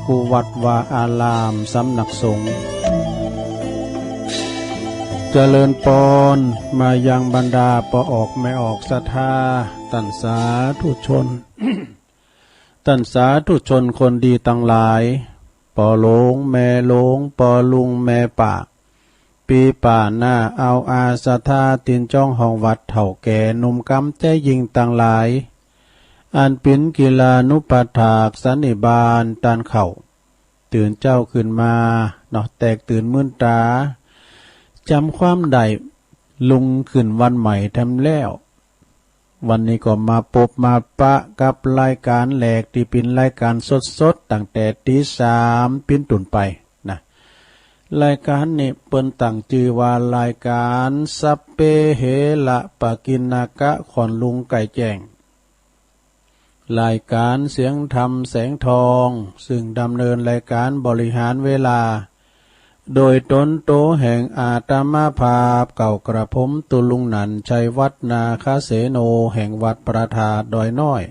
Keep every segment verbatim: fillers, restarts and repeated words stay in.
กู้วัดวาอาราม สำนักสงฆ์ เจริญปอน มายังบรรดาป้อออกแม่ออกศรัทธา ต้านสาธุชน ต้านสาธุชนคนดีตังหลาย ป้อหลวงแม่หลวง ป้อลุงแม่ป้า ปี้ป้าน้าอาวอาศรัทธา ตินจ้องห้องวัด เฒ่าแก่หนุ่มกำใจยิ่งตังหลาย อันเป๋นกิลานุปัฏฐากสันนิบาตต้านเขย่า ตื่นเจ๊าขึ้นมาเนาะ แตกตื่นมื่นต๋า จ๋ำความได้ ลุกขึ้นวันใหม่แถมแล้ว วันนี้ก็มาปบมาปะกับรายก๋านแหลก ตี้เป๋นรายก๋านสดๆ ตั้งแต่ตีสามเป๋นต้นไปนะ รายก๋านนี้เปิ้นตั้งจื้อว่ารายก๋านสัพเพเหระปะกิณณกะ ค่อนลุงใก้แจ้ง รายก๋านเสียงธรรมแสงทอง ซึ่งดำเนินรายก๋านบริหารเวลา โดยตนโตแห่งอาตมาภาพเก่ากระผมตุลุงหนันชัยวัฒน์นาคเสโน แห่งวัดพระธาตุดอยน้อย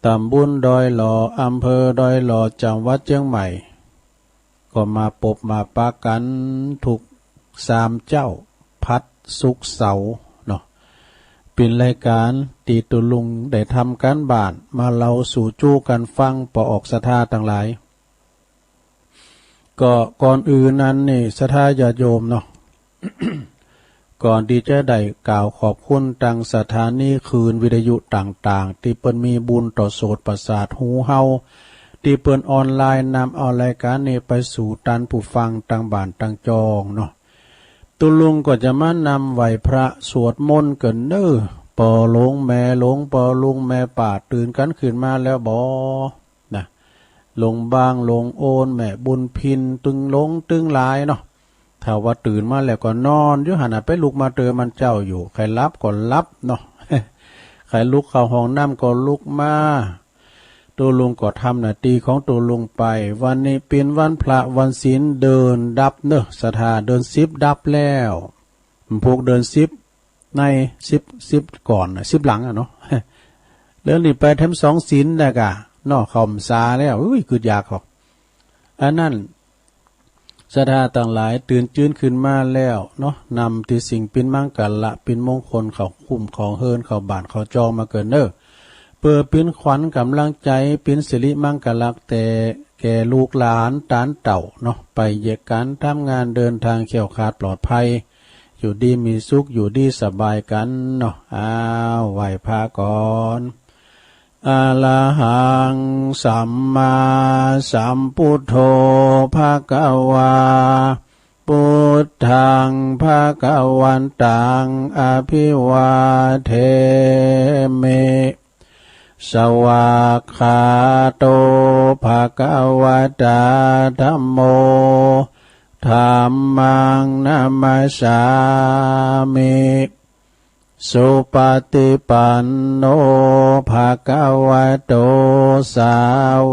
ตำบลดอยหล่อ อำเภอดอยหล่อ จังหวัดเจียงใหม่ ก็มาปบมาปะกั๋นทุกสามเจ๊า พัด ศุกร์ เสาร์เนาะ เป๋นรายก๋านตี้ตุลุงได้ทำก๋านบ้านมาเล่าสู่จู้กั๋นฟัง ป้อออกศรัทธาตังหลาย ก็ก่อนอื่นนั้นนี่ศรัทธาญาติโยมเนาะ ก่อนตี้จะได้กล่าวขอบคุณตังสถานีคลื่นวิทยุต่างๆ ตี้เปิ้นมีบุญต่อโสตประสาทหูเฮา ตี้เปิ้นออนไลน์นำเอารายก๋านนี้ไปสู่ต้านผู้ฟังตังบ้านตังจองเนาะ ตุลุงก็จะมานำไหว้พระสวดมนต์เกินเน้อ ป้อหลวงแม่หลวง ป้อลุงแม่ป้า ตื่นกั๋นขึ้นมาแล้วบ่ นะ หลวงบาง หลวงโอน แม่บุญพิน ตึงหลงตึงหลายเนาะ ถ้าว่าตื่นมาแล้วก็นอนอยู่หั้นน่ะ ไปลุกมาเติมมันเจ้าอยู่ ใค่หลับก็หลับเนาะ ใค่ลุกเข้าห้องน้ำก็ลุกมา ตุลุงก็ทำหน้าตี้ของตุลุงไป วันนี้เป๋นวันพระวันศีล เดือนดับเน้อศรัทธา เดือนสิบดับแล้ว พวกเดือนสิบใน สิบ สิบก่อนน่ะ สิบหลังอะเนาะ เดือนนี้ไปแถมสองศีลแล้วก่าเนาะ เข้าพรรษาแล้ว อุ้ย กึ๊ดยากเขา อันนั้น ศรัทธาตังหลายตื่นจื้นขึ้นมาแล้วเนาะ นำตี้สิ่งเป๋นมังกละ เป๋นมงคล เข้าคุ้มเข้าเฮือน เข้าบ้านเข้าจองมาเกินเน้อ เปื้อเป๋นขวัญก๋ำลังใจ๋ เป๋นสิริมังกละแก่ แก่ลูกหลานตานเต้าเนาะ ไปเหยียดก๋านทำงาน เดินทางแคล้วคลาดปลอดภัย อยู่ดีมีสุข อยู่ดีสบายกั๋นเนาะ อ้าว ไหว้พระก่อน อะระหัง สัมมาสัมพุทโธ ภะคะวา พุทธัง ภะคะวันตัง อะภิวาเทมิ สวากขาโต ภะคะวะตา ธัมโม ธัมมัง นะมัสสามิ สุปะฏิปันโน ภะคะวะโต สา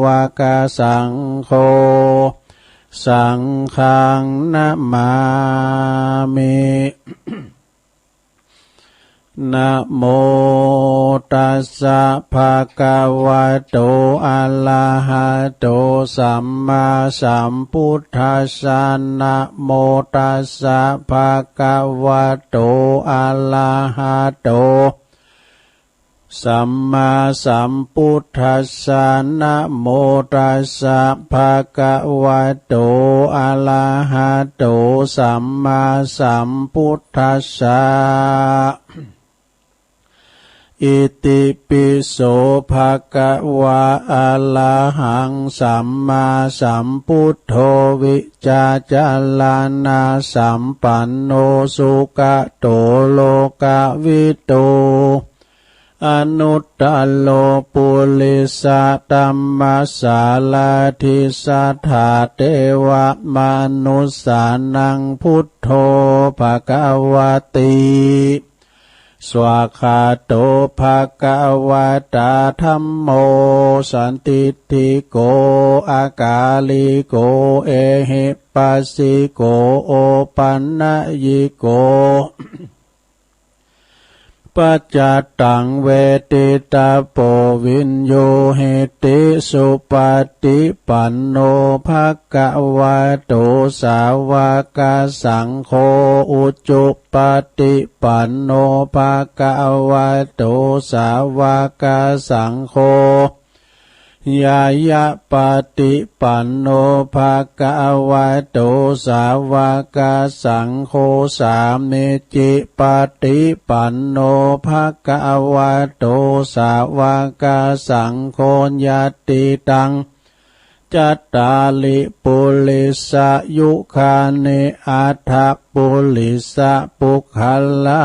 วะกะสังโฆ สังฆัง นะมามิ นะโม ตัสสะ ภะคะวะโต อะระหะโต สัมมาสัมพุทธัสสะ นะโม ตัสสะ ภะคะวะโต อะระหะโต สัมมาสัมพุทธัสสะ นะโม ตัสสะ ภะคะวะโต อะระหะโต สัมมาสัมพุทธัสสะ อิติปิโส ภะคะวะ อะระหัง สัมมาสัมพุทโธ วิจารณะสัมปันโน สุขะโต โลกะวิทู อนุตตะโร ปุริสะธัมมะสารถิ สัทธาเทวะมนุสสานัง พุทโธ ภะคะวะติ สวากขาโต ภะคะวะตา ธัมโม สันทิฏฐิโก อะกาลิโก เอหิปัสสิโก โอปันนยิโก ปัจจตังเวทิตาโปวิญญูหิติ สุปฏิปันโนภะคะวะโต สาวกสังโฆ อุจุปฏิปันโนภะคะวะโต สาวกสังโฆ ญาณปฏิปันโนภะคะวะโต สาวกสังโฆ สามีจิปฏิปันโนภะคะวะโต สาวกสังโฆ ยะติตัง จัตตาริปุริสยุคานิ อัฏฐปุริสปุคคลา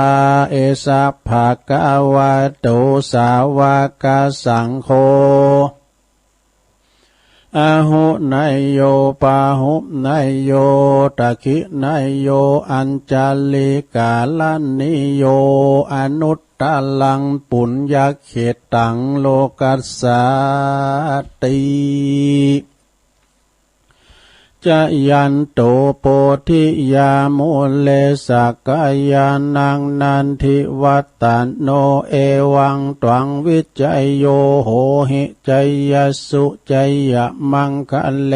เอสะภะคะวะโต สาวกสังโฆ อาหุเนยโย ปาหุเนยโย ทักขิเนยโย อัญชลิกาลณีโย อนุตตรังปุญญเขตตัง โลกัสสาติ จายันโต โพธิยามูเล สักกายานัง นันทิวัตตโน เอวังตวัง วิจโย โหหิ จยสสุ จยมังคะเล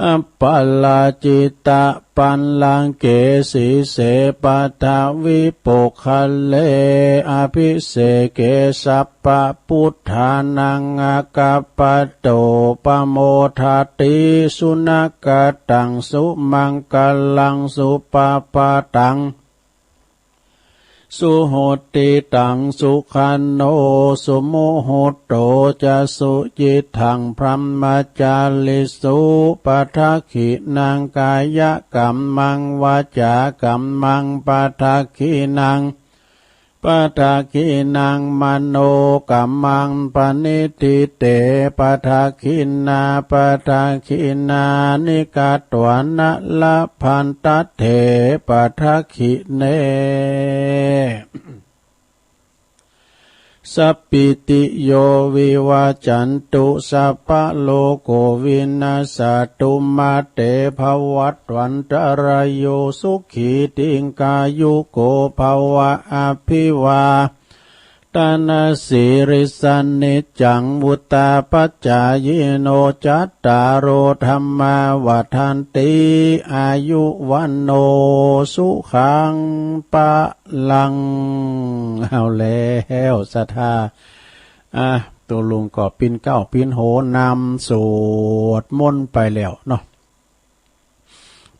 อัปปะราจิตะปัลลังเก สีเส ปัทวิปุคคะเล อภิเสเก สัพพะพุทธานัง อากัปปะโต ปะโมทะติ สุนะกะตัง สุมังคะลัง สุปะปะตัง สุหุตติตัง สุขันโน สุมุหุตโต จะ สุยิตถัง พรหมจาริสุ ปะทักขินัง กายะกัมมัง วาจากัมมัง ปะทักขินัง ปะทักขินัง มโนกัมมัง ปะนิฏฐิเต ปะทักขินา ปะทักขินานิ กัตวานะ ละพันตะเถ ปะทักขิเน สัพพิติโย วิวัจจันตุ สัพพะโรโค วินัสสะตุ มา เต ภะวัตวันตะราโย สุขี ดีฆายุโก ภะวะ อะภิวา ทะนะสีลิสสะ นิจจัง วุฑฒาปะจายิโน จัตตาโร ธัมมา วัฑฒันติ อายุ วัณโณ สุขัง พะลัง เอาแล้ว ศรัทธา อ่ะ ตกลงก็ปิ้นเกล้าปิ้นโหนนำสวดมนต์ไปแล้วเนาะ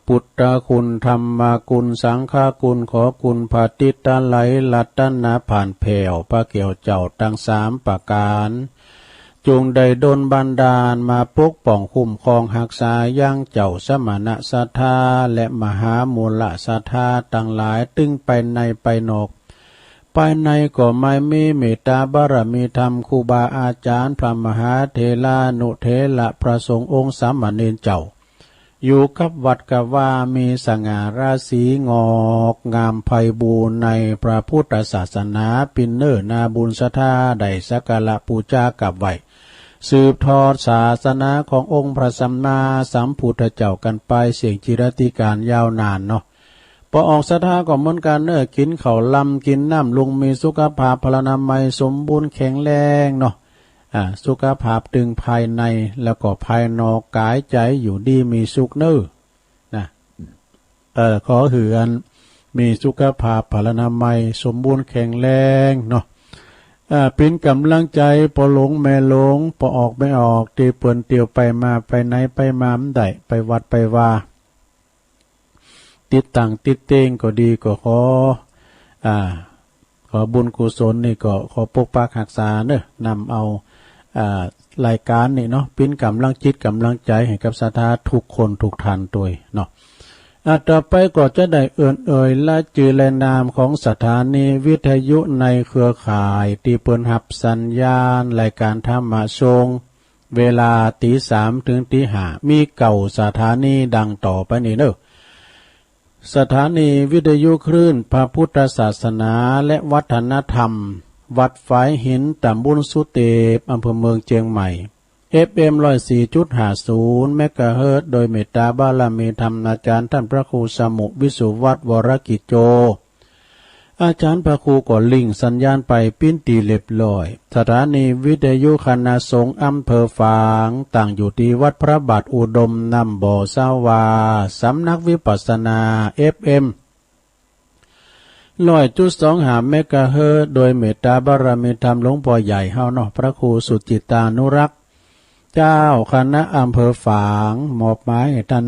พุทธคุณ ธรรมคุณ สังฆคุณ ขอคุณพระติตะไลยรัตนะผ่านแผ่วพระแก้วเจ้าตังสามประก๋าน จงได้ดลบันดาลมาปกป้องคุ้มครองฮักษายังเจ้าสมณะศรัทธา และมหามูลศรัทธาตังหลาย ตึงภายในภายนอก ภายในก็ไม่มีเมตตาบารมีธรรม ครูบาอาจารย์ พระมหาเถรานุเถระ พระสงฆ์องค์สามเณรเจ้า อยู่กับวัดกับวา มีสง่าราศี งอกงามไพบูลย์ในพระพุทธศาสนา ปิ้นเน้อนาบุญศรัทธา ได้สักการะปู๋จากราบไหว้ สืบทอดศาสนาขององค์พระสัมมาสัมพุทธเจ้ากั๋นไป เสี้ยงจิรัติก๋าลยาวนานเนาะ ปอออกศรัทธาก็เหมือนกั๋นเน้อ กิ๋นข้าวลำกิ๋นน้ำลุง มีสุขภาพพลานามัยสมบูรณ์แข็งแรงเนาะ อ่า สุขภาพตึงภายใน แล้วก็ภายนอก ก๋ายใจ๋อยู่ดีมีสุขเน้อ นะ เอ่อ ขอหื้ออันมีสุขภาพพลานามัยสมบูรณ์แข็งแรงเนาะ อ่า ปิ้นก๋ำลังใจ๋ปอหลวงแม่หลวง ปอออกแม่ออก ตี้เปิ้นเตียวไปมา ไปไหนไปมาบ่ได้ ไปวัดไปวา ติดตั้งติดเต็งก็ดี ก็ขอ อ่า ขอบุญกุศลนี่ก็ขอปกปักฮักษาเน้อ นำเอา อ่า รายก๋านนี่เนาะ ปิ้นก๋ำลังจิตก๋ำลังใจ๋ให้กับศรัทธาทุกคนทุกท่านตวยเนาะ อ่า ต่อไปก็จะได้เอิ้นเอ่ยรายจื้อรายนามของสถานีวิทยุในเครือข่ายตี้เปิ้นฮับสัญญาณรายก๋านธรรมะส่ง เวลาตีสามถึงตีห้า มีเก้าสถานีดังต่อไปนี้เน้อ สถานีวิทยุคลื่นพระพุทธศาสนาและวัฒนธรรม วัดฝายหิน ตำบลสุเตป อำเภอเมืองเจียงใหม่ เอฟเอ็ม ร้อยสี่จุดห้าศูนย์ เมกะเฮิรตซ์ โดยเมตตาบารมีธรรมอาจารย์ท่านพระครูสมุ วิสุวัฒน์ วรกิจโจ อาจารย์พระครูก็ลิงก์สัญญาณไปปิ้นตี้เรียบร้อย สถานีวิทยุคณะสงฆ์อำเภอฝาง ตั้งอยู่ตี้วัดพระบาทอุดมน้ำบ่อสาวา สำนักวิปัสสนา เอฟเอ็ม ร้อยจุดสองห้า เมกะเฮิรตซ์ โดยเมตตาบารมีธรรมหลวงพ่อใหญ่เฮาเนาะ พระครูสุจิตตานุรักษ์ เจ้าคณะอำเภอฝาง มอบหมายให้ท่าน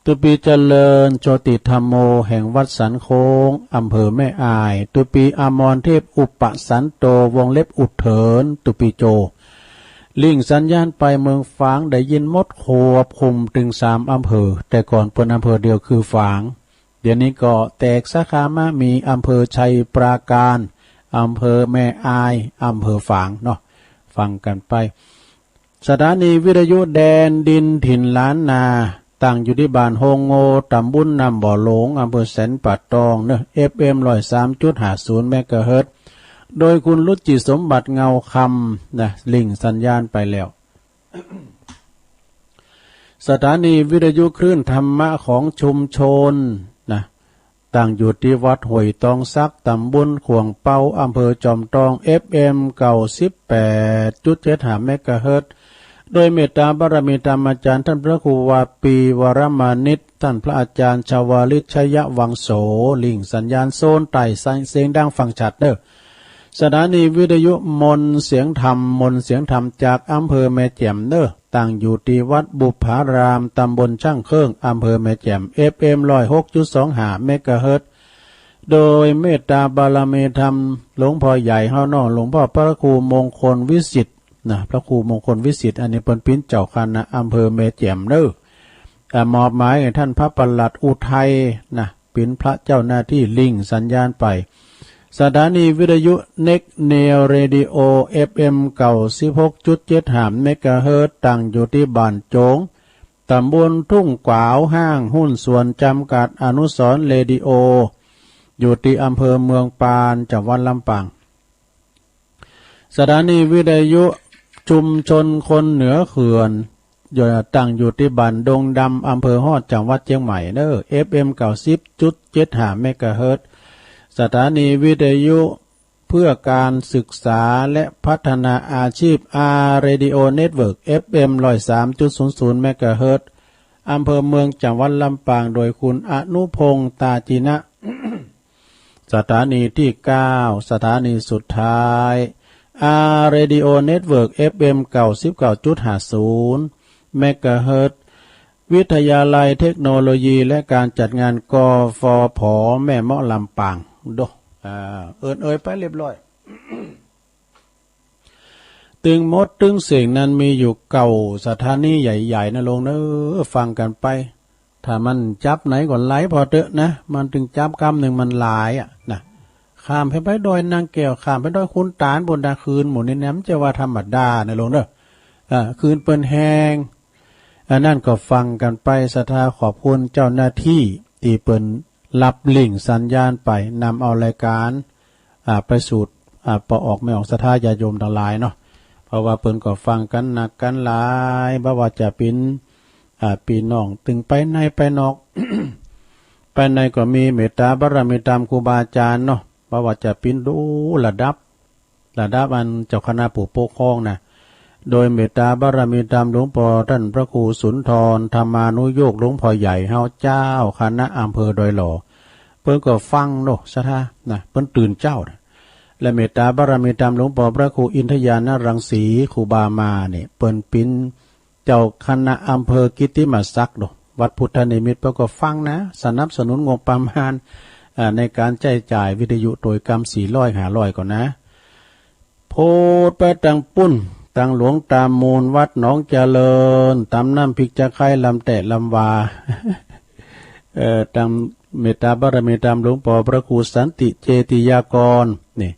ตุปีเจริญ โชติธัมโม แห่งวัดสันโค้ง อำเภอแม่อาย ตุปีอมรเทพ อุปสันโต วงเล็บอุดเถิน ตุปีโจ ลิงก์สัญญาณไปเมืองฝาง ได้ยินหมดควบคุมถึงสามอำเภอ แต่ก่อนเปิ้นอำเภอเดียวคือฝาง เดี๋ยวนี้ก็แตกสาขามา มีอำเภอชัยปราการ อำเภอแม่อาย อำเภอฝางเนาะ ฟังกันไป สถานีวิทยุแดนดินถิ่นล้านนา ตั้งอยู่ตี้บ้านโฮงโง ตำบลน้ำบ่อหลวง อำเภอแสนป่าตองเนาะ เอฟเอ็ม ร้อยสามจุดห้าศูนย์ เมกะเฮิรตซ์ โดยคุณรุจิสมบัติเงาคำนะ ลิงก์สัญญาณไปแล้ว สถานีวิทยุคลื่นธรรมะของชุมชนนะ ตั้งอยู่ตี้วัดห้วยตองสัก ตำบลข่วงเปา อำเภอจอมตอง เอฟเอ็ม เก้าสิบแปดจุดเจ็ดห้า เมกะเฮิรตซ์ โดยเมตตาบารมีธรรมอาจารย์ท่านพระครูวาปี วรมานิต ท่านพระอาจารย์ชวาลิต ชยวังโส ลิงก์สัญญาณโซนใต้ เสียงดังฟังชัดเด้อ สถานีวิทยุมนต์เสียงธรรม มนต์เสียงธรรมจากอำเภอแม่แจ่มเนอะ ตั้งอยู่ตี้วัดบุพพาราม ตำบลช่างเครื่อง อำเภอแม่แจ่ม เอฟเอ็ม ร้อยหกจุดสองห้า เมกะเฮิรตซ์ โดยเมตตาบารมีธรรมหลวงพ่อใหญ่เฮาเนาะ หลวงพ่อพระครูมงคลวิสิทธิ์นะ พระครูมงคลวิสิทธิ์ อันนี้เปิ้นปิ้นเจ้าคณะอำเภอแม่แจ่มเนอะ อ่ามอบหมายให้ท่านพระปลัดอุทัยนะ เป็นพระเจ้าหน้าตี้ลิงก์สัญญาณไป สถานีวิทยุ Next Neo Radio เอฟเอ็ม เก้าสิบหกจุดเจ็ดห้า เมกะเฮิรตซ์ ตั้งอยู่ตี้บ้านโจง ตำบลทุ่งกวาว ห้างหุ้นส่วนจำกัดอนุสรณ์เรดิโอ อยู่ตี้อำเภอเมืองปาน จังหวัดลำปาง สถานีวิทยุชุมชนคนเหนือเขื่อน อยู่ ตั้งอยู่ตี้บ้านดงดำ อำเภอฮอด จังหวัดเชียงใหม่เนอะ เอฟเอ็ม เก้าสิบจุดเจ็ดห้า เมกะเฮิรตซ์ สถานีวิทยุเพื่อการศึกษาและพัฒนาอาชีพ อาร์ Radio Network เอฟเอ็ม ร้อยสามจุดศูนย์ศูนย์ เมกะเฮิรตซ์ อำเภอเมือง จังหวัดลำปาง โดยคุณอนุพงษ์ ตาจินะ สถานีที่เก้า สถานีสุดท้าย อาร์ Radio Network เอฟเอ็ม เก้าสิบเก้าจุดห้าศูนย์ เมกะเฮิรตซ์ วิทยาลัยเทคโนโลยีและการจัดงาน กฟผ แม่เมาะ ลำปาง โด อ่า เอิ้นเอ่ยไปเรียบร้อย ตึงหมดตึงเส้งนั้นมีอยู่เก้าสถานีใหญ่ๆ นะโลงเนอะ ฟังกันไป ถ้ามันจับไหนก็หลายพอเต๊อะนะ มันตึงจับกำหนึ่งมันหลายอะนะ ข้ามไปไปดอยนางแก้ว ข้ามไปดอยขุนตาล บนดาคืนหมู่นี้นะ มันจะว่าธรรมดานะโลงเนอะ อ่า คืนเปิ้นแฮง อันนั้นก็ฟังกันไป ศรัทธาขอบคุณเจ้าหน้าที่ตี้เปิ้นรับลิงก์สัญญาณไป นำเอารายการ อ่า ไปสู่ อ่า ป้อออกแม่ออกศรัทธาญาติโยมทั้งหลายเนาะ เพราะว่าเปิ้นก็ฟังกันนักกันหลาย บ่ว่าจะเป๋น อ่า พี่น้องตึงไปในไปนอก ไปในก็มีเมตตาบารมีตามครูบาอาจารย์เนาะ บ่ว่าจะเป๋นดูระดับ ระดับอันเจ้าคณะผู้ปกครองนะ โดยเมตตาบารมีธรรมหลวงป้อต้านพระครูสุนทร ธรรมานุโยค หลวงพ่อใหญ่เฮา เจ้าคณะอำเภอดอยหล่อ เปิ้นก็ฟังเนาะ ศรัทธานะ เปิ้นตื่นเจ๊านะ และเมตตาบารมีธรรมหลวงป้อพระครูอินทญาณรังสี ครูบามานี่ เปิ้นเป๋น เจ้าคณะอำเภอกิตติมศักดิ์เนาะ วัดพุทธนิมิตร เปิ้นก็ฟังนะ สนับสนุนงบประมาณ อ่า ในการใจ๊จ่ายวิทยุโตยกำสี่ร้อยห้าร้อยก่อนนะ โพดไปตางปุ้น ตางหลวงตามูล วัดหนองเจริญ ตำน้ำพริกจะไคร้ลำแตะลำวา เอ่อ ตางเมตตาบารมีธรรมหลวงป้อพระครูสันติเจติยากร นี่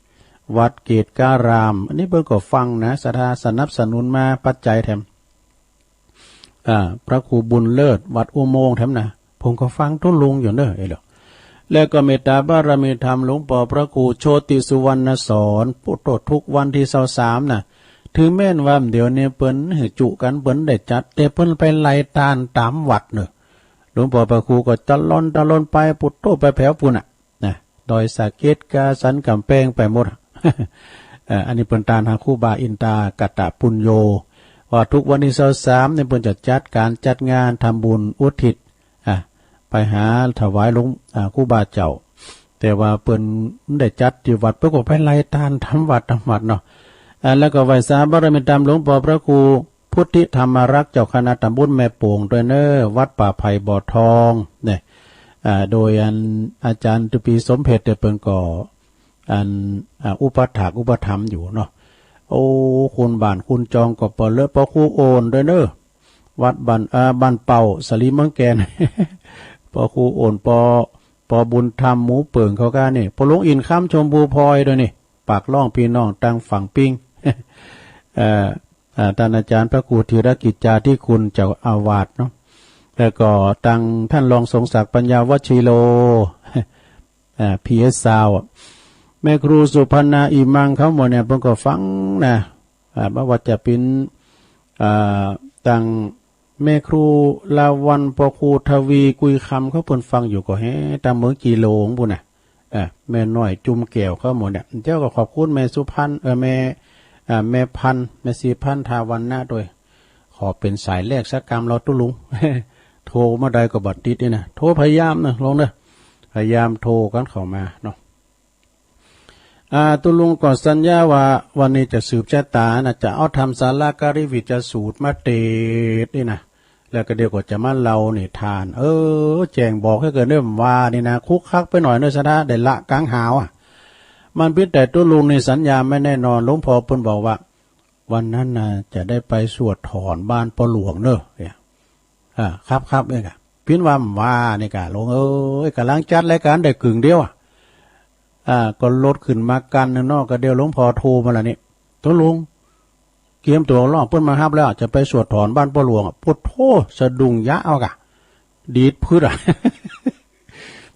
วัดเกตการาม อันนี้เปิ้นก็ฟังนะ ศรัทธาสนับสนุนมาปัจจัยแถม อ่า พระครูบุญเลิศ วัดอุโมงค์แถมนะ ผมก็ฟังทุลุงอยู่เนอะ เอ้ยเหรอ แล้วก็เมตตาบารมีธรรมหลวงป้อพระครูโชติสุวรรณสอน ปุตโต ทุกวันตี้ซาวสามนะ ถึงแม้นว่าเดี๋ยวนี้เปิ้นหื้อจุกั๋น เปิ้นได้จัด แต่เปิ้นไปไล่ตานต๋ามวัดเนอะ หลวงป้อพระครูก็ตะลอนตะลอนไป ปุตโต ไปแผวปู้นน่ะ นะ ดอยสะเก็ดกาสันกำแพงไปหมด เอ่อ อันนี้เปิ้นตานหาครูบาอินตากัตตะปุญโญ ว่าทุกวันที่ซาวสามนี่เปิ้นจะจัดการจัดงานทำบุญอุทิศ อ่ะ ไปหาถวายหลวง อ่า ครูบาเจ้า แต่ว่าเปิ้นบ่ได้จัดอยู่วัด เปิ้นก็ไปไล่ตานตามวัดตามวัดเนาะ อ่า แล้วก็ไหว้สาบารมีตามหลวงพ่อพระครูพุทธิธรรมรักษ์ เจ้าคณะตำบลแม่โป่งด้วยเน้อ วัดป่าไผ่บ่อทองเนี่ย อ่า โดยอันอาจารย์ตุปีสมเพชรเนี่ยเปิ้นก็ อัน อ่า อุปถากอุปถัมภ์อยู่เนาะ โอ้ คุณบ้านคุณจองก็เปิ้นเลย พระครูโอนด้วยเน้อ วัดบ้าน อ่า บ้านเป่า สาลีเมืองแก่น พระครูโอน ปอ ปอบุญธรรมหมูเปิ่งเขาก้านี่ พ่อหลวงอินทร์คำชมพูพลอยด้วยนี่ ปากร้องพี่น้องตังฝั่งปิง เอ่อ อ่า ท่านอาจารย์พระครูธีรกิจจาธิคุณเจ้าอาวาสเนาะ แล้วก็ตังท่านรองทรงศักดิ์ปัญญาวชิโร อ่า พีเอส ซาวด์ แม่ครูสุพรรณา อิมัง เขาหมู่เนี่ย เปิ้นก็ฟังนะ อ่า บ่ว่าจะเป๋น อ่า ตังแม่ครูลาวัณ ปอครูทวี กุยคำ เขาเปิ้นฟังอยู่ก็แฮ่ ตังเมืองจีหลงปู้นน่ะ อ่า แม่น้อยจุมแก้ว เขาหมู่เนี่ย เจ้าก็ขอบคุณแม่สุพรรณ เออ แม่ อ่า แม่พันธุ์ แม่ศรีพันธวรรณะด้วย ขอเป๋นสายแรกสักกำเนาะตุ๊ลุง โทรมาได้ก็บ่ติดนี่นะ โทรพยายามนะลุงเน้อ พยายามโทรกันเข้ามาเนาะ อ่า ตุ๊ลุงก็สัญญาว่าวันนี้จะสืบชะตานะ จะเอาทำสาลาการิวิจสูตรมาเตสน์นี่นะ แล้วก็เดี๋ยวก็จะมาเล่านิทาน เออ แจ้งบอกให้เกิดเรื่องว่านี่นะ คุกคักไปหน่อยเน้อ สะดา ได้ละกลางหาวอะ มันเป๋นแต่ตุ๊ลุงนี่สัญญาไม่แน่นอน หลวงพ่อเปิ้นบอกว่า วันนั้นน่ะจะได้ไปสวดถอนบ้านป้อหลวงเน้อ เนี่ย อ่า ครับ ครับ เนี่ยกะ เป๋นว่า ว่านี่กะ ลุงเอ้ย กำลังจัดรายการได้กึ่งเดียวอะ อ่า ก็รถขึ้นมาคันหนึ่งเนาะ ก็เดี๋ยวหลวงพ่อโทรมาละนี่ ตุ๊ลุง เตรียมตั๋วเนาะ เปิ้นมาฮับแล้ว จะไปสวดถอนบ้านป้อหลวงอะ ปุ๊ดโธ่ สะดุ้งยะเอากะ ดีดปื๊ดอะ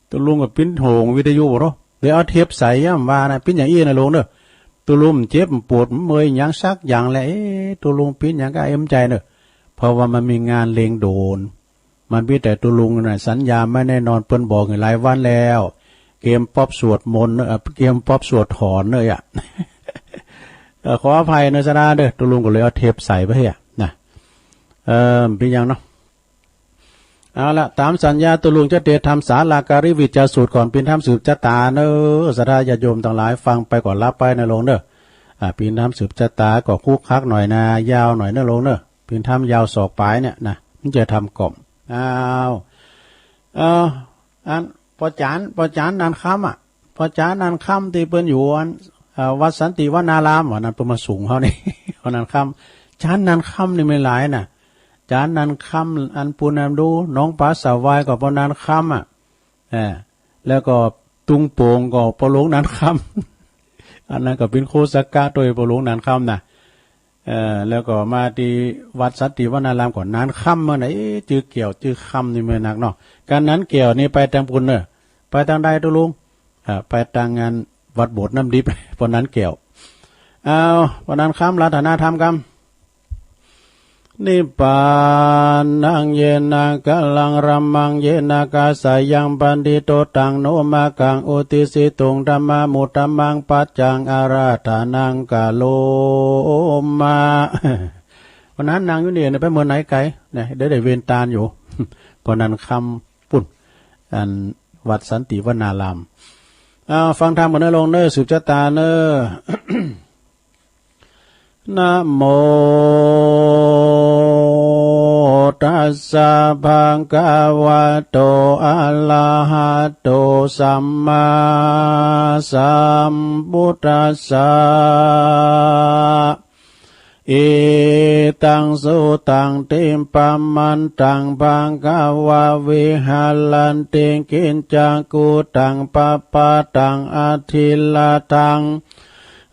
ตุ๊ลุงก็เป๋นโหงวิทยุบ่เนาะ เลยเอาเทปใส่ยามว่านะ เป๋นอย่างอี้นะลุงเน้อ ตุ๊ลุงเจ็บปวดเมื่อยหยังสักอย่างแหละ เอ๊ะ ตุ๊ลุงเป๋นอย่างก็เอ็มใจเน้อ เพราะว่ามันมีงานเล็งโดน มันมีแต่ตุ๊ลุงน่ะ สัญญาไม่แน่นอน เปิ้นบอกอยู่หลายวันแล้ว เตรียมป๊อปสวดมนต์เน้อ เอ่อ เตรียมป๊อปสวดถอนเน้ออะ เอ่อ ขออภัยเน้อสะดาเด้อ ตุ๊ลุงก็เลยเอาเทปใส่ไปเฮ้ยนะ เอ่อ เป๋นอย่างเนาะ เอาละ ตามสัญญาตุ๊ลุงจะเตรียมทำสาลาการิวิจสูตรก่อน เป๋นธรรมสืบชะตาเน้อ ศรัทธาญาติโยมตังหลาย ฟังไปก่อนหลับไปนะลุงเน้อ อ่า เป๋นธรรมสืบชะตาก็คุกคักหน่อยนะ ยาวหน่อยเน้อลุงเน้อ เป๋นธรรมยาวศอกปลายเนี่ยนะ มันจะทำกล่อม อ้าว เอ่อ อัน ป้อจ๋ารย์ ป้อจ๋ารย์นันคำอะ ป้อจ๋ารย์นันคำตี้เปิ้นอยู่อัน เอ่อ วัดสันติวนาราม ว่านั้นเปิ้นมาสูงเฮานี่ ป้อนันคำ จ๋ารย์นันคำนี่มีหลายนะ จ๋ารย์นันคำ อันปูนอันดู หนองปลาสะวายก็ป้อนันคำอะ เออ แล้วก็ตุงโป่งก็ป้อหลวงนันคำ อันนั้นก็เป๋นโคสักกะโตยป้อหลวงนันคำนะ เอ่อ แล้วก็มาตี้วัดสันติวนารามก็นันคำ เมื่อไหร่ เอ๊ะ จื้อแก้วจื้อคำนี่เมื่อนักเนาะ การนันแก้วนี่ไปตางปูนเน้อ ไปตางใดตุ๊ลุง อ่า ไปตางงานวัดโบสถ์น้ำดิบ ป้อนันแก้ว เอา ป้อนันคำ อาราธนาธรรมกำ นิพพานัง เยนะ กะลัง รัมมัง เยนะ กะสายัง ปันทิโต ตัง โน มะกัง อุตติสสิตุง ธัมมานุ ธัมมัง ปัจจัง อาราธนัง กะโรมะ วันนั้นนั่งอยู่นี่นะ ไปเมืองไหนไกลนะ ได้ ได้เวรตานอยู่ ป้อนันคำปู้น อันวัดสันติวนาราม เอา ฟังธรรมกันเน้อลุงเน้อ สืบชะตาเน้อ นะโมตัสสะ ภะคะวะโต อะระหะโต สัมมาสัมพุทธัสสะ อิตัง สุตัง ทิปะมันตัง ภะคะวะ วิหะรันติ กิจจัง กุตัง ปะปะตัง อะทิระตัง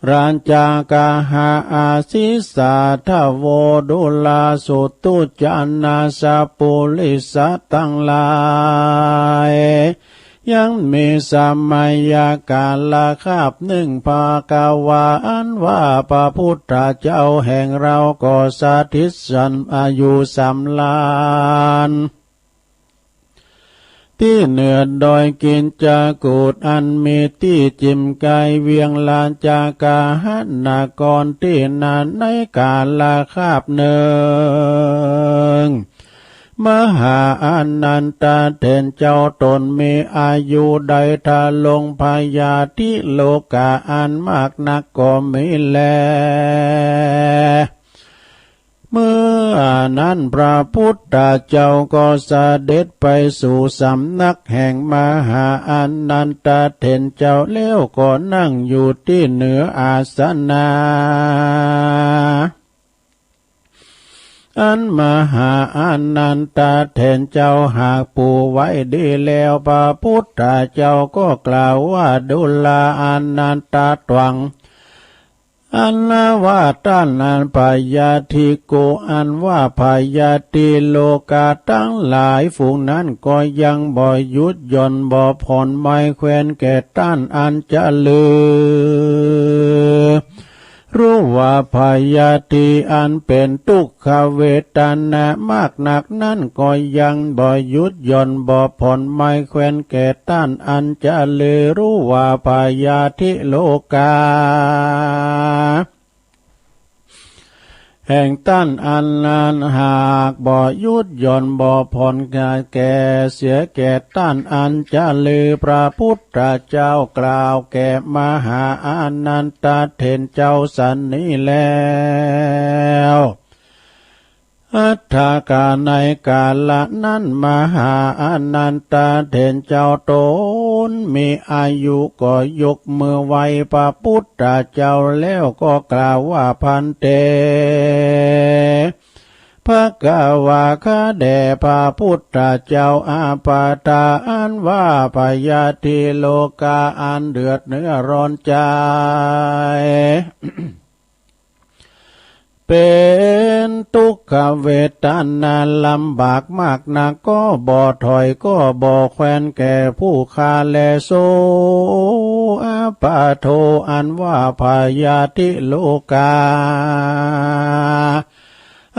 รัจจา กะหะ อาสิสาทะโว ทุลา สุตุจานา สะปุริสะตังหลาย ยังมีสมัยกาลคาบหนึ่ง ภะคะวา อันว่าพระพุทธเจ้าแห่งเราก็สถิตสันอายุสำราญ ตี้เหนือดอยกิจจากูฏ อันมีตี้จิมไกเวียงราชาคหนคร ตี้นั้นในกาละคาบหนึ่ง มหาอานันทเถรเจ้าตนมีอายุได้ทรงพยาธิโรคาอันมากนักก็มีแล เมื่อนั้นพระพุทธเจ้าก็เสด็จไปสู่สำนักแห่งมหาอานันทเถรเจ้า แล้วก็นั่งอยู่ตี้เหนืออาสนะ อันมหาอานันทเถรเจ้าหากปูไว้ดีแล้ว พระพุทธเจ้าก็กล่าวว่า ดูราอานันทะตวัง อันว่าต้านอันพยาธิโก อันว่าพยาธิโรคาตังหลายฝูงนั้นก็ยังบ่หยุดหย่อนบ่ผ่อนไม้แควนแก่ต้านอันจะลือ รู้ว่าพยาธิอันเป็นทุกขเวทนามากนักนั้นก็ยังบ่หยุดหย่อนบ่ผ่อนไม้แควนแก่ต้านอันจะลือ รู้ว่าพยาธิโรคา แห่งต้านอันนั้นหากบ่หยุดหย่อนบ่ผ่อนแก่เสียแก่ต้านอันจะลือ พระพุทธเจ้ากล่าวแก่มหาอานันทเถรเจ้าสันนี้แล้ว อัตถกา ในกาละนั้นมหาอานันทเถรเจ้าตนมีอายุก็ยกมือไหว้พระพุทธเจ้าแล้วก็กล่าวว่า ภันเต ภะคะวา ข้าแด่พระพุทธเจ้า อาปาทา อันว่าพยาธิโรคาอันเดือดเนื้อร้อนใจ เป็นทุกขเวทนาลำบากมากนักก็บ่ถอยก็บ่แควนแก่ผู้ข้าแล โส อาปาโท อันว่าพยาธิโรคา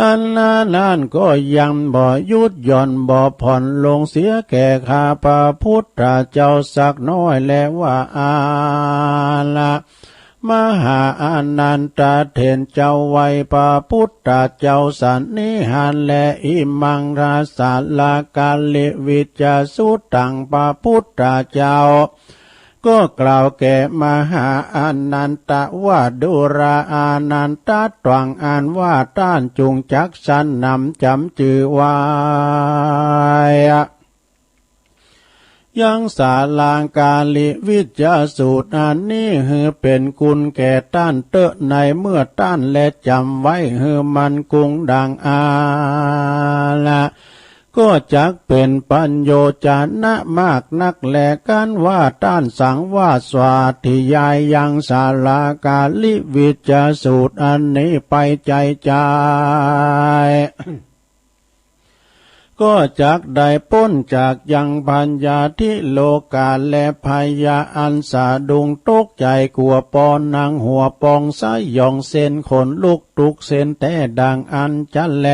อันนั้นก็ยังบ่หยุดหย่อนบ่ผ่อนลงเสียแก่ข้าพระพุทธเจ้าสักน้อยแลว่า อาละ มหาอานันทเถรเจ้าไหว้พระพุทธเจ้าสันนิหารแล อิมัง ทัสสะ ลาคาลิวิจจสุตตัง พระพุทธเจ้าก็กล่าวแก่มหาอานันทะว่า ดูราอานันทะตวัง อันว่าต้านจุงจักสนำจ๋ำจื้อไว้ ยังสาลาคาลิวิจจสูตรอันนี้หื้อเป๋นคุณแก่ต้านเต๊อะ ในเมื่อต้านแลจ๋ำไว้หื้อมั่นกุ้งดังอาละ ก็จักเป๋นประโยชนะมากนักแล กันว่าต้านสังวาสสาธยายยังสาลาคาลิวิจจสูตรอันนี้ไปใจ๋ใจ๋ ก็จักได้ป๊นจากยังพยาธิโรคาและพยาอันสะดุ้งตกใจ๋กั๋วปอหนังหัวป่องสยองเส้นขนลุกทุกเส้นแต๊ดังอั้นจะแล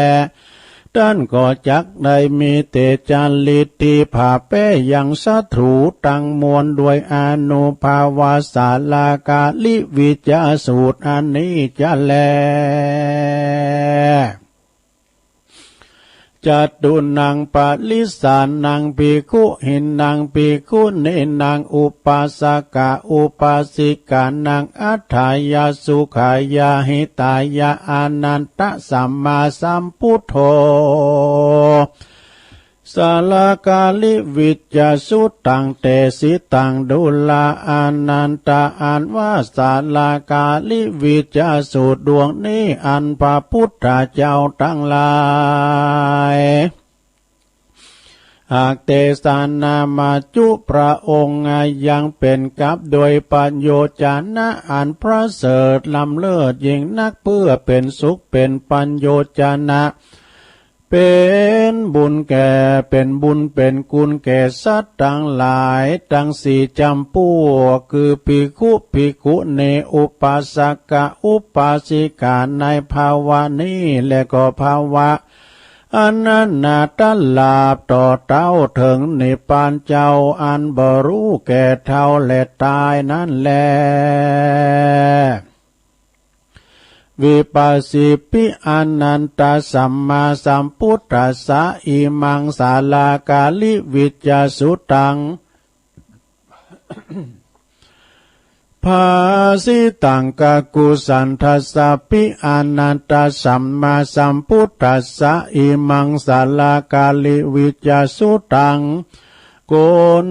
ต้านก็จักได้มีเตจาฤทธิ์ตี้ผ่าแป๊ยังศัตรู๋ตังมวลด้วยอานุภาพว่าสาลาคาลิวิจจสูตรอันนี้จะแล จตุนังปริสานัง ภิกขุหินัง ภิกขุนีนัง อุปาสกะอุปาสิกานัง อัฏฐายะสุขายะหิตายะ อานันทะสัมมาสัมพุทโธ สาลาคาลิวิจจสุตตัง เตสิตัง ดูราอานันทะ อันว่าสาลาคาลิวิจจสูตรดวงนี้ อันพระพุทธเจ้าตังหลายหากเตสนามาจุ พระองค์ยังเป๋นกับด้วยประโยชนะอันประเสริฐล้ำเลิศยิ่งนัก เพื่อเป๋นสุขเป๋นประโยชนะ เป๋นบุญแก่ เป๋นบุญเป๋นคุณแก่สัตว์ตังหลายตังสี่จ๋ำปวก คือภิกขุ ภิกขุณี อุปาสกะ อุปาสิกา ในภาวะนี้และก็ภาวะ อันนั้นนาตราบต่อเต้าเถิงนิพพานเจ้าอันบ่ฮู้แก่เฒ่าและตายนั้นแล วิปัสสิปิอานันตสัมมาสัมพุทธัสสะ อิมังสาลากาลิวิจจสุตัง ภาสิตัง กกุสันทัสสะปิอานันตสัมมาสัมพุทธัสสะ อิมังสาลากาลิวิจจสุตัง โก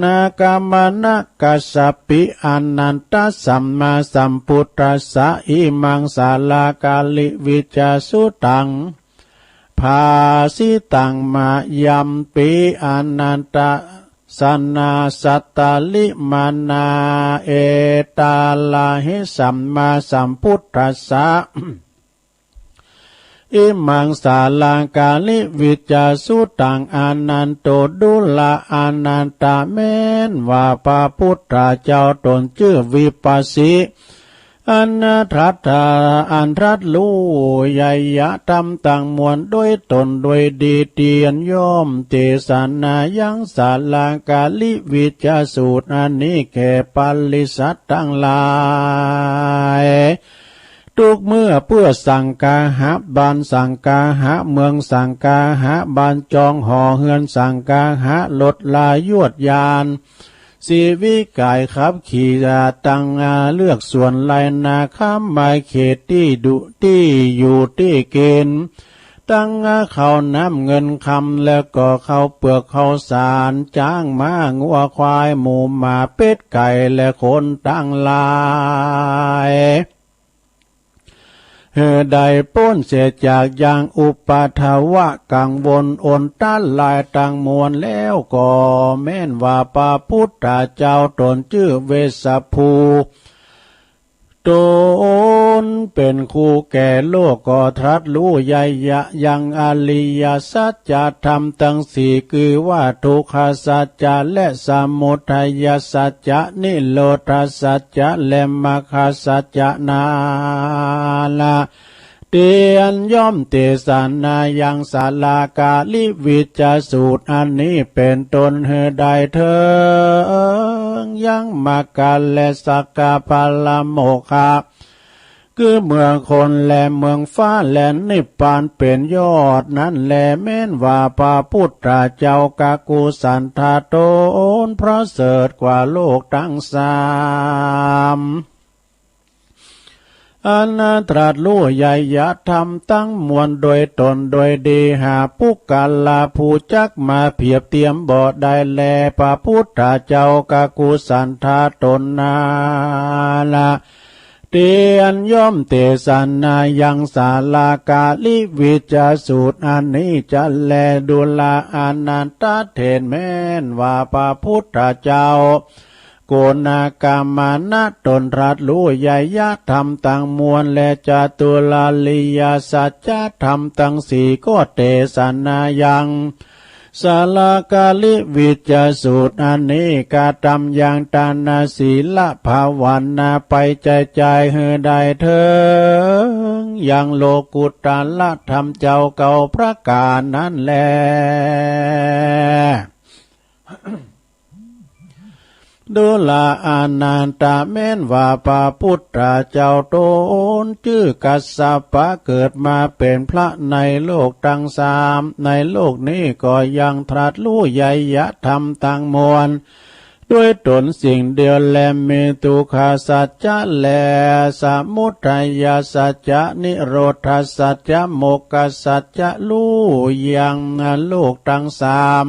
ณาคามณกัสสะปิอานันตสัมมาสัมพุทธัสสะ อิมังสาลากาลิวิจจสุตัง ภาสิตัง มะยังปิอานันตสนาสัตตาลิมานา เอตาลาหิสัมมาสัมพุทธัสสะ อิมังสาลากาลิวิจจสุตัง อานันโต ดูราอานันตะ แม้นว่าพระพุทธเจ้าตนจื้อวิปัสสิ อันตรัส อันตรัสฮู้ไยยะธรรมตังมวลโดยตนโดยดี เตียนย่อมเตสนายังสาลากาลิวิจจสูตรอันนี้แก่ปริษัทตังหลาย ทุกเมื่อเปื้อสังคาหะบ้านสังคาหะเมืองสังคาหะบ้านจองหอเฮือนสังคาหะรถลายวดยาน สีวิกายขับขี่ตังเลือกส่วนไล่นาคำไม้เขตตี้ดุตี้อยู่ตี้กิน ตังข้าวน้ำเงินคำแล้วก็ข้าวเปลือกข้าวสาร จ๊างม้างัวควายหมูหมาเป็ดไก่และคนตังหลาย หื้อได้ป๊นเสียจากอย่างอุปาทวะกังวลอันตรายตังมวลแล้วก็แม้นว่าพระพุทธเจ้าตนจื้อเวสสะภู ตนเป๋นครูแก่โลกก็ตรัสฮู้ไยยะยังอริยสัจธรรมตังสี่ คือว่าทุกขสัจจะและสมุทัยสัจจะ นิโรธสัจจะและมรรคสัจจะนาละ เตียนย่อมเตสนายังสาลากาลิวิจจสูตรอันนี้เป๋นต้นหื้อได้เถิงยังมรรคและสักกะผละโมกขะ คือเมืองคนและเมืองฟ้าและนิพพานเป๋นยอดนั้นแล แม้นว่าพระพุทธเจ้ากกุสันทะตนประเสริฐกว่าโลกตังสาม อันตรัสฮู้ไยยะธรรมตังมวลโดยตนโดยดี หาปุคคละผู้จักมาเปรียบเตียมบ่ได้แล พระพุทธเจ้ากกุสันทะตนนาละ เตียนย่อมเตสนายังสาลากาลิวิจจสูตรอันนี้จะแล ดูราอานันทะ เถิดแม้นว่าพระพุทธเจ้า โกณาคามณะตนตรัสฮู้ไยยะธรรมตังมวล และจตุราริยสัจธรรมตังสี่ก็เตสนายัง สาลากาลิวิจจสูตรอันนี้ กระทำยังทานศีลภาวนาไปใจใจหื้อได้เถิงยังโลกุตตรธรรมเจ้าเก้าประก๋านนั้นแล ดูราอานันทะ แม้นว่าพระพุทธเจ้าตนจื้อกัสสปะเกิดมาเป๋นพระในโลกตังสาม ในโลกนี้ก็ยังตรัสฮู้ไยยะธรรมตังมวล ด้วยตนสิ่งเดียวแล มีทุกขสัจจะและสมุทัยสัจจะ นิโรธสัจจะ มรรคสัจจะ ฮู้ยังโลกตังสาม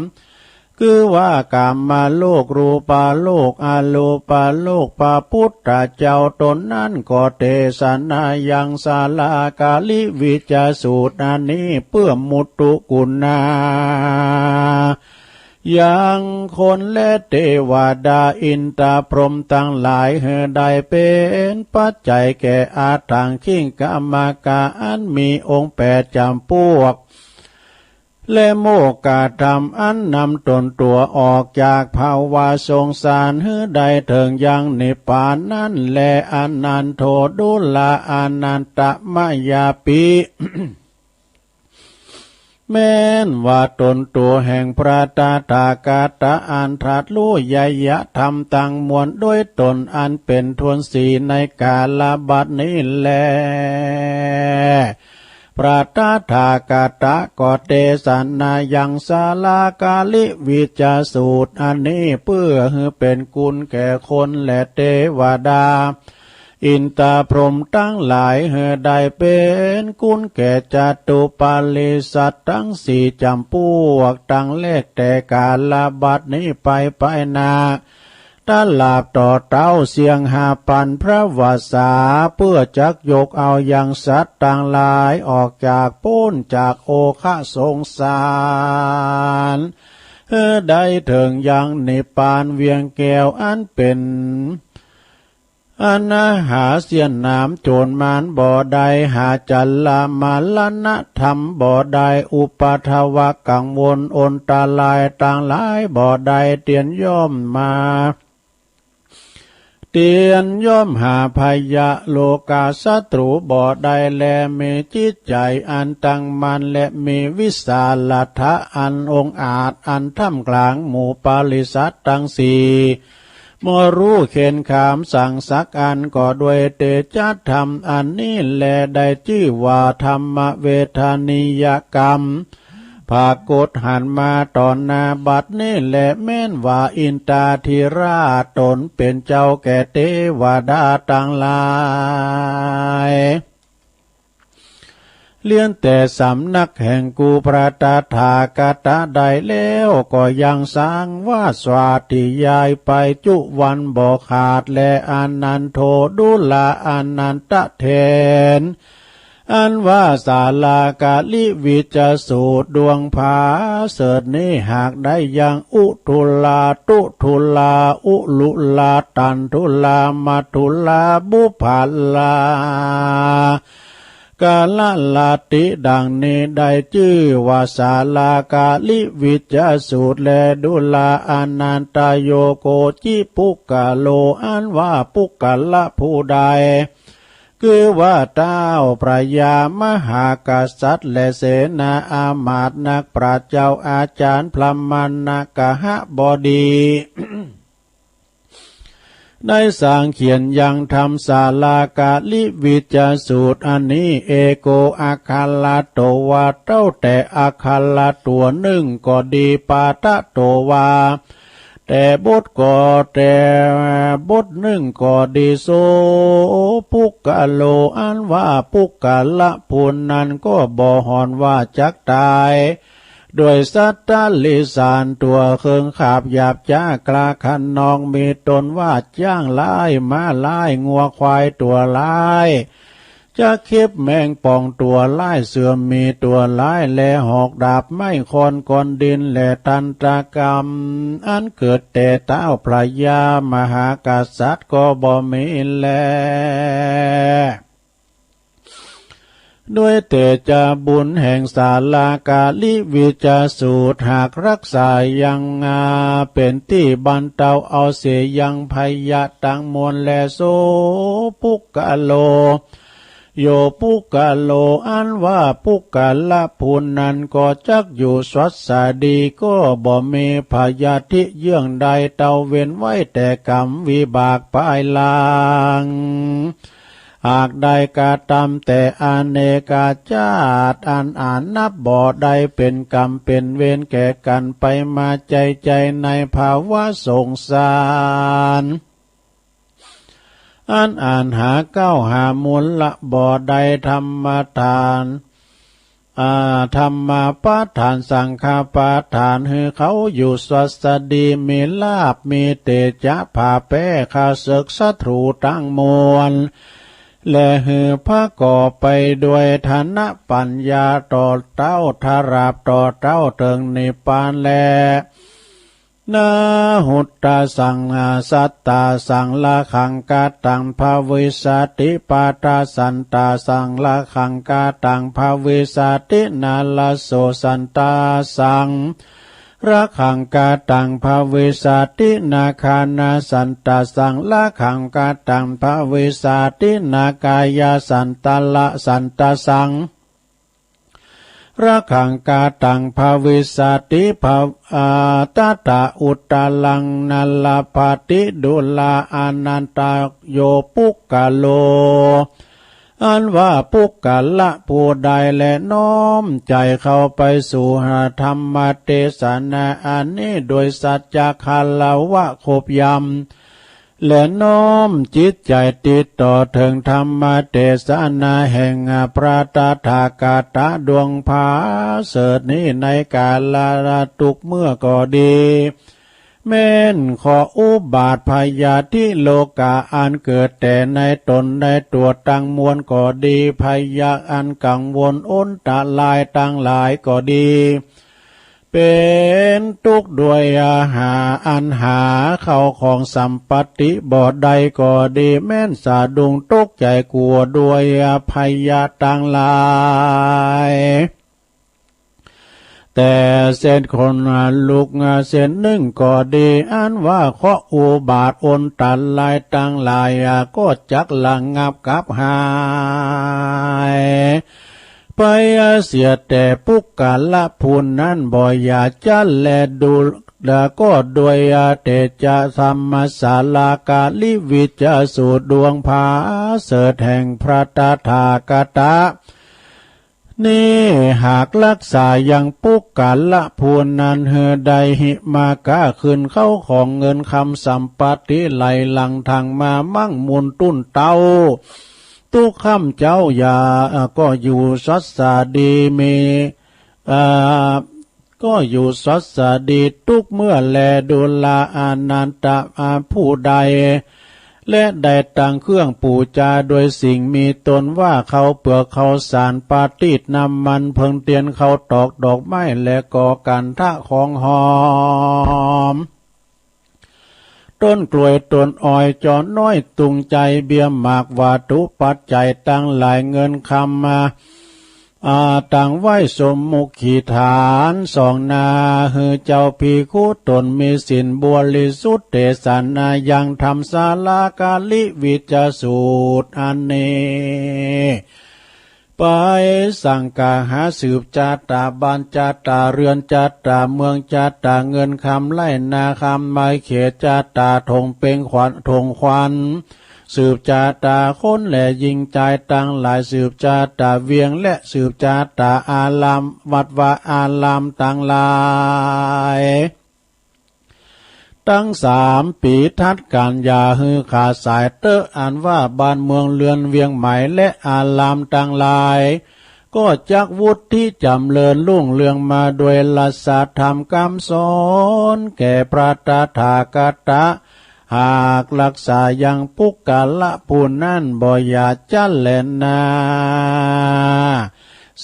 คือว่ากามโลก รูปโลก อรูปโลก พระพุทธเจ้าตนนั้นก็เตสนายังสาลากาลิวิจจสูตรอันนี้เปื้อมุตตุกุณา ยังคนและเตวดาอินทร์พรหมตังหลายหื้อได้เป๋นปัจจัยแก่อัฏฐังคิงคมกะอันมีองค์แปดจ๋ำปวก และโมกขธรรมอันนำตนตั๋วออกจากภวะสงสารหื้อได้เถิงยังนิพพานนั้นแล อานันโท ดูราอานันทะ มะยังปิ แม้นว่าตนตัวแห่งพระตถาคตะอันตรัสรู้ไยยธรรมตังมวลด้วยตนอันเป็นต้นสีในกาลบัดนี้แล พระตถาคตะก็เตสนายังสาลากาลิวิจจสูตรอันนี้เพื่อให้เป็นคุณแก่คนและเทวดา อินทร์พรหมทั้งหลาย หื้อได้เป๋นคุณแก่จตุปาริษัททั้งสี่จ๋ำปวก ตั้งแรกแต่กาลบัดนี้ไปไปหน้า ตลอดต่อเต้าเสี้ยงห้าปันพระวรรษา เพื่อจักยกเอายังสัตว์ตังหลายออกจากป๊นจากโอฆะสงสาร หื้อได้เถิงยังนิพพานเวียงแก้วอันเป๋น อนาหาเสี้ยนน้ำโจรมานบ่ได้ หาจัลลมรณธรรมบ่ได้ อุปัทวะกังวลอันตรายตังหลายบ่ได้ เตียนย่อมมา เตียนย่อมหาภัยโรคาศัตรูบ่ได้ และมีจิตใจ๋อันตั้งมั่น และมีวิสาทะอันองอาจ อันท่ามกลางหมู่ปาริษัทตังสี่ บ่ฮู้เข็ญขามสังสักอัน ก็ด้วยเตจะธรรมอันนี้แล ได้จื้อว่าธรรมเวทนิยกรรม ผากฏหันมาต่อหน้าบัดนี้แล แม้นว่าอินทราธิราชตนเป๋นเจ้าแก่เทวดาตังหลาย เลี้ยงแต่สำนักแห่งกูพระตถาคตะได้แล้ว ก็ยังสังวาสาธิยายไปจุวันบ่ขาด และอนันโทดุลาอนันตะเถร อันว่าสาลากาลิวิจจสูตรดวงผาเสริฐนี้ หากได้ยังอุทุลา ตุทุลา อุลุลา ตันทุลา มัทธุลา บุพพาลา กาลลาติดังนี้ ได้จื้อว่าสาลากาลิวิจจสูตร และดุลาอนันตโยโคจิปุคคโล อันว่าปุคคละผู้ใด คือว่าเท้าพระยามหากษัตริย์ และเสนาอามาตย์ นักปราชญ์เจ้าอาจารย์พราหมณกหบดี ได้สร้างเขียนยังธรรมสาลากาลิวิจจสูตรอันนี้ เอโกอัคคละโตวา เต้าแต่อักขระตั๋วนึ่งก็ดี ปาทะโตวา แต่บทก็ แต่บทนึ่งก็ดี โส ปุคคโล อันว่าปุคคละผู้นั้นก็บ่หอนว่าจักต๋าย ด้วยสัตว์เดรัจฉานตั๋วเคิงคาบหยาบจ๊ากล้าคะนอง มีต้นว่าจ๊างหลาย ม้าหลาย งัวควายตั๋วหลาย จักเข็บแมงป่องตั๋วหลาย เสือหมีตั๋วหลาย และหอกดาบไม้ค้อนก้อนดิน และทันตกรรม อันเกิดแต่เท้าพระยามหากษัตริย์ก็บ่มีแล ด้วยเตจะบุญแห่งสาลากาลิวิจจสูตร หากรักษายัง อ่า เป๋นตี้บรรเทาเอาเสียยังภัยตังมวลแล โส ปุคคโล โย ปุคคโล อันว่าปุคคละผู้นั้นก็จักอยู่สวัสดี ก็บ่มีภัยตี้เยื่องใดเต้า เว้นไว้แต่กรรมวิบากภายหลัง หากได้กระทำแต่อเนกชาติอันอาจนับบ่ได้ เป๋นกรรมเป๋นเวรแก่กั๋นไปมาใจ๊ๆ ในภาวะสงสาร อันอาจหาเก๊าหามูลละบ่ได้ ธรรมทาน อ่า ธรรมปทาน สังฆปทาน หื้อเขาอยู่สวัสดี มีลาภ มีเตจะ ผ่าแพ้ข้าศึกศัตรูตังมวล และหื้อประกอบไปด้วยฐานะปัญญาต่อเต้า ตราบต่อเต้าเถิงนิพพานแล นะหุตตะสัง สัตตะสัง ละขังกะตัง ภวิสสติ ปัตตะสันตะสัง ละขังกะตัง ภวิสสติ นะละโสสันตะสัง ละขังกะตัง ภวิสสติ นะฆานะสันตะสัง ละขังกะตัง ภวิสสติ นะกายะสันตะละสันตะสัง ระขังกาตังภวิสสติภะ อา ตัตถะอุตตรัง นะลัพพะติ ดูรา อนันตะโย ปุคคโล อันว่าปุคคละผู้ใดแลน้อมใจ๋เข้าไปสู่ธรรมเตสนาอันนี้โดยสัจจะคารวะขบยำ และน้อมจิตใจ๋ติดต่อเถิงธรรมเตสนาแห่งพระตถาคตะดวงผาเสริฐนี้ในกาละทุกเมื่อก็ดี แม้นเคราะห์อุบาทพยาธิโรคาอันเกิดแต่ในตนในตัวตังมวลก็ดี พยาธิอันกังวลอันตรายตังหลายก็ดี เป๋นตุ๊กข์ด้วยอาหาร อันหาเข้าของสัมปัตติบ่ได้ก็ดี แม้นสะดุ้งตกใจ๋กั๋วด้วยพยาธิตังหลาย แต่เส้นขนลุกเส้นนึ่งก็ดี อันว่าเคราะห์อุบาทอันตรายตังหลายก็จักระงับกับหาย ไปเสียแต่ปุคคละผู้นั้นบ่อย่าจะแลดู แล้วก็ด้วยเตจะธรรมสาลากาลิวิจสูตรดวงผาเสริฐแห่งพระตถาคตะ นี้หากรักษายังปุคคละผู้นั้นหื้อได้หิมาก้าขึ้นเข้าของเงินคำสัมปัตติไหลหลั่งทางมามั่งมูลตุ้นเต้า ตุ๊กค่ำเจ๊าอย่า เอ่อ ก็อยู่สวัสดีมี เอ่อ ก็อยู่สวัสดีทุกเมื่อแล ดูรา อนันตะ อ่า ผู้ใด และได้ตั้งเครื่องปู๋จาโดยสิ่งมีต้นว่าข้าวเปลือกข้าวสาร ปาฏิตน้ำมัน เผิงเตียน ข้าวตอก ดอกไม้ และก็คันธะของหอม ต้นกล้วย ต้นอ้อย จอน้อย ตุงไจ เบี้ยหมาก วัตถุปัจจัยตังหลาย เงินคำมา อ่า ตั้งไว้สมมุขีฐาน สองหน้า หื้อเจ้าภิกขุตนมีศีลบริสุทธิ์ เตสนายังธรรมสาลากาลิวิจสูตรอันนี้ ไปสังคหะสืบจะตาบ้านจะตาเรือนจะตาเมืองจะตาเงินคำไร่นาคำไม้เขตจะตาถงเปงขวัญถงขวัญ สืบจะตาคนและหญิงจายตังหลาย สืบจะตาเวียงและสืบจะตาอารามวัดวาอารามตังหลาย ตังสามปี๋ทัดกั๋นอย่าหื้อขาดสายเต๊อะ อันว่าบ้านเมืองเรือนเวียงใหม่และอารามตังหลาย ก็จักวุฒิจ๋ำเริญรุ่งเรืองมาโดยรัสธรรมกำสอนแก่พระตถาคตะ หากรักษายังปุคคละผู้นั้นบ่อย่าจะแลนา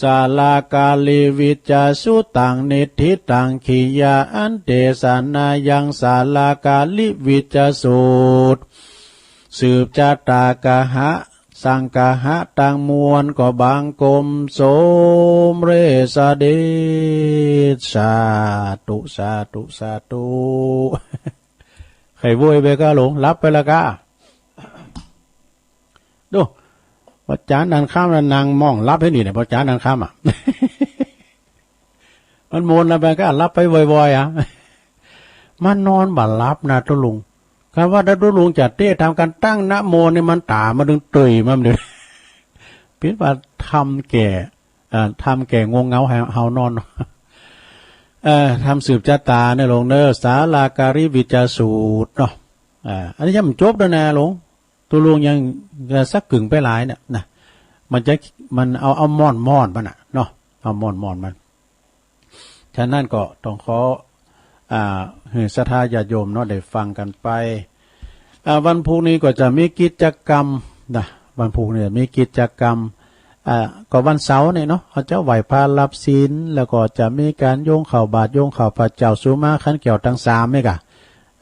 สาลากาลิวิจสูตรตังนิทธิตัง ขียาอันเตสนายังสาลากาลิวิจสูตร สืบจะตากหะสังคหะตังมวลก็บังคมสมเร็จเสด็จ สาธุ สาธุ สาธุ ใค่โวยไปก้าหลวง หลับไปละก้า ดู พอจ๋านันค่ำน่ะนั่งมองหลับให้นี่เนี่ย พอจ๋านันค่ำอ่ะ มันมนต์แล้วมันก็หลับไปบ่อยๆอ่ะ มันนอนบ่หลับนะตุ๊ลุง คันว่าถ้าตุ๊ลุงจะเต้ทำการตั้งนะโมนี่มันต๋ามันตึงตื่นมาเนี่ย เป๋นว่าทำแก่ อ่า ทำแก่ง่วงเหงาให้เฮานอน เอ่อ ทำสืบจะตาเนี่ยหลวงเนอะ สาลากาลิวิจสูตรเนาะ อ่า อันนี้ยังบ่จบด้วยนะหลวง ตุ๊ลุงยังจะสักกึ่งไปหลายเนี่ยนะ มันจะ มันเอา เอาม่อนๆมันน่ะเนาะ เอาม่อนๆมัน ฉะนั้นก็ต้องขอ อ่า หื้อศรัทธาญาติโยมเนาะ ได้ฟังกันไป อ่า วันพุธนี้ก็จะมีกิจกรรมนะ วันพุธนี้มีกิจกรรม อ่า ก็วันเสาร์นี่เนาะ เขาจะไหว้พระรับศีล แล้วก็จะมีการโยงข้าวบาตร โยงข้าวพระเจ้าสุมาขันแก้วตังสามนี่ก่ะ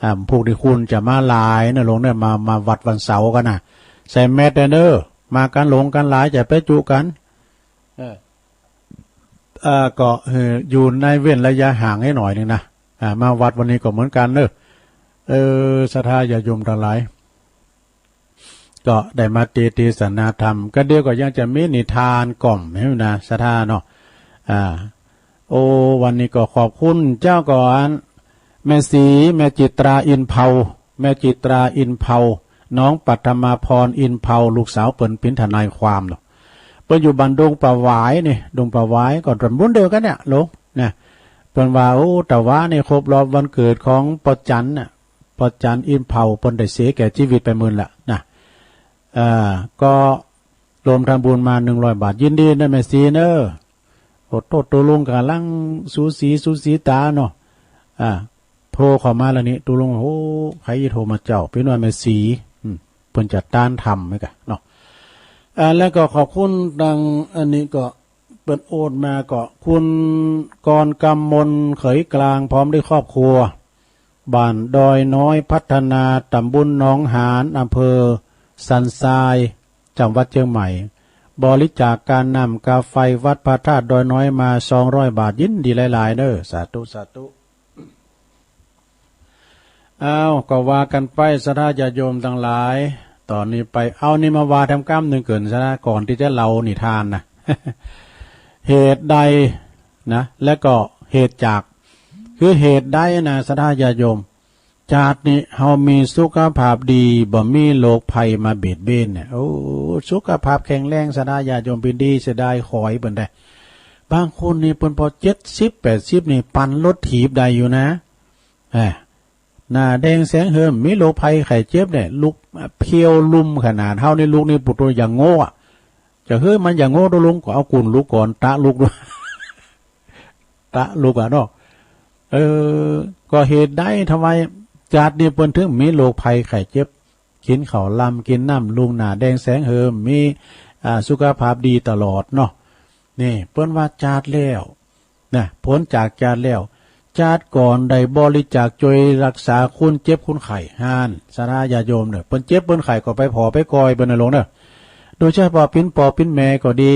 อ่า พวกที่คุณจะมาหลายนะหลวงเนี่ย มา มาวัดวันเสาร์กันนะ ใส่แมสเด้อ มากันหลวงกันหลาย จะไปจุกัน เออ เอ่อ ก็ เอ่อ อยู่ในเว้นระยะห่างให้หน่อยหนึ่งนะ อ่า มาวัดวันนี้ก็เหมือนกันเนอะ เออ ศรัทธาญาติโยมทั้งหลาย ก็ได้มาเต เตสนาธรรม ก็เดี๋ยวก็ยังจะมีนิทานก่อมให้นะ ศรัทธาเนาะ อ่า โอ้ วันนี้ก็ขอบคุณเจ้าก่อน แม่ศรี แม่จิตราอินเผา แม่จิตราอินเผา น้องปัทมาพรอินเผา ลูกสาวเปิ้นเป๋นทนายความเนาะ เปิ้นอยู่บ้านดงป่าหวายนี่ ดงป่าหวายก็ตำบลเดียวกันเนี่ย ลงนะ เปิ้นว่า โอ้ ตะวานี่ครบรอบวันเกิดของป้อจันน่ะ ป้อจันอินเผา เปิ้นได้เสียแก่ชีวิตไปมื้อละนะ เอ่อ ก็รวมทำบุญมาหนึ่งร้อยบาท ยินดีนะแม่ศรีเนอะ โอ้โต ตกลงกำลังสูสีสูสีต๋าเนาะ อ่า โทรเข้ามาแล้วนี่ ตกลง โอ้ ใครโทรมาเจ้า เป๋นว่าแม่ศรี อืม เปิ้นจะต้านทำไหมกะเนาะ อ่า แล้วก็ขอบคุณดังอันนี้ก็ เปิ้นโอนมาก็ คุณกรกำมลเขยกลาง พร้อมด้วยครอบครัว บ้านดอยน้อยพัฒนา ตำบลหนองหาน อำเภอสันทราย จังหวัดเชียงใหม่ บริจาคค่าน้ำค่าไฟวัดพระธาตุดอยน้อยมาสองร้อยบาท ยินดีหลายๆ เด้อ สาธุ สาธุ อ้าว ก็ว่ากันไป ศรัทธาญาติโยมตังหลาย ต๋อนนี้ไป เอานี่มาว่าแถมกำนึ่งเกินซะนะ ก่อนตี้จะเล่านิทานนะ เหตุใดนะ และก็เหตุจาก คือเหตุใดนะ ศรัทธาญาติโยม จาตินี้เฮามีสุขภาพดี บ่มีโรคภัยมาเบียดเบียนเนี่ย โอ้ สุขภาพแข็งแรง ศรัทธาญาติโยม เป๋นดีเสียดายขอยเปิ้นได้ บางคนนี่เปิ้นพอเจ็ดสิบแปดสิบนี่ปั่นรถถีบได้อยู่นะ อ่า หน้าแดงแสงเหิม มีโรคภัยไข้เจ็บเนี่ย ลุกเพลียวลุ่มขนาด เฮานี่ลุกนี่ปูดตัวอย่างโง่อะ จะเฮ้ยมันอย่างโง่ตัวลงก็เอากุ่นลุกก่อน ตะลุกด้วย ตะลุกอะเนาะ เออ ก็เหตุใดทำไมจาตินี้เปิ้นถึงมีโรคภัยไข้เจ็บ กินข้าวลำกินน้ำลุง หน้าแดงแสงเหิม มี อ่า สุขภาพดีตลอดเนาะ นี่ เปิ้นว่าจาติแล้ว นะ พ้นจากจาติแล้ว จาติก่อนได้บริจาคช่วยรักษาคนเจ็บคนไข้ หั้น ศรัทธาญาติโยมเนอะ เปิ้นเจ็บเปิ้นไข้ก็ไปผ่อไปกอยเปิ้นนะลงเนอะ โดยเฉพาะเป๋นป้อเป๋นแม่ก็ดี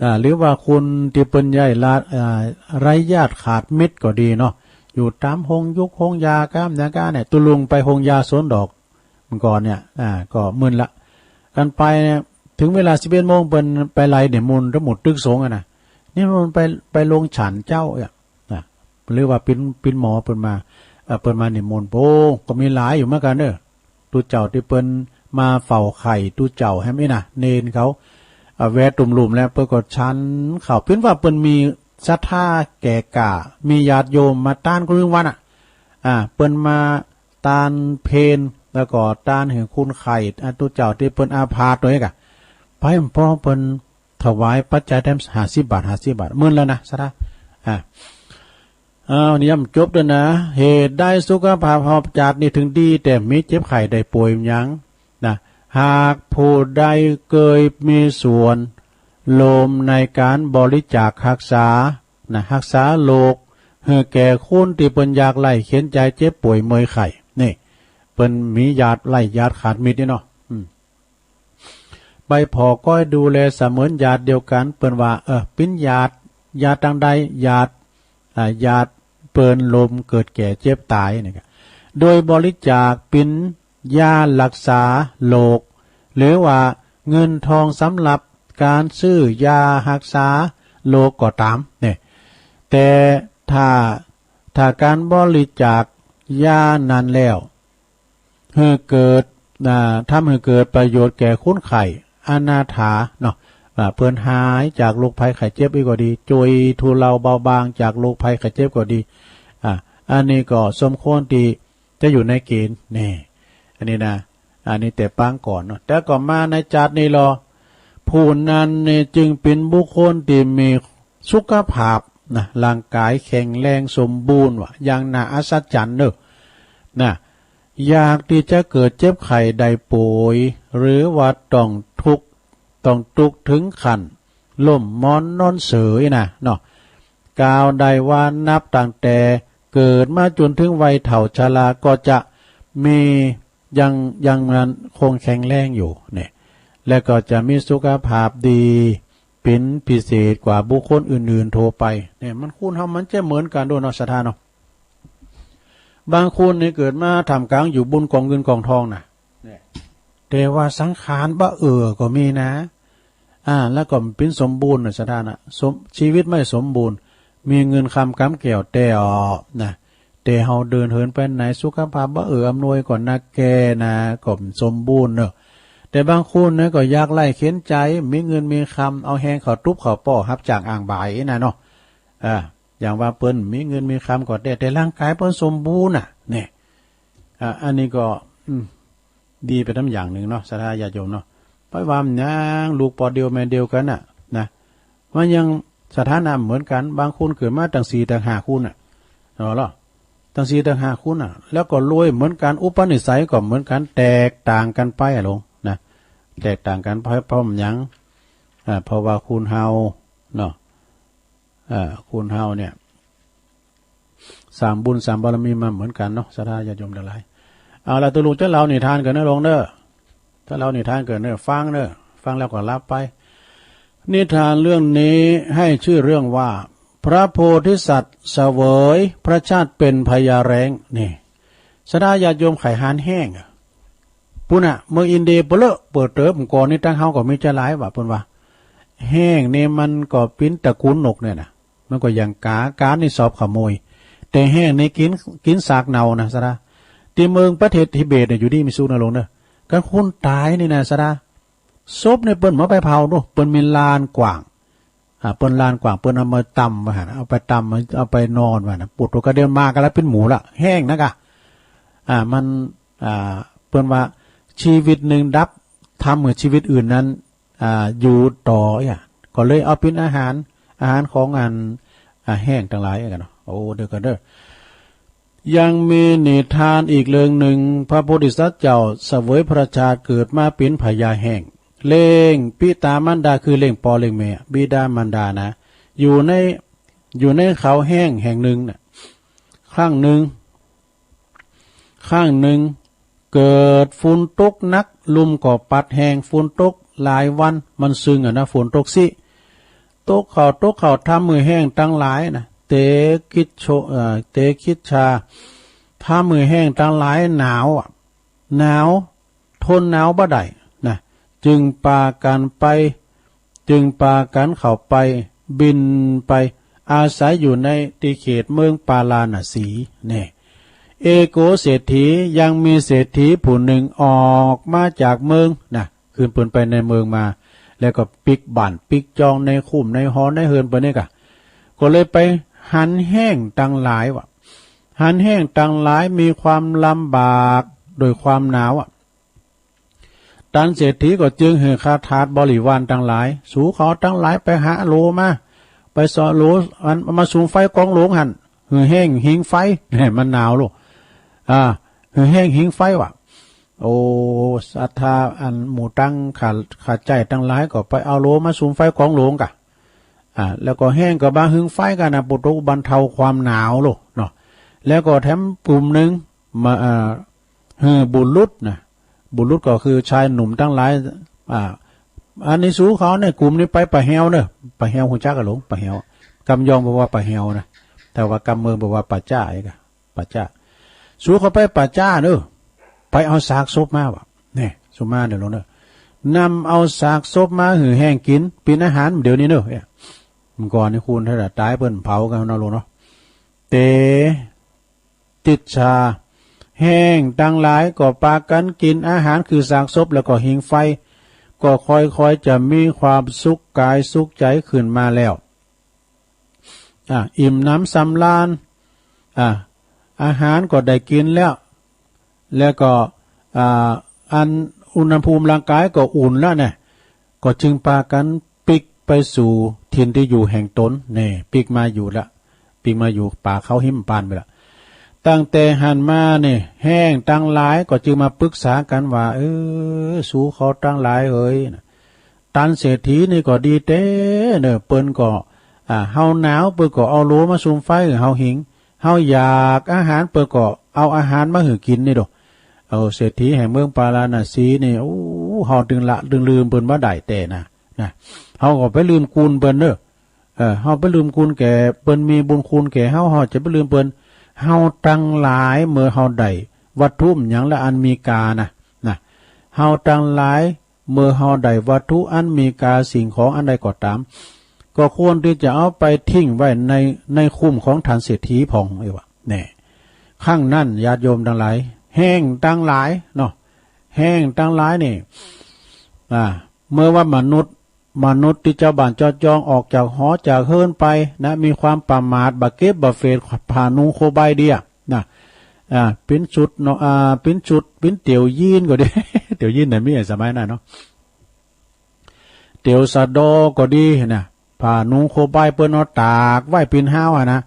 อ่า หรือว่าคนตี้เปิ้นไร้ญาติ อ่า ไร้ญาติขาดมิตรก็ดีเนาะ อยู่ตามโฮงยุกโฮงยา ก้ามยาก้าเนี่ย ตกลงไปโฮงยาสวนดอก เมื่อก่อนเนี่ย อ่า ก็มื้นละ กันไปเนี่ย ถึงเวลาสิบเอ็ดโมง เปิ้นไปไล่นิมนต์ทั้งหมดตึกสงฆ์อะนะ นิมนต์ไป ไปลงฉันเจ้าอะนะ หรือว่าเป๋น เป๋นหมอเปิ้นมา เอ่อ เปิ้นมานิมนต์ โอ้ ก็มีหลายอยู่เหมือนกันเนอะ ตุ๊เจ้าตี้เปิ้นมาเฝ้าไข้ตุ๊เจ้าแหมนี่นะ เณรเขา เอ่อ แวะตุ่มลุ่มแล้ว เปิ้นก็ฉันข้าว เป๋นว่าเปิ้นมีศรัทธาแก่กล้า มีญาติโยมมาต้านคนละวันอะ อ่า เปิ้นมา ต้านเพล แล้วก็ต้านหื้อคนไข้ อ่า ตุ๊เจ้าตี้เปิ้นอาพาธตัวนี้กะ ไปพอเปิ้นถวายปัจจัยแถมห้าสิบบาท ห้าสิบบาท มื้นแล้วนะ ศรัทธา อ่า อ้าว นี่ย้ำจบด้วยนะ เหตุใดสุขภาพเฮาจาตินี้ถึงดี แต่มีเจ็บไข้ได้ป่วยหยังนะ หากผู้ใดเกยมีส่วนร่วมในการบริจาครักษา นะ รักษาโรคหื้อแก่คนตี้เปิ้นยากไร้เข็ญใจ เจ็บป่วยเมื่อยไข้ นี่ เปิ้นมีญาติไร้ญาติขาดมิตรนี่เนาะ อืม ไปผ่อก้อยดูแลเสมือนญาติเดียวกัน เปิ้นว่า เออ เป๋นญาติ ญาติตังใด ญาติ อ่า ญาติเปิ้นร่วมเกิดแก่เจ็บต๋ายนี่กะ โดยบริจาคเป๋นยารักษาโรค หรือว่าเงินทองสำหรับการซื้อยารักษาโรคก็ต๋าม เนี่ย แต่ถ้า ถ้าการบริจาคยานั้นแล้ว หื้อเกิด อ่า ทำหื้อเกิดประโยชน์แก่คนไข้ อนาถาเนาะ ว่าเปิ้นหายจากโรคภัยไข้เจ็บอี้ก็ดี ช่วยทุเลาเบาบางจากโรคภัยไข้เจ็บก็ดี อ่า อันนี้ก็สมควรตี้จะอยู่ในเกณฑ์ นี่ อันนี้นะ อันนี้แต่ปางก่อนเนาะ แต่ก็มาในจาตินี้ลอ ผู้นั้นนี่จึงเป๋นบุคคลตี้มีสุขภาพนะ ร่างกายแข็งแรงสมบูรณ์ว่า อย่างน่าอัศจรรย์เนอะ นะ อยากตี้จะเกิดเจ็บไข้ได้ป่วย หรือว่าต้องทุกข์ ต้องตุ๊กข์ถึงขั้นล้มมอนนอนเสยนะเนาะ กล่าวได้ว่านับตั้งแต่เกิดมาจ๋นถึงวัยเฒ่าชราก็จะมี ยัง ยังนั้นคงแข็งแรงอยู่เนี่ย และก็จะมีสุขภาพดีเป๋นพิเศษกว่าบุคคลอื่นๆทั่วไป เนี่ย มันคนเฮามันจะเหมือนกันโดเนาะ ศรัทธาเนาะ บางคนนี่เกิดมาท่ามกลางอยู่บนกองเงินกองทองนะ เนี่ย แต่ว่าสังขารบ่เอื้อก็มีนะ อ่า แล้วก็ปิ้นสมบูรณ์นะ สถานะ สม- ชีวิตไม่สมบูรณ์ มีเงินคำกำแก้วแต่ออกนะ แต่เฮาเดินเหินไปไหน สุขภาพบ่เอื้ออำนวยก็นักแก่นะ ก็สมบูรณ์เนอะ แต่บางคนนะก็ยากไร้เข็ญใจ๋ มีเงินมีคำ เอาแฮงเข้าตุ๊บเข้าป้อ ฮับจ้างอ้างบ่ายนะเนาะ อ่า อย่างว่าเปิ้นมีเงินมีคำก็แต๊ แต่ร่างกายเปิ้นสมบูรณ์น่ะ เนี่ย อ่า อันนี้ก็ อืม ดีไปตามอย่างหนึ่งเนาะ ศรัทธาญาติโยมเนาะ ไปว่ามันหยัง ลูกป้อเดียวแม่เดียวกันน่ะ นะ มันยังสถานะเหมือนกัน บางคนเกิดมาตั้งสี่ตั้งห้าคนน่ะ เนาะ ตั้งสี่ตั้งห้าคนน่ะ แล้วก็รวยเหมือนกัน อุปนิสัยก็เหมือนกัน แตกต่างกันไปอะหลวง นะ แตกต่างกันไป เพราะมันหยัง อ่า เพราะว่าคนเฮา เนาะ อ่า คนเฮาเนี่ย สร้างบุญสร้างบารมีมาเหมือนกันเนาะ ศรัทธาญาติโยมทั้งหลาย เอาละ ตุ๊ลุงจะเล่านิทานกั๋นเน่อหลวงเน่อ จะเล่านิทานกั๋นเน่อ ฟังเน่อ ฟังแล้วก็หลับไป นิทานเรื่องนี้ให้ชื่อเรื่องว่า พระโพธิสัตว์เสวยพระชาติเป็นพญาแร้ง นี่ ศรัทธาญาติโยมใค่หานแฮ้งอะ ปู้นน่ะ เมืองอินเดียเปิ้นเลอะเปิ้นเติบก่อนนี่ ตังเฮาก็มีจะหลายว่า เปิ้นว่า แฮ้งนี่มันก็ปิ้นตระกูลนกเนี่ยนะ มันก็อย่างกา กานี่ชอบขโมย แต่แฮ้งนี่กิ๋น กิ๋นซากเน่านะ ศรัทธา ตี้เมืองประเทศทิเบตเนี่ย อยู่ดีมีสุขเน่อหลวงเน่อ คันคนต๋ายนี่นะ ศรัทธา ศพเนี่ยเปิ้นบ่ไปเผาเนาะ เปิ้นมีลานกว้าง อ่า เปิ้นลานกว้าง เปิ้นเอามาตำว่าหั้น เอาไปตำ เอาไปนอนว่าหั้น ปูดตัวกระเดียวมาก็ละปิ้นหมูละ แฮ้งนะกะ อ่า มัน อ่า เปิ้นว่าชีวิตหนึ่งดับ ทำให้ชีวิตอื่นนั้น อ่า อยู่ต่อ เนี่ย ก็เลยเอาปิ้นอาหาร อาหารของอัน อ่า แฮ้งตังหลายกั๋นเนาะ โอ้ เดี๋ยวก่อนเด้อ ยังมีนิทานอีกเรื่องหนึ่ง พระโพธิสัตว์เจ้าเสวยพระชาติเกิดมาปิ้นพญาแฮ้ง เลี้ยง ปิตามารดา คือเลี้ยงป้อเลี้ยงแม่ บิดามารดานะ อยู่ใน อยู่ในเขาแฮ้งแห่งหนึ่งน่ะ ครั้งหนึ่ง ครั้งหนึ่ง เกิดฝนตกหนัก ลุ่มก็ปัดแห้ง ฝนตกหลายวัน มันซึ่งอะนะ ฝนตกซิ ตกเข้า ตกเข้า ทำหื้อแฮ้งตังหลายนะ เตคิดโช- เอ่อ เตคิดชา ทำหื้อแฮ้งตังหลายหนาวอะ หนาว ทนหนาวบ่ได้นะ จึงปากั๋นไป จึงปากั๋นเข้าไป บินไป อาศัยอยู่ในตี้เขตเมืองปาราณสี แน่ เอโกเศรษฐี ยังมีเศรษฐีผู้หนึ่งออกมาจากเมืองนะ คือเปิ้นไปในเมืองมา แล้วก็ปิ๊กบ้านปิ๊กจองในคุ้มในหอในเฮือนเปิ้นนี่กะ ก็เลยไปหันแฮ้งตังหลายว่ะ หันแฮ้งตังหลายมีความลำบากโดยความหนาวอะ ต้านเศรษฐีก็จึงหื้อข้าทาสบริวารตังหลาย สูเขาตังหลายไปหาโหลมา ไปเซาะโหล อันมาสุมไฟก๋องโหลงหั้น หื้อแฮ้งหิงไฟ แหม มันหนาวโลก อ่า หื้อแฮ้งหิงไฟว่ะ โอ้ ศรัทธาอันหมู่ตังข้า- ข้าใจ๊ตังหลายก็ไปเอาโหลมาสุมไฟก๋องโหลงกะ อ่า แล้วก็แฮ้งก็บ่าหืงไฟกั๋นนะ ปู้โต บรรเทาความหนาวโลกเนาะ แล้วก็แถมกลุ่มหนึ่งมา อ่า หื้อบุรุษนะ บุรุษก็คือชายหนุ่มตังหลาย อ่า อันนี้สูเขาเนี่ย กลุ่มนี้ไปป่าแฮวเน่อ ป่าแฮวฮู้จักกะหลวง ป่าแฮว กำยองบอกว่าป่าแฮวนะ แต่ว่ากำเมืองบอกว่าป่าจ้า ไอ้กะ ป่าจ้า สูเขาไปป่าจ้าเน่อ ไปเอาซากศพมาว่ะ แน่ สุมาเน่อหลวงเน่อ นำเอาซากศพมาหื้อแฮ้งกิ๋น ปิ้นอาหารเดี๋ยวนี้เน่อ เนี่ย เมื่อก่อนนี่คนถ้าต๋ายเปิ้นเผากั๋นเนาะหลวงเนาะ เต ติจฉา แฮ้งตังหลายก็ปากั๋นกิ๋นอาหารคือซากศพ แล้วก็หิงไฟ ก็ค่อยๆ จะมีความสุขกายสุขใจ๋ขึ้นมาแล้ว อ่ะ อิ่มหนำสำราญ อ่ะ อาหารก็ได้กิ๋นแล้ว แล้วก็ อ่า อันอุณหภูมิร่างกายก็อุ่นแล้วเนี่ย ก็จึงปากั๋นปิ๊กไปสู่ถิ่นตี้อยู่แห่งตน แน่ ปิ๊กมาอยู่ละ ปิ๊กมาอยู่ป่าเขาหิมพานต์ไปละ ตั้งแต่หั้นมาเนี่ย แฮ้งตังหลายก็จึงมาปรึกษากั๋นว่า เออ สูเขาตังหลายเอ๋ย ต้านเศรษฐีนี่ก็ดีแต๊เน่อ เปิ้นก็ อ่า เฮาหนาวเปิ้นก็เอาโหลมาสุมไฟหื้อเฮาหิง เฮาอยากอาหารเปิ้นก็เอาอาหารมาหื้อกิ๋นนี่โด เอาเศรษฐีแห่งเมืองปาราณสีนี่ โอ้ เฮาตึงละตึงลืมเปิ้นบ่ได้แต๊นะ นะ เฮาก็ไปลืมคุณเปิ้นเน่อ เออ เฮาไปลืมคุณแก่ เปิ้นมีบุญคุณแก่เฮา เฮาจะไปลืมเปิ้น เฮาตังหลายเมื่อเฮาได้วัตถุหยังละอันมีค่านะ นะ เฮาตังหลาย เมื่อเฮาได้วัตถุอันมีค่าสิ่งของอันใดก็ตาม ก็ควรที่จะเอาไปทิ้งไว้ใน ในคุ้มของท่านเศรษฐีพ่องเอ้ยว่า แน่ ครั้งนั้นญาติโยมตังหลาย แฮงตังหลายเนาะ แฮงตังหลายนี่ อ่า เมื่อว่ามนุษย์ มนุษย์ตี้เจ้าบ้านเจ้าจองออกจากหอจากเฮือนไปนะ มีความประมาท บ่เก็บบ่เฟดผ้านุ่งโคใบเดียนะ อ่า เป๋นชุดเนาะ อ่า เป๋นชุด เป๋นเตียวยีนก็ดี เตียวยีนน่ะมีสมัยนั้นเนาะ เตียวสะดอก็ดีนะ ผ้านุ่งโคใบเปิ้นเอาตากไว้เป๋นฮาวอะนะ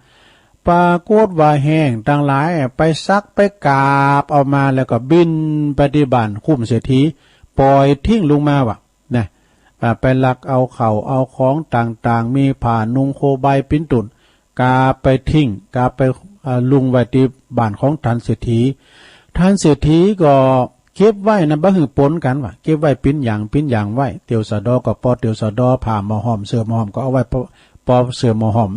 ปรากฏว่าแฮงตังหลายไปสักไปกาบเอามา แล้วก็บินไปตี้บ้านคุ้มเศรษฐี ปล่อยทิ้งลงมาว่ะ นะ อ่า ไปลักเอาข้าวเอาของต่างๆ มีผ้านุ่งโคใบเป๋นต้น กาบไปทิ้ง กาบไป อ่า ลุงไว้ตี้บ้านของท่านเศรษฐี ท่านเศรษฐีก็เก็บไว้นะ บ่หื้อปนกั๋นว่ะ เก็บไว้เป๋นอย่างเป๋นอย่างไว้ เตียวสะดอก็ปอเตียวสะดอ ผ้าหมอห้อม เสื้อหมอห้อมก็เอาไว้ปอ ปอเสื้อหมอห้อม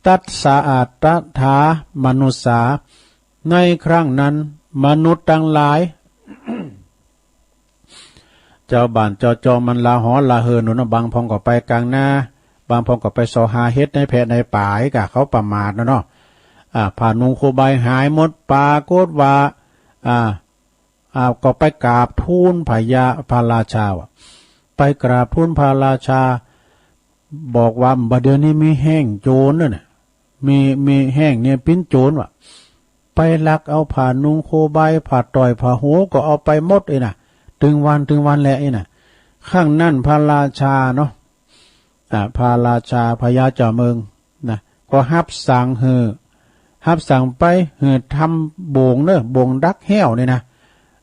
ตัสสะ อัตถะ มนุสสา ในครั้งนั้นมนุษย์ตังหลาย เจ้าบ้านเจ้าจองมันละหอละเหินโน่นเนาะ บางพ่องก็ไปกลางนา บางพ่องก็ไปเสาะหาเห็ดในแพะในป่า กะเขาประมาทนะเนาะ อ่า ผ้านุ่งโคใบหายหมด ปรากฏว่า อ่า อ่า ก็ไปกราบทูลพญาพระราชาว่ะ ไปกราบทูลพระราชา บอกว่าบัดเดี๋ยวนี้มีแฮงโจรเนี่ยนะ มี มีแฮงเนี่ยเป๋นโจรว่ะ ไปลักเอาผ้านุ่งโคใบ ผ้าต้อยผ้าหูก็เอาไปหมดเอ้ยนะ ตึงวันตึงวันแลเอ้ยนะ ครั้งนั้นพระราชาเนาะ อ่า พระราชาพญาเจ้าเมืองนะ ก็ฮับสั่งหื้อ ฮับสั่งไปหื้อทำโบ่งเนอะ โบ่งดักแฮ้วนี่นะ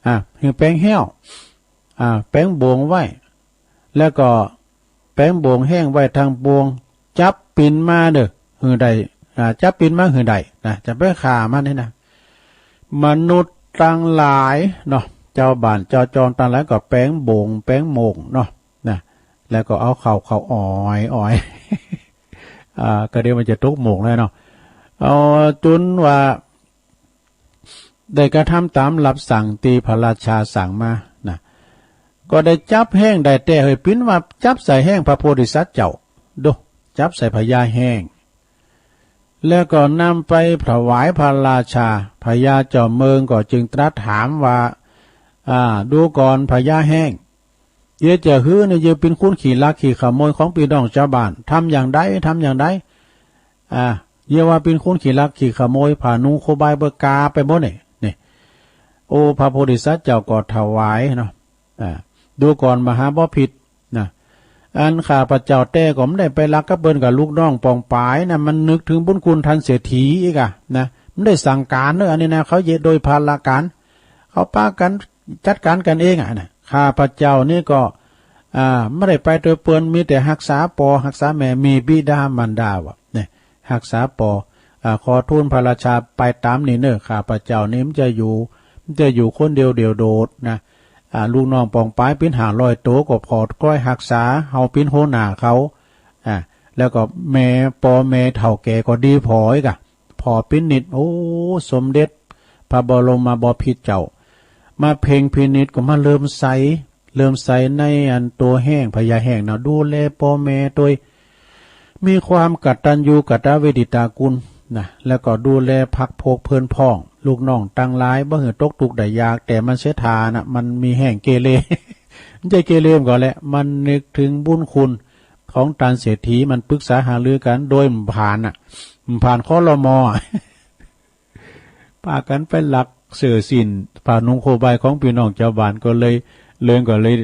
อ่า หื้อแป๋งแฮ้ว อ่า แป๋งโบ่งไว้ แล้วก็แป๋งโบ่งแฮงไว้ตังปวง จับปินมาเด้อ หื้อได้ อ่า จับปินมาหื้อได้นะ จะไปฆ่ามันนี่นะ มนุษย์ตังหลายเนาะ เจ้าบ้านเจ้าจองตังหลายก็แป๋งโบ่งแป๋งโม่งเนาะ นะ แล้วก็เอาข้าว ข้าวอ้อย อ้อย อ่า ก็เดี๋ยวมันจะตกโม่งแล้วเนาะ เอา จนว่า ได้กระทำต๋ามรับสั่งตี้พระราชาสั่งมานะ ก็ได้จับแฮงได้แต๊เฮ้ย ปินว่าจับใส่แฮงพระโพธิสัตว์เจ้า โด จับใส่พญาแฮง แล้วก็นำไปถวายพระราชา พญาเจ้าเมืองก็จึงตรัสถามว่า อ่า ดูก่อนพญาแฮง เยียะจะหื้อเนี่ย เยียะเป๋นคนขี้ลักขี้ขโมยของปี้น้องชาวบ้าน ทำอย่างใด ทำอย่างใด อ่า เยียะว่าเป๋นคนขี้ลักขี้ขโมย ผ้านุ่งโคใบเปิ้นกาบไปหมดเนี่ย นี่ โอ้ พระโพธิสัตว์เจ้าก็ถวายเนาะ อ่า ดูก่อนมหาบพิตรนะ อันข้าพเจ้าแต๊ก็บ่ได้ไปลักกับเปิ้น กับลูกน้องปองปายนะ มันนึกถึงบุญคุณท่านเศรษฐีอีกอะนะ บ่ได้สั่งก๋านเนาะ อันนี้นะ เขาเยียะโดยพลการ เขาปากั๋นจัดก๋านกั๋นเองอะนะ ข้าพเจ้านี่ก็ อ่า บ่ได้ไปโตยเปิ้น มีแต่ฮักษาปอฮักษาแม่ มีบิดามารดาว่ะ เนี่ย ฮักษาปอ อ่า ขอทูลพระราชาไปต๋ามนี้เนอะ ข้าพเจ้านี่มันจะอยู่ มันจะอยู่คนเดียวเดี่ยวโดดนะ อ่า ลูกน้องปองปายเป๋นห้าร้อยโตก็ผ่อก้อยฮักษา เฮาเป๋นหัวหน้าเขา อ่า แล้วก็แม่ ปอแม่เฒ่าแก่ก็ดีผ่ออีกอะ ผ่อเป๋นนิตร โอ้ สมเด็จพระบรมบพิตรเจ้า มาเพ็งพินิจก็มาเลื่อมใส เลื่อมใสในอันตัวแฮง พญาแฮงนะ ดูแลปอแม่โตย มีความกตัญญูกตเวทิตาคุณนะ แล้วก็ดูแลพรรคพวกเพื่อนพ้อง ลูกน้องตังหลาย บ่หื้อตกตุ๊กข์ได้ยาก แต่มันเสียฐานะ มันมีแฮงเกเร มันจะเกเรมันก็แหละ มันนึกถึงบุญคุณของท่านเศรษฐี มันปรึกษาหารือกั๋น โดยบ่ผ่านน่ะ บ่ผ่าน ครม. อะ ปากั๋นไปลักเสื้อสิ้น ผ้านุ่งโคใบของปี้น้องชาวบ้าน ก็เลย เรื่องก็เลย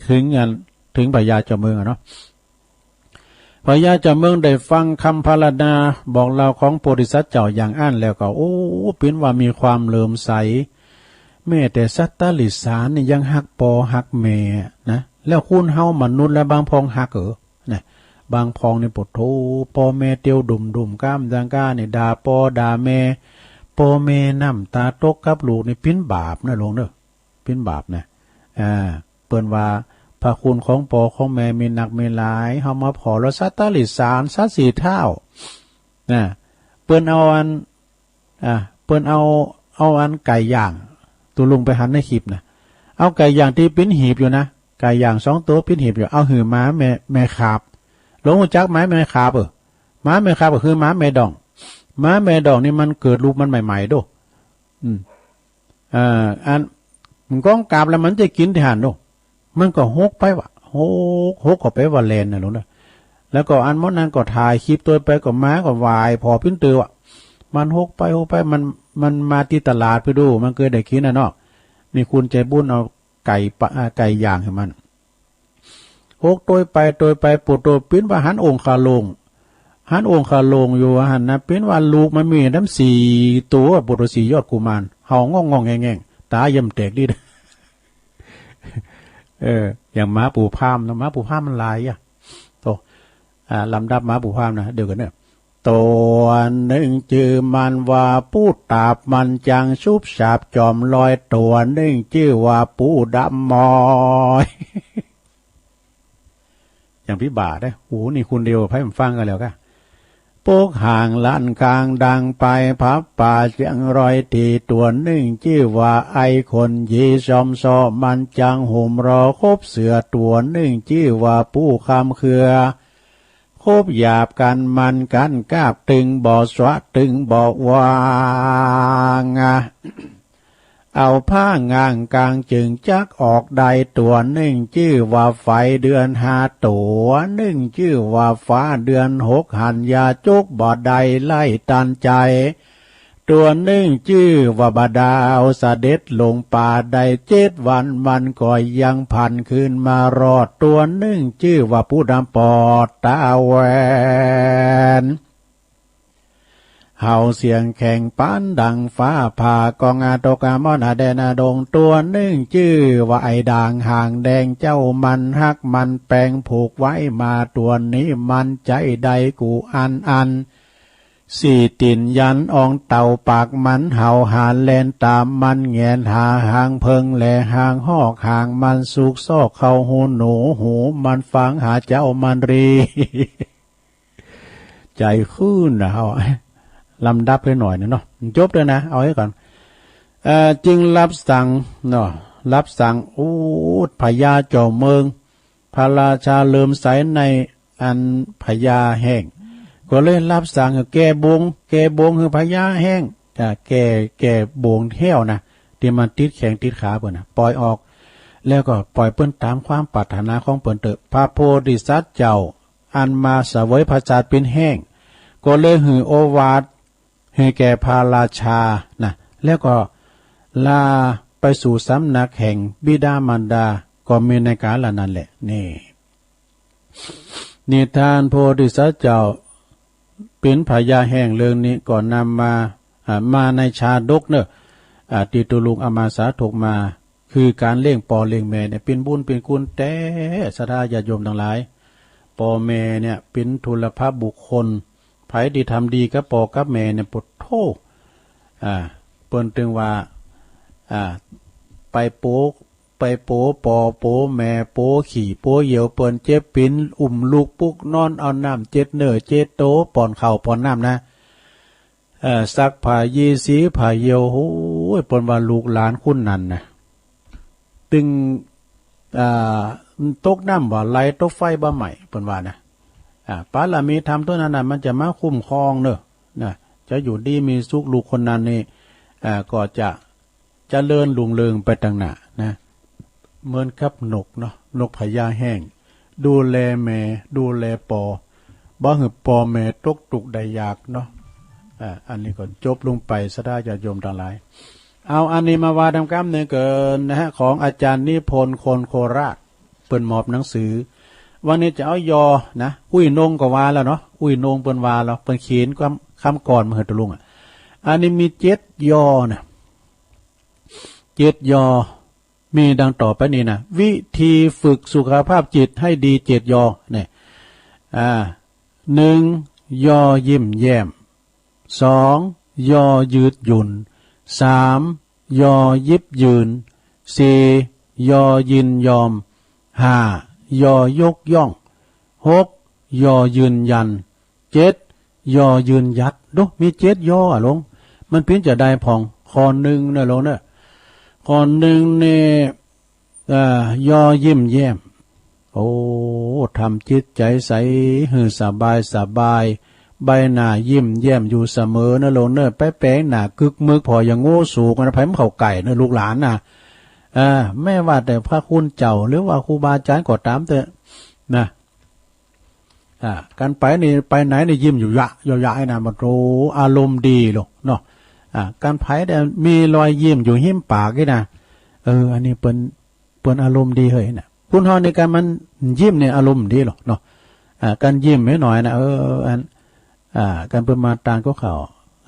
ถึงอัน ถึงพญาเจ้าเมืองอะเนาะ พญาเจ้าเมืองได้ฟังคำพรรณนาบอกเล่าของโพธิสัตว์เจ้าอย่างอั้นแล้วก็ โอ้ เป๋นว่ามีความเลื่อมใส แม้แต่สัตว์ติรัจฉานนี่ยังฮักปอฮักแม่นะ แล้วคนเฮามนุษย์ละบางพ่องฮักเออ นะ บางพ่องนี่ โผดโธ่ ปอแม่เตียวดุ่มๆ ก้ามจังก้านี่ ด่าปอด่าแม่ ปอแม่น้ำต๋าตกกับลูกนี่เป๋นบาปนะหลวงเด้อ เป๋นบาปนะ อ่า เปิ้นว่าพระคุณของปอของแม่มีนักมีหลาย เฮามาผ่อละสัตว์ติรัจฉาน สัตว์สี่เท้า นะ เปิ้นเอาอัน อ่า เปิ้นเอา เอาอันไก่ย่าง ตุ๊ลุงไปหันในคลิปนะ เอาไก่ย่างตี้เป๋นหีบอยู่นะ ไก่ย่างสองตัวปิ้นหีบอยู่ เอาหื้อหมาแม่ แม่ขาบ หลวงฮู้จักหมาแม่ขาบ เออ หมาแม่ขาบก็คือหมาแม่ดอง หมาแม่ดองนี่มันเกิดลูกมันใหม่ๆ โด อืม เอ่อ อัน มันก้องกราบแล้วมันจะกินที่หั้นโด มันก็หกไปวะ หก หกก็ไปว่าแลนนะหลวงนะ แล้วก็อันหมอนั้นก็ถ่ายคลิปตัวไปก็หมาก็วายผ่อปิ้นเตอวะ มันหกไปหกไป มัน มันมาที่ตลาดไปดู มันเกยได้กินน่ะเนาะ นี่คุณใจบุญเอาไก่ปะ อ่า ไก่ย่างหื้อมัน หกตัวไปตัวไป ปูโตปิ้นว่าหันองค์คาลง หันองค์คาลงอยู่หั้นนะ ปิ้นว่าลูกมันมีตั้งสี่ตัว ปูโตสี่ยอดกุมาร เห่าง่องๆ แง่งๆ ตาเยี่ยมแตกดิ เออ อย่างหมาปู่พราหมณ์นะ หมาปู่พราหมณ์มันหลายอะ โต อ่า ลำดับหมาปู่พราหมณ์นะ เดี๋ยวกันเนอะ ตัวหนึ่งจื้อมันว่าปู่ตาบ มันจังชุบฉาบจอมลอย ตัวหนึ่งจื้อว่าปู่ดำมอย อย่างพี่บ่าได้ โอ้โห นี่คุณเดียวไพ่ผมฟังกันแล้วกะ ปกห่างล้านกลางดังไป ผับป่าเชียงรอยตี ตัวหนึ่งจื้อว่าไอ้คนยีซอมซอ มันจังห่มรอคบเสือ ตัวหนึ่งจื้อว่าปู่คำเครือ คบหยาบกันมันกันกาบตึงบ่สวะตึงบ่วางอะ เอาผ้าง่างกลางจึงจักออกได้ ตัวหนึ่งจื้อว่าไฟเดือนห้า ตัวหนึ่งจื้อว่าฟ้าเดือนหก หันยาจุกบ่ได้ไล่ตันใจ ตัวหนึ่งจื้อว่าบ่าดาวเสด็จลงป่าได้เจ็ดวัน มันก็ยังผันคืนมารอด ตัวหนึ่งจื้อว่าปู่ดำปอดตาแหวน เห่าเสียงแข็งปานดังฟ้าผ่า กองอาตกอามอนอาแดนอาดง ตัวหนึ่งจื้อว่าไอ้ด่างหางแดง เจ้ามันฮักมันแปงผูกไว้มา ตัวนี้มันใจได้กูอันอัน สี่ติ่นยันอองเต่าปากมันเห่าหาแลนตามมันแหงนหาหางเพิงแลหางฮอก หางมันสุกซอกเข้าหูหนู หูมันฟังหาเจ้ามันรี ใจขึ้นนะเฮา ลำดับให้หน่อยนะเนาะ จบเลยนะ เอาไว้ก่อน เอ่อ จึงรับสั่งเนาะ รับสั่ง โอ้ พญาเจ้าเมือง พระราชาเลื่อมใสในอันพญาแห้ง ก็เลยรับสั่งให้แก้บง แก้บงให้พญาแห้ง อ่า แก้ แก้บงแห้วนะ ที่มันติดแข้งติดขาเปิ้นนะ ปล่อยออก แล้วก็ปล่อยเปิ้นตามความปรารถนาของเปิ้นเถอะ พระโพธิสัตว์เจ้า อันมาเสวยพระชาติปิ้นแห้ง ก็เลยหื้อโอวาทให้แก่พระราชานะ แล้วก็ลาไปสู่สำนักแห่งบิดามารดา ก็มีในกาลนั้นแหละ นี่ นิทานโพธิสัตว์เจ้า เป็นพญาแห้งเรื่องนี้ก็นำมา อ่า มาในชาดกเนอะ อ่า ที่ตุลุงเอามาสาธกมา คือการเลี้ยงป้อเลี้ยงแม่เนี่ย เป็นบุญเป็นคุณแต๊ ศรัทธาญาติโยมทั้งหลาย ป้อแม่เนี่ยเป็นทุลภบุคคล ไผที่ทำดีกับป้อกับแม่เนี่ย ปะโธ่ อ่า เปิ้นตึงว่า อ่า ไปโป ไปโปป้อโปแม่ โปขี้โปเยี่ยว เปิ้นเจ็บปิ๋น อุ้มลูกปลุกนอน เอาน้ำเจ็ดเนื้อเจ็ดโต ป้อนข้าวป้อนน้ำนะ เอ่อ ซักผ้ายี่สีผ้าเยี่ยว โอ้ย เปิ้นว่าลูกหลานคุณนั้นนะ ตึง อ่า ตกน้ำบ่ไหล ตกไฟบ่ไหม้ เปิ้นว่านะ อ่า บารมีธรรมตัวนั้นน่ะ มันจะมาคุ้มครองเนอะ นะ จะอยู่ดีมีสุข ลูกคนนั้นนี่ อ่า ก็จะ เจริญรุ่งเรืองไปตังหน้านะ เหมือนกับนกเนาะ นกพญาแห้ง ดูแลแม่ ดูแลป้อ บ่หื้อป้อแม่ตกทุกข์ได้ยากเนาะ อ่า อันนี้ก็จบลงไป ศรัทธาญาติโยมทั้งหลาย เอาอันนี้มาว่านำกำเนิดเกินนะฮะ ของอาจารย์นิพนธ์ คนโคราช เปิ้นมอบหนังสือ วันนี้จะเอายอนะ อุ้ยนงก็ว่าแล้วเนาะ อุ้ยนงเปิ้นว่าแล้ว เปิ้นเขียนคำ คำกลอนมาหื้อตุลุงอะ อันนี้มีเจ็ดยอนะ เจ็ดยอ มีดังต่อไปนี้นะ วิธีฝึกสุขภาพจิตให้ดีเจ็ดยอเนี่ย อ่า หนึ่ง ยอยิ้มแย้ม สอง ยอยืดหยุ่น สาม ยอหยิบยืน สี่ ยอยินยอม ห้า ยอยกย่อง หก ยอยืนยัน เจ็ด ยอยืนหยัด ดู มีเจ็ดยออะหลวง มันเปียงจะได้พ่อง ข้อหนึ่งเนอะหลวงเนอะ ข้อหนึ่งนี่ เอ่อ ยอยิ้มแย้ม โอ้ ทำจิตใจใสหื้อสบายสบาย ใบหน้ายิ้มแย้มอยู่เสมอนะลูกเนอะ ไปแป๋งหน้ากึกมึกผ่ออย่างโง่สูงนะ ไผมันเข้าใกล้เนอะลูกหลานนะ เออ แม้ว่าแต่พระคุณเจ้า หรือว่าครูบาอาจารย์ก็ตามเถอะนะ อ่า กันไปนี่ ไปไหนนี่ยิ้มอยู่ยะ ยะยะนะ มันโตอารมณ์ดีลูกเนาะ อ่า กันไปแต่มีรอยยิ้มอยู่หิมปากนี่นะ เออ อันนี้เปิ้น เปิ้นอารมณ์ดีเฮ้ยนะ คนเฮานี่กันมันยิ้มนี่อารมณ์ดีลูกเนาะ อ่า กันยิ้มให้หน่อยนะ เออ อัน อ่า กันเปิ้นมาตานข้าวข้าว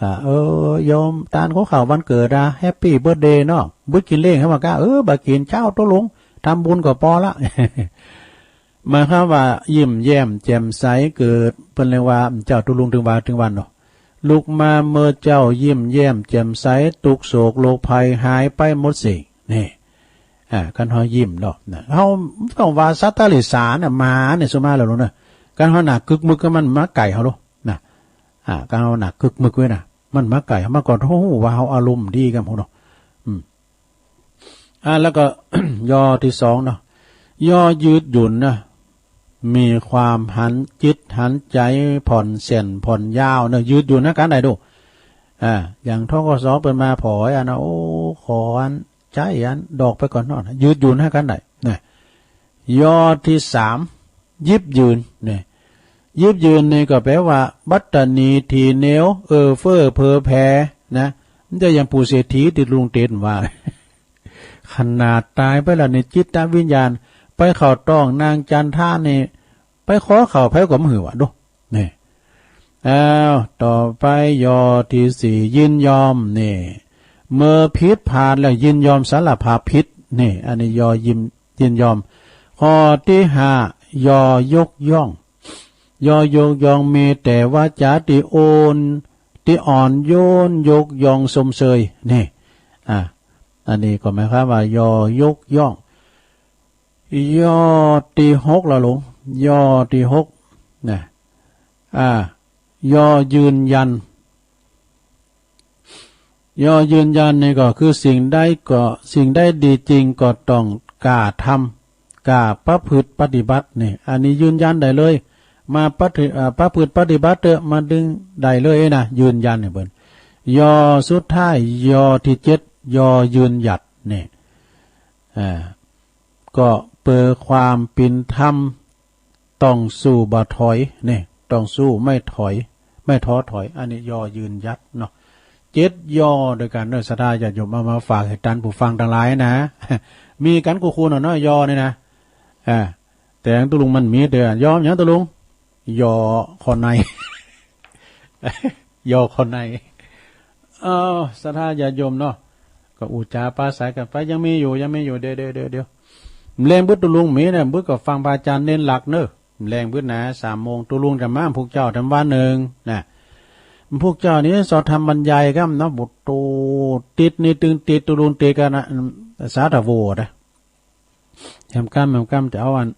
อ่า เออ โยมตานข้าวข้าววันเกิดอะ แฮปปี้เบิร์ธเดย์เนาะ บ่กินเลี้ยงให้มาก้า เออ บ่กินเจ้า ตกลง ทำบุญก็ปอละ หมายความว่ายิ้มแย้มแจ่มใสเกิด เปิ้นเรียกว่าเจ้าตกลงถึงวาถึงวันเนาะ ลุกมาเมื่อเจ้ายิ้มแย้มแจ่มใส ทุกข์โศกโรคภัยหายไปหมดสิ้น นี่ อ่า คันเฮายิ้มเนาะนะ เฮาต้องว่าสัตว์เดรัจฉานน่ะ หมาเนี่ย ส่วนมากแล้วเนาะ คันเฮาหน้ากึกมึกก็มันมาใกล้เฮาโลดนะ อ่า คันเฮาหน้ากึกมึกไว้นะ มันมาใกล้เฮา มันก็ฮู้ว่าเฮาอารมณ์ดีกับเฮาเนาะ อืม อ่า แล้วก็ ยอที่สองเนาะ ยอยืดหยุ่นนะ มีความหัน จิตหันใจผ่อนแส่นผ่อนยาวเนาะ ยืดหยุ่นนะ การได้ดู อ่า อย่าง ธ.ก.ส. เปิ้นมาผ่ออันนะ โอ้ ขออัน ใช้อันดอกไปก่อนเนาะ ยืดหยุ่นให้กันได้นะ ยอที่สาม ยิบยืนเนี่ย ยิบยืนนี่ก็แปลว่า บัดตะหนีถีเหนียว เอ้อเฟ้อเผลอแผลนะ มันจะอย่างปู่เศรษฐีที่ลุงเต๋นว่า ขนาดตายไปแล้วนี่ จิตวิญญาณ ไปเข้าต้องนางจันทะนี่ ไปขอข้าวไผก็บ่หื้อว่าดู นี่ อ้าว ต่อไปยอที่สี่ ยินยอม นี่ เมื่อผิดพลาดแล้วยินยอมสารภาพผิด นี่ อันนี้ยอยิน ยินยอม ข้อที่ห้า ยอยกย่อง ยอยกย่อง มีแต่วาจาที่โอน ที่อ่อนโยน ยกย่องชมเชย นี่ อ่ะ อันนี้ก็หมายความว่ายอยกย่อง ยอที่หกละลูก ยอที่หกนะ อ่า ยอยืนยัน ยอยืนยันนี่ก็คือสิ่งใดก็ สิ่งใดดีจริงก็ต้องกล้าทำ กล้าประพฤติปฏิบัตินี่ อันนี้ยืนยันได้เลย มาปฏิ เอ่อ ประพฤติปฏิบัติเถอะ มาดึงได้เลยนะ ยืนยันนี่เปิ้น ยอสุดท้าย ยอที่เจ็ด ยอยืนหยัดนี่ อ่า ก็เปื้อความเป๋นธรรม ต้องสู้บ่ถอย นี่ ต้องสู้ไม่ถอย ไม่ท้อถอย อันนี้ยอยืนหยัดเนาะ เจ็ดยอด้วยกันเนาะ ศรัทธาญาติโยม เอามาฝากให้ท่านผู้ฟังทั้งหลายนะ มีกันกู้คนเนาะ ยอนี่นะ อ่า แต่ตกลงมันมีเด้อ ยอหยังตกลง ยอข้อใน ยอข้อใน เอ้า ศรัทธาญาติโยมเนาะ ก็อู้จ๋าปราศรัยกันไป ยังมีอยู่ ยังมีอยู่ เดี๋ยว เดี๋ยว เดี๋ยว เดี๋ยว แลงบึดตกลงมีนะ บึดก็ฟังพระอาจารย์เน้นหลักเนอะ แลงบึดนะ สามโมงตกลงจะมา พวกเจ้าทำวันหนึ่งนะ พวกเจ้านี่สอดทำบรรยายกันเนาะ บทโตติดนี่ตึงติดตกลงติดกันนะ สาธโวนะ แหมกำ แหมกำ จะเอาอัน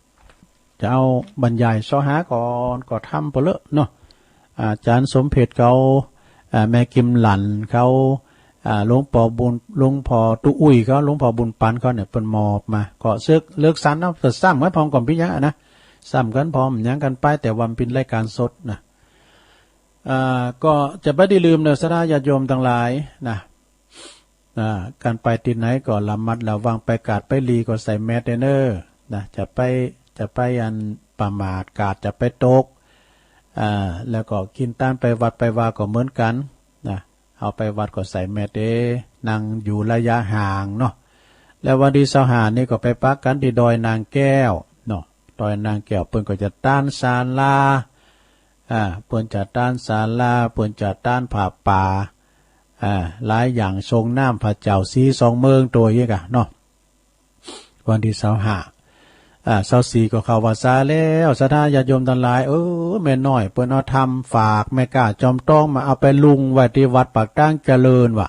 จะเอาบรรยายเสาะหาก่อน ก็ทำไปเลอะเนาะ อาจารย์สมเพชรเขา อ่า แม่กิมหลั่นเขา อ่า หลวงพ่อบุญ หลวงพ่อตู้อุ้ยเขา หลวงพ่อบุญปันเขาเนี่ย เปิ้นมอบมา ก็เสิร์ชเลือกสรรเอา แต่ซ้ำกันพร้อมก่อนพี่ยังอะนะ ซ้ำกันพร้อมหยังกันไป แต่ว่ามันเป็นรายการสดนะ อ่า ก็จะบ่ได้ลืมเนอะ ศรัทธาญาติโยมทั้งหลายนะ อ่า การไปตี้ไหนก็ระมัดระวัง ไปกาดไปหลีก็ใส่แมสเด้อเนอะ นะ จะไป จะไปอันประมาท กาดจะไปตก อ่า แล้วก็กินตานไปวัดไปวาก็เหมือนกันนะ เฮาไปวัดก็ใส่แมสเด้ นั่งอยู่ระยะห่างเนาะ แล้ววันตี้ซาวห้านี่ก็ไปปะกันตี้ดอยนางแก้วเนาะ ดอยนางแก้วเปิ้นก็จะตานศาลา อ่า เปิ้นจะตานศาลา เปิ้นจะตานผ้าป่า อ่า หลายอย่าง สรงน้ำพระเจ้าสีสองเมืองตัวอี้กะเนาะ วันตี้ซาวห้า อ่า ซาวสี่ก็เข้าพรรษาแล้ว ศรัทธาญาติโยมทั้งหลาย เออ แม่น้อยเปิ้นเอาธรรมฝากแม่ก้าจอมทองมา เอาไปลุงไว้ตี้วัดปากตางเจริญว่ะ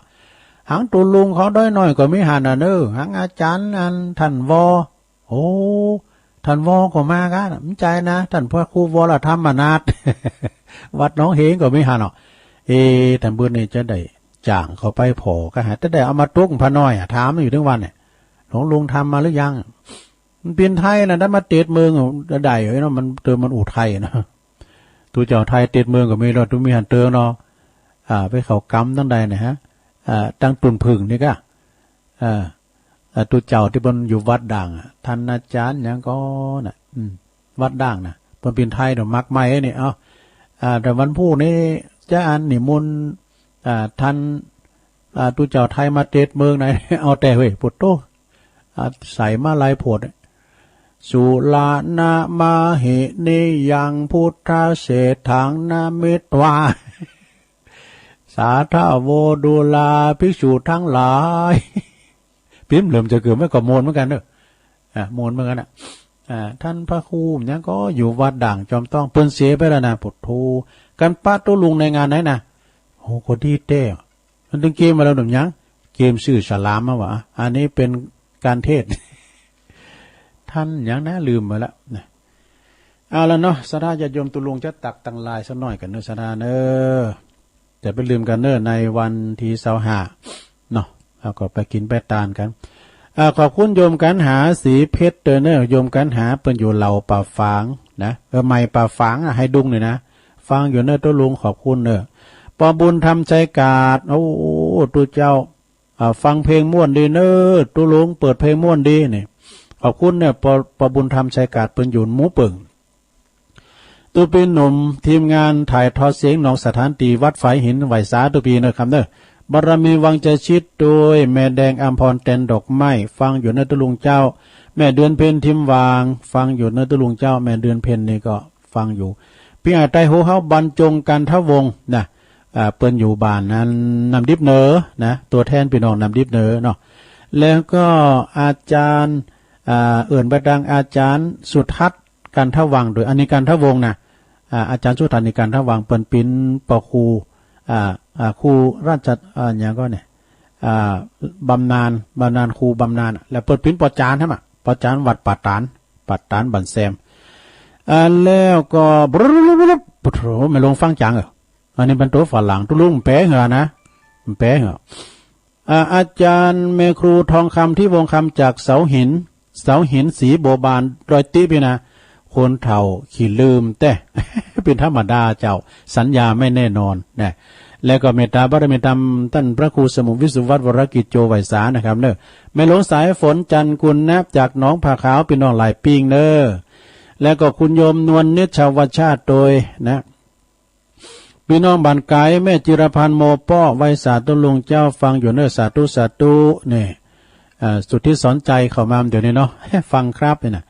หังตูลุงเขาด้อยน้อยก็มีหันน่ะเนอะ หังอาจารย์อันท่านวอ โอ้ ท่านวอก็มาก้า บ่ใจ้นะ ท่านพระครูวรธรรมนาถ วัดหนองเหงก็มีหันเนาะ เอ ท่านเปิ้นนี่จะได้จ้างเขาไปผ่อก็หา แต่ได้เอามาตุ๊กพระน้อยอะ ถามอยู่ถึงวันเนี่ย หลวงลุงทำมาหรือยัง มันเป็นไทยนะ ได้มาเต็ดเมือง ได้เหรอเนาะ มันเติมมันอู่ไทยนะ ตูเจ้าไทยเต็ดเมืองก็มีแล้ว ตูมีหันเติมเนาะ อ่า ไปเข้ากรรมตั้งใดนะฮะ อ่า ตั้งตุ่นผึ่งนี่ก็ อ่า อ่า ตูเจ้าที่เปิ้นอยู่วัดด่างอะ ท่านอาจารย์หยังก็น่ะ อืม วัดด่างน่ะ เปิ้นเป็นไทยเนาะ มักใหม่นี่ เอ้า อ่า แต่วันพุธนี้จะอันนิมนต์ อ่า ท่าน อ่า ตูเจ้าไทยมาเต็ดเมืองไหน เอาแต่เฮ้ย ปุตโต อาศัยมาหลายโพด สุรานะมะเหนิยังพุทธเศรษฐังนะมิตวา สาธาโวดุลาภิกษุทั้งหลาย ปิ๊มเหลิมจะเกิดไม่ก็มวลเหมือนกันเนอะ อ่ะ มวลเหมือนกันอ่ะ อ่า ท่านพระครูหยังก็อยู่วัดด่างจอมต้อง เปิ้นเสียไปแล้วนะ ปุตโธ กันปะตุ๊ลุงในงานไหนนะ โห ก็ดีแท้ มันถึงเกมมาแล้วหนุ่มยัง เกมซื้อสลามมาหวา อันนี้เป็นการเทศน์ ท่านหยังนะ ลืมไปแล้วนะ เอาละเนาะ ศรัทธาญาติโยมตุ๊ลุงจะตักตังลายสักหน่อยกันเนอะ ศรัทธาเนอะ จะไปลืมกันเนอะ ในวันที่ซาวห้าเนาะ เฮาก็ไปกิ๋นไปตานกัน อ่า ขอบคุณโยมกัณหา สีเพชร เด้อเนอะ โยมกัณหาเปิ้นอยู่เหล่าป่าฝางนะ เออ ใหม่ป่าฝางอะ ไฮดุงนี่นะ ฟังอยู่เนอะตุ๊ลุง ขอบคุณเนอะ ปอบุญธรรมชัยกาด โอ้ ตุ๊เจ้า อ่า ฟังเพลงม่วนดีเนอะตุ๊ลุง เปิดเพลงม่วนดีนี่ ขอบคุณเนอะ ปอ ปอบุญธรรมชัยกาด เปิ้นอยู่หมู่เปิ่ง ตุ๊ปีหนุ่ม ทีมงานถ่ายทอดเสียงหนองสถานตีวัดฝายหิน ไหว้สาตุ๊ปีเนอะครับเนอะ บารมีวังใจชิด โดยแม่แดงอัมพร แตนดอกไม้ ฟังอยู่เนอะตุ๊ลุงเจ้า แม่เดือนเพ็ญ ทิมวาง ฟังอยู่เนอะตุ๊ลุงเจ้า แม่เดือนเพ็ญนี่ก็ฟังอยู่ พี่อ้ายไตรโห เฮาบรรจง กันทวงศ์นะ อ่า เปิ้นอยู่บ้านนั้น น้ำดิบเหนือนะ ตัวแทนพี่น้องน้ำดิบเหนือเนาะ แล้วก็อาจารย์ อ่า เอิ้นไปตางอาจารย์สุทัศน์ กันทวังค์ โดย อันนี้กันทวงศ์นะ อ่า อาจารย์สุทัศน์นี่กันทวังค์ เปิ้นเป๋นปอครู อ่า อ่า ครูราช อ่า หยังก็เนี่ย อ่า บำนาญ บำนาญครูบำนาญอะ แล้วเปิ้นเป๋นปอจารย์หั้นน่ะ ปอจารย์วัดป่าตาด ป่าตาดบ้านแซม อ่า แล้วก็ โอ้โห แม่หลวงฟังจ๋าเออ อันนี้เป็นตัวฝรั่ง ตุ๊ลุงแปลเหรอนะ แปลเหรอ อ่า อาจารย์แม่ครูทองคำ ทิวงศ์คำ จากเสาหิน เสาหินสีบัวบาน ดอยติพี่นะ คนเฒ่าขี้ลืมแต๊ เป็นธรรมดาเจ้า สัญญาไม่แน่นอนนะ แล้วก็เมตตาบารมีธรรม ท่านพระครูสมุทรวิสุวัฒน์ วรกิจโจ ไหว้สานะครับเนอะ แม่หลวงสายฝน จันทร์กุลนะ จากหนองผาขาว พี่น้องหลายปิ้งเนอะ แล้วก็คุณโยมนวลนิชวชาติโดยนะ พี่น้องบ้านไกล แม่จิรพันธ์ โมเปาะ ไหว้สาตุ๊ลุงเจ้า ฟังอยู่เนอะ สาธุ สาธุ นี่ อ่า สุทธิสอนใจเข้ามาเดี๋ยวนี้เนาะ ฟังครับนี่นะ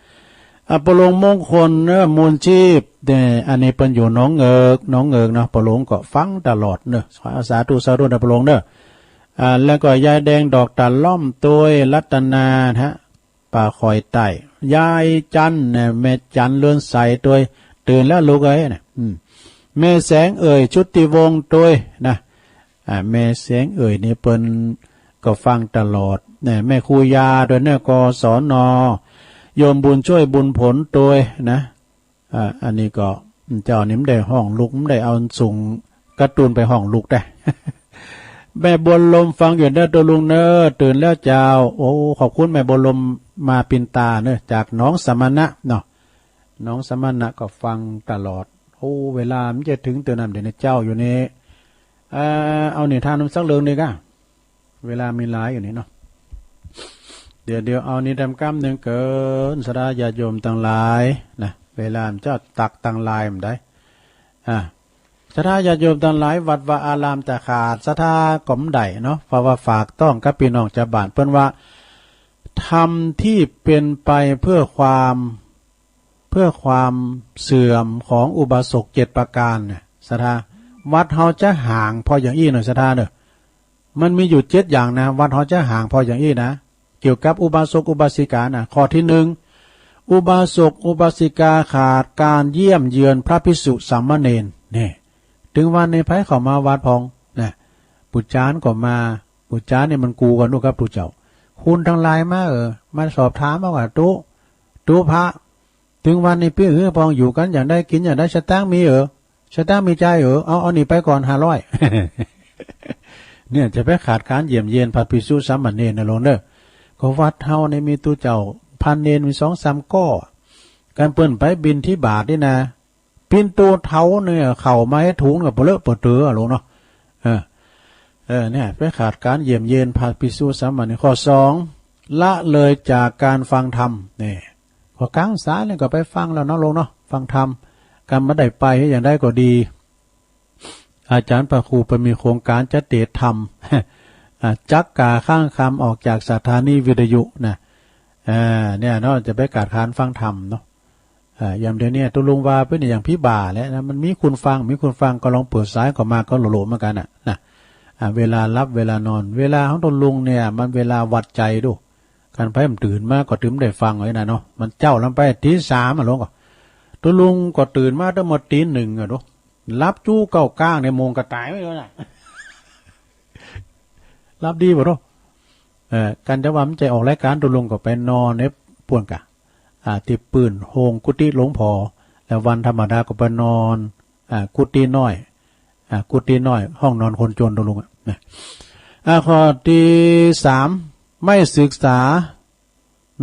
อ่า ปอหลวงมงคลเนอะ มูลชีพ เนี่ย อันนี้เปิ้นอยู่หนองเงิก หนองเงิกเนาะ ปอหลวงก็ฟังตลอดเนอะ สาธุ สาธุนะปอหลวงเนอะ อ่า แล้วก็ยายแดงดอกตาล่อม โดยรัตนานะฮะ ป่าคอยใต้ ยายจันเนี่ย แม่จันเรือนใส โดย ตื่นแล้วลูกเอ้ยนะ อืม แม่แสงเอ่ย ชุติวงศ์ โดยนะ อ่า แม่แสงเอ่ยนี่เปิ้นก็ฟังตลอดเนี่ย แม่ครูยา โดยเนี่ย กศน โยมบุญช่วย บุญผล โดยนะ อ่า อันนี้ก็เจ้านี่มันได้ฮ้องลูก มันได้เอาส่งการ์ตูนไปฮ้องลูกได้ แม่บัวลมฟังอยู่เนอะตุ๊ลุงเนอะ ตื่นแล้วเจ้า โอ้ ขอบคุณแม่บัวลมมาปินตาเนอะ จากหนองสมณะเนาะ หนองสมณะก็ฟังตลอด โอ้ เวลามันจะถึงเติมน้ำเดี๋ยวนี้เจ้าอยู่นี่ เอ่อ เอานิทานนำสักเรื่องหนึ่งอ่ะ เวลามีหลายอยู่นี่เนาะ เดี๋ยว เดี๋ยวเอานิทานกำหนึ่งเกิน ศรัทธาญาติโยมตังหลายนะ เวลามันจะตักตังหลายมันได้ อ่า ศรัทธาญาติโยมตังหลาย วัดวาอารามจะขาดศรัทธาก็บ่ได้เนาะ เพราะว่าฝากต้องกับพี่น้องชาวบ้าน เปิ้นว่า ธรรมที่เป็นไปเพื่อความ เพื่อความเสื่อมของอุบาสกเจ็ดประการเนี่ย ศรัทธา วัดเฮาจะห่างเพราะอย่างอี้หน่อย ศรัทธาเนอะ มันมีอยู่เจ็ดอย่างนะ วัดเฮาจะห่างเพราะอย่างอี้นะ เกี่ยวกับอุบาสกอุบาสิกานะ ข้อที่หนึ่ง อุบาสกอุบาสิกาขาดการเยี่ยมเยือนพระภิกษุสามเณร เนี่ย ถึงวันนี้ไผเข้ามาวัดพองนะ ปู่จารย์ก็มา ปู่จารย์นี่มันกูกันดูครับตุ๊เจ้า คุณทั้งหลายมาเออ มาสอบถามเอาว่าตุ๊ ตุ๊พระ ถึงวันนี้ปี้หือพองอยู่กันอย่างใดกินอย่างใด สตางค์มีเออ สตางค์มีจ่ายเออ เอา เอานี่ไปก่อนห้าร้อย เนี่ยจะไปขาดการเยี่ยมเยียนพระภิกษุสามเณรนะหลวงเด้อ ก็วัดเฮานี่มีตุ๊เจ้า พระเณรมีสองสามก้อ กันเปิ้นไปบิณฑบาตนี่นะ ปิ้นตุ๊เฒ่าเนี่ยเข้ามาให้ถุงก็เปลอะเปเตออะลุงเนาะ เออ เออ เนี่ย ไปขาดการเยี่ยมเยียนพระภิกษุสามเณร ข้อสอง ละเลยจากการฟังธรรม นี่ ข้อกลางสายนี่ก็ไปฟังแล้วเนาะลุงเนาะ ฟังธรรม กันบ่ได้ไปอย่างใดก็ดี อาจารย์พระครูไปมีโครงการจะเตะธรรม อ่า จักกาข้างคำออกจากสถานีวิทยุนะ อ่า เนี่ยเนาะ จะไปขาดการฟังธรรมเนาะ อ่า อย่างเดี๋ยวนี้ตุ๊ลุงว่าเปิ้นอย่างผีบ่าแหละนะ มันมีคนฟัง มีคนฟังก็ลองเปิดสายเข้ามาก็โหลๆ เหมือนกันน่ะ นะ อ่า เวลาหลับเวลานอน เวลาของตุ๊ลุงเนี่ย มันเวลาวัดใจดู คันไผมันตื่นมาก็ตื่นได้ฟังไว้นะเนาะ มันเจ๊าลำไปตีสามอะลุงก็ ตุ๊ลุงก็ตื่นมาตั้งแต่ตีหนึ่งอะดู หลับจู้เก้าก้างในโมงก็ตายไว้แล้วน่ะ หลับดีบ่ดู เอ่อ กันแต่ว่ามันจะออกรายการตุ๊ลุงก็ไปนอนในป่วนกะ อ่า ที่ปื้นโฮงกุฏิหลวงพ่อ แล้ววันธรรมดาก็ไปนอน อ่า กุฏิน้อย อ่า กุฏิน้อย ห้องนอนคนจนตุ๊ลุงอะนะ อ่า ข้อที่สาม ไม่ศึกษา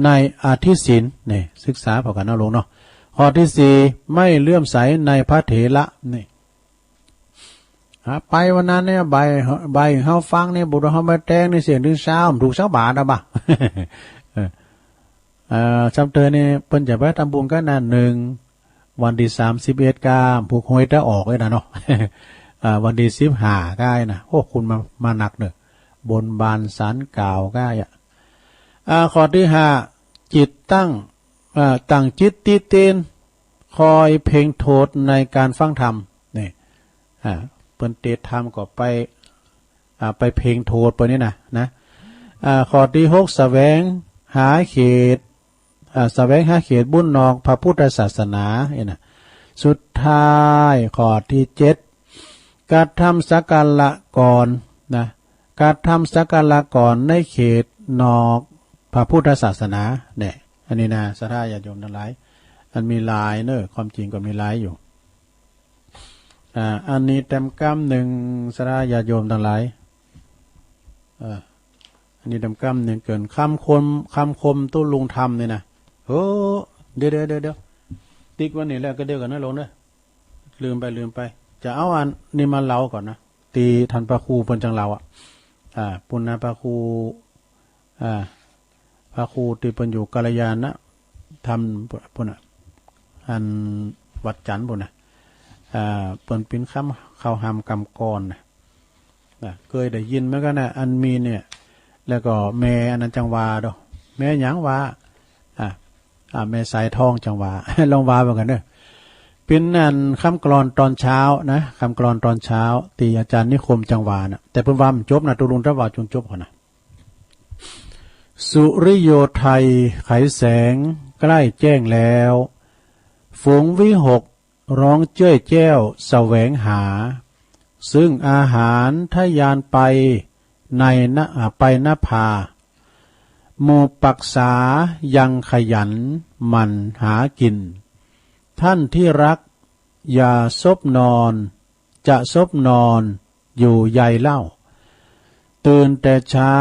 ในอธิศีล นี่ ศึกษาพอกันเนาะลุงเนาะ ข้อที่สี่ ไม่เลื่อมใสในพระเถระ นี่ หาไปวันนั้นเนี่ย ใบ ใบเฮาฟังเนี่ย บุตรเฮามาแต่งในเสียงถึงเช้า มันถูกสักบาทอะบ่ะ เออ เอ่อ ซ้ำเติมนี่ เปิ้นจะไปทำบุญกันนะ หนึ่ง วันที่สามสิบเอ็ดก็ผูกหวยจะออกเลยนะเนาะ อ่า วันที่สิบห้าก็ได้นะ โอ้ คนมา มาหนักเนอะ บนบานศาลกล่าวก็ได้อะ อ่า ข้อที่ห้า จิตตั้ง อ่า ตั้งจิตติเตียน คอยเพ่งโทษในการฟังธรรม นี่ อ่า เปิ้นเตะธรรมก็ไป อ่า ไปเพ่งโทษเปิ้นนี่นะ นะ อ่า ข้อที่หก แสวงหาเขต อ่า แสวงหาเขตบุญนอกพระพุทธศาสนา นี่นะ สุดท้าย ข้อที่เจ็ด กระทำสักการะก่อน นะ กระทำสักการะก่อนในเขตนอกพระพุทธศาสนา เนี่ย อันนี้นะ ศรัทธาญาติโยมทั้งหลาย อันมีหลายเนอะ ความจริงก็มีหลายอยู่ อ่า อันนี้แต้มกำนึ่ง ศรัทธาญาติโยมทั้งหลาย เอ่อ อันนี้แต้มกำนึ่งเกิน คำคม คำคมตุ๊ลุงธรรมนี่นะ โอ้ เดี๋ยว เดี๋ยว เดี๋ยว เดี๋ยว ติ๊กไว้นี่แล้วก็เดี๋ยวกันนะลุงเนอะ ลืมไป ลืมไป จะเอาอันนี้มาเล่าก่อนนะ ตี้ท่านพระครูเปิ้นจั่งเล่าอะ อ่า ปุณณพระครู อ่า พระครูตี้เปิ้นอยู่กัลยาณธรรมปุ้นน่ะ อันวัดจันทน์ปุ้นน่ะ อ่า เปิ้นปิ้นคำเข้าหามกำก่อนน่ะ นะ เคยได้ยินเหมือนกันนะ อันมีเนี่ย แล้วก็แม่อันนั้นจั่งว่าดอก แม่หยังว่า อ่ะ อ่ะ แม่สายทองจั่งว่า ลองว่าเหมือนกันเนอะ เป็นอันคำกลอนตอนเช้านะ คำกลอนตอนเช้า ตี้อาจารย์นิคมจั่งว่านะ แต่เปิ้นว่ามันจบนะ ตุ๊ลุงถ้าว่าจนจบก่อนนะ สุริโยไทยไขแสงใกล้แจ้งแล้ว ฝูงวิหก ร้องเจ้ยแจ้วแสวงหา ซึ่งอาหารทะยานไปในน อ่า ไปนภา หมู่ปักษายังขยันหมั่นหากิน ท่านที่รักอย่าซบนอน จะซบนอนอยู่ใยเล่า ตื่นแต่เช้า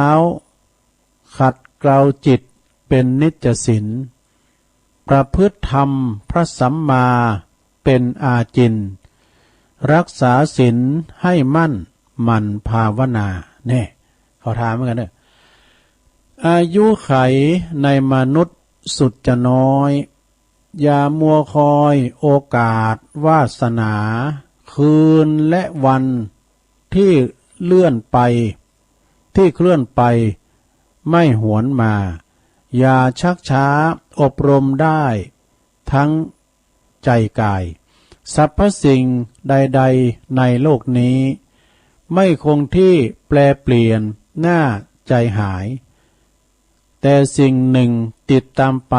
ขัดเกลาจิตเป็นนิจศีล ประพฤติธรรมพระสัมมาเป็นอาจิน รักษาศีลให้มั่นหมั่นภาวนา แน่ เขาถามเหมือนกันเนอะ อายุไขในมนุษย์สุดจะน้อย อย่ามัวคอยโอกาสวาสนา คืนและวันที่เลื่อนไป ที่เคลื่อนไปไม่หวนมา อย่าชักช้า อบรมได้ทั้งใจกาย สรรพสิ่งใดๆในโลกนี้ ไม่คงที่ แปรเปลี่ยนน่าใจหาย แต่สิ่งหนึ่งติดตามไป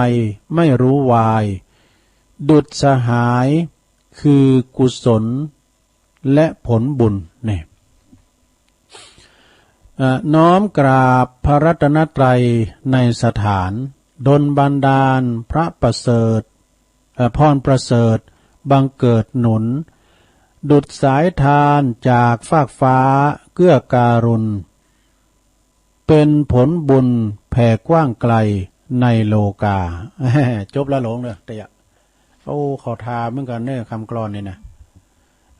ไม่รู้วาย ดุจสหายคือกุศลและผลบุญ เนี่ย เอ่อ น้อมกราบพระรัตนตรัยในสถาน ดลบันดาลพระประเสริฐ เอ่อ พรประเสริฐบังเกิดหนุน ดุจสายทานจากฟากฟ้าเกื้อการุณ เป็นผลบุญ แผ่กว้างไกลในโลกา จบแล้วหลวงเนอะ แต่อย่า โอ้ ขอทาเหมือนกันเนอะ คำกลอนนี่นะ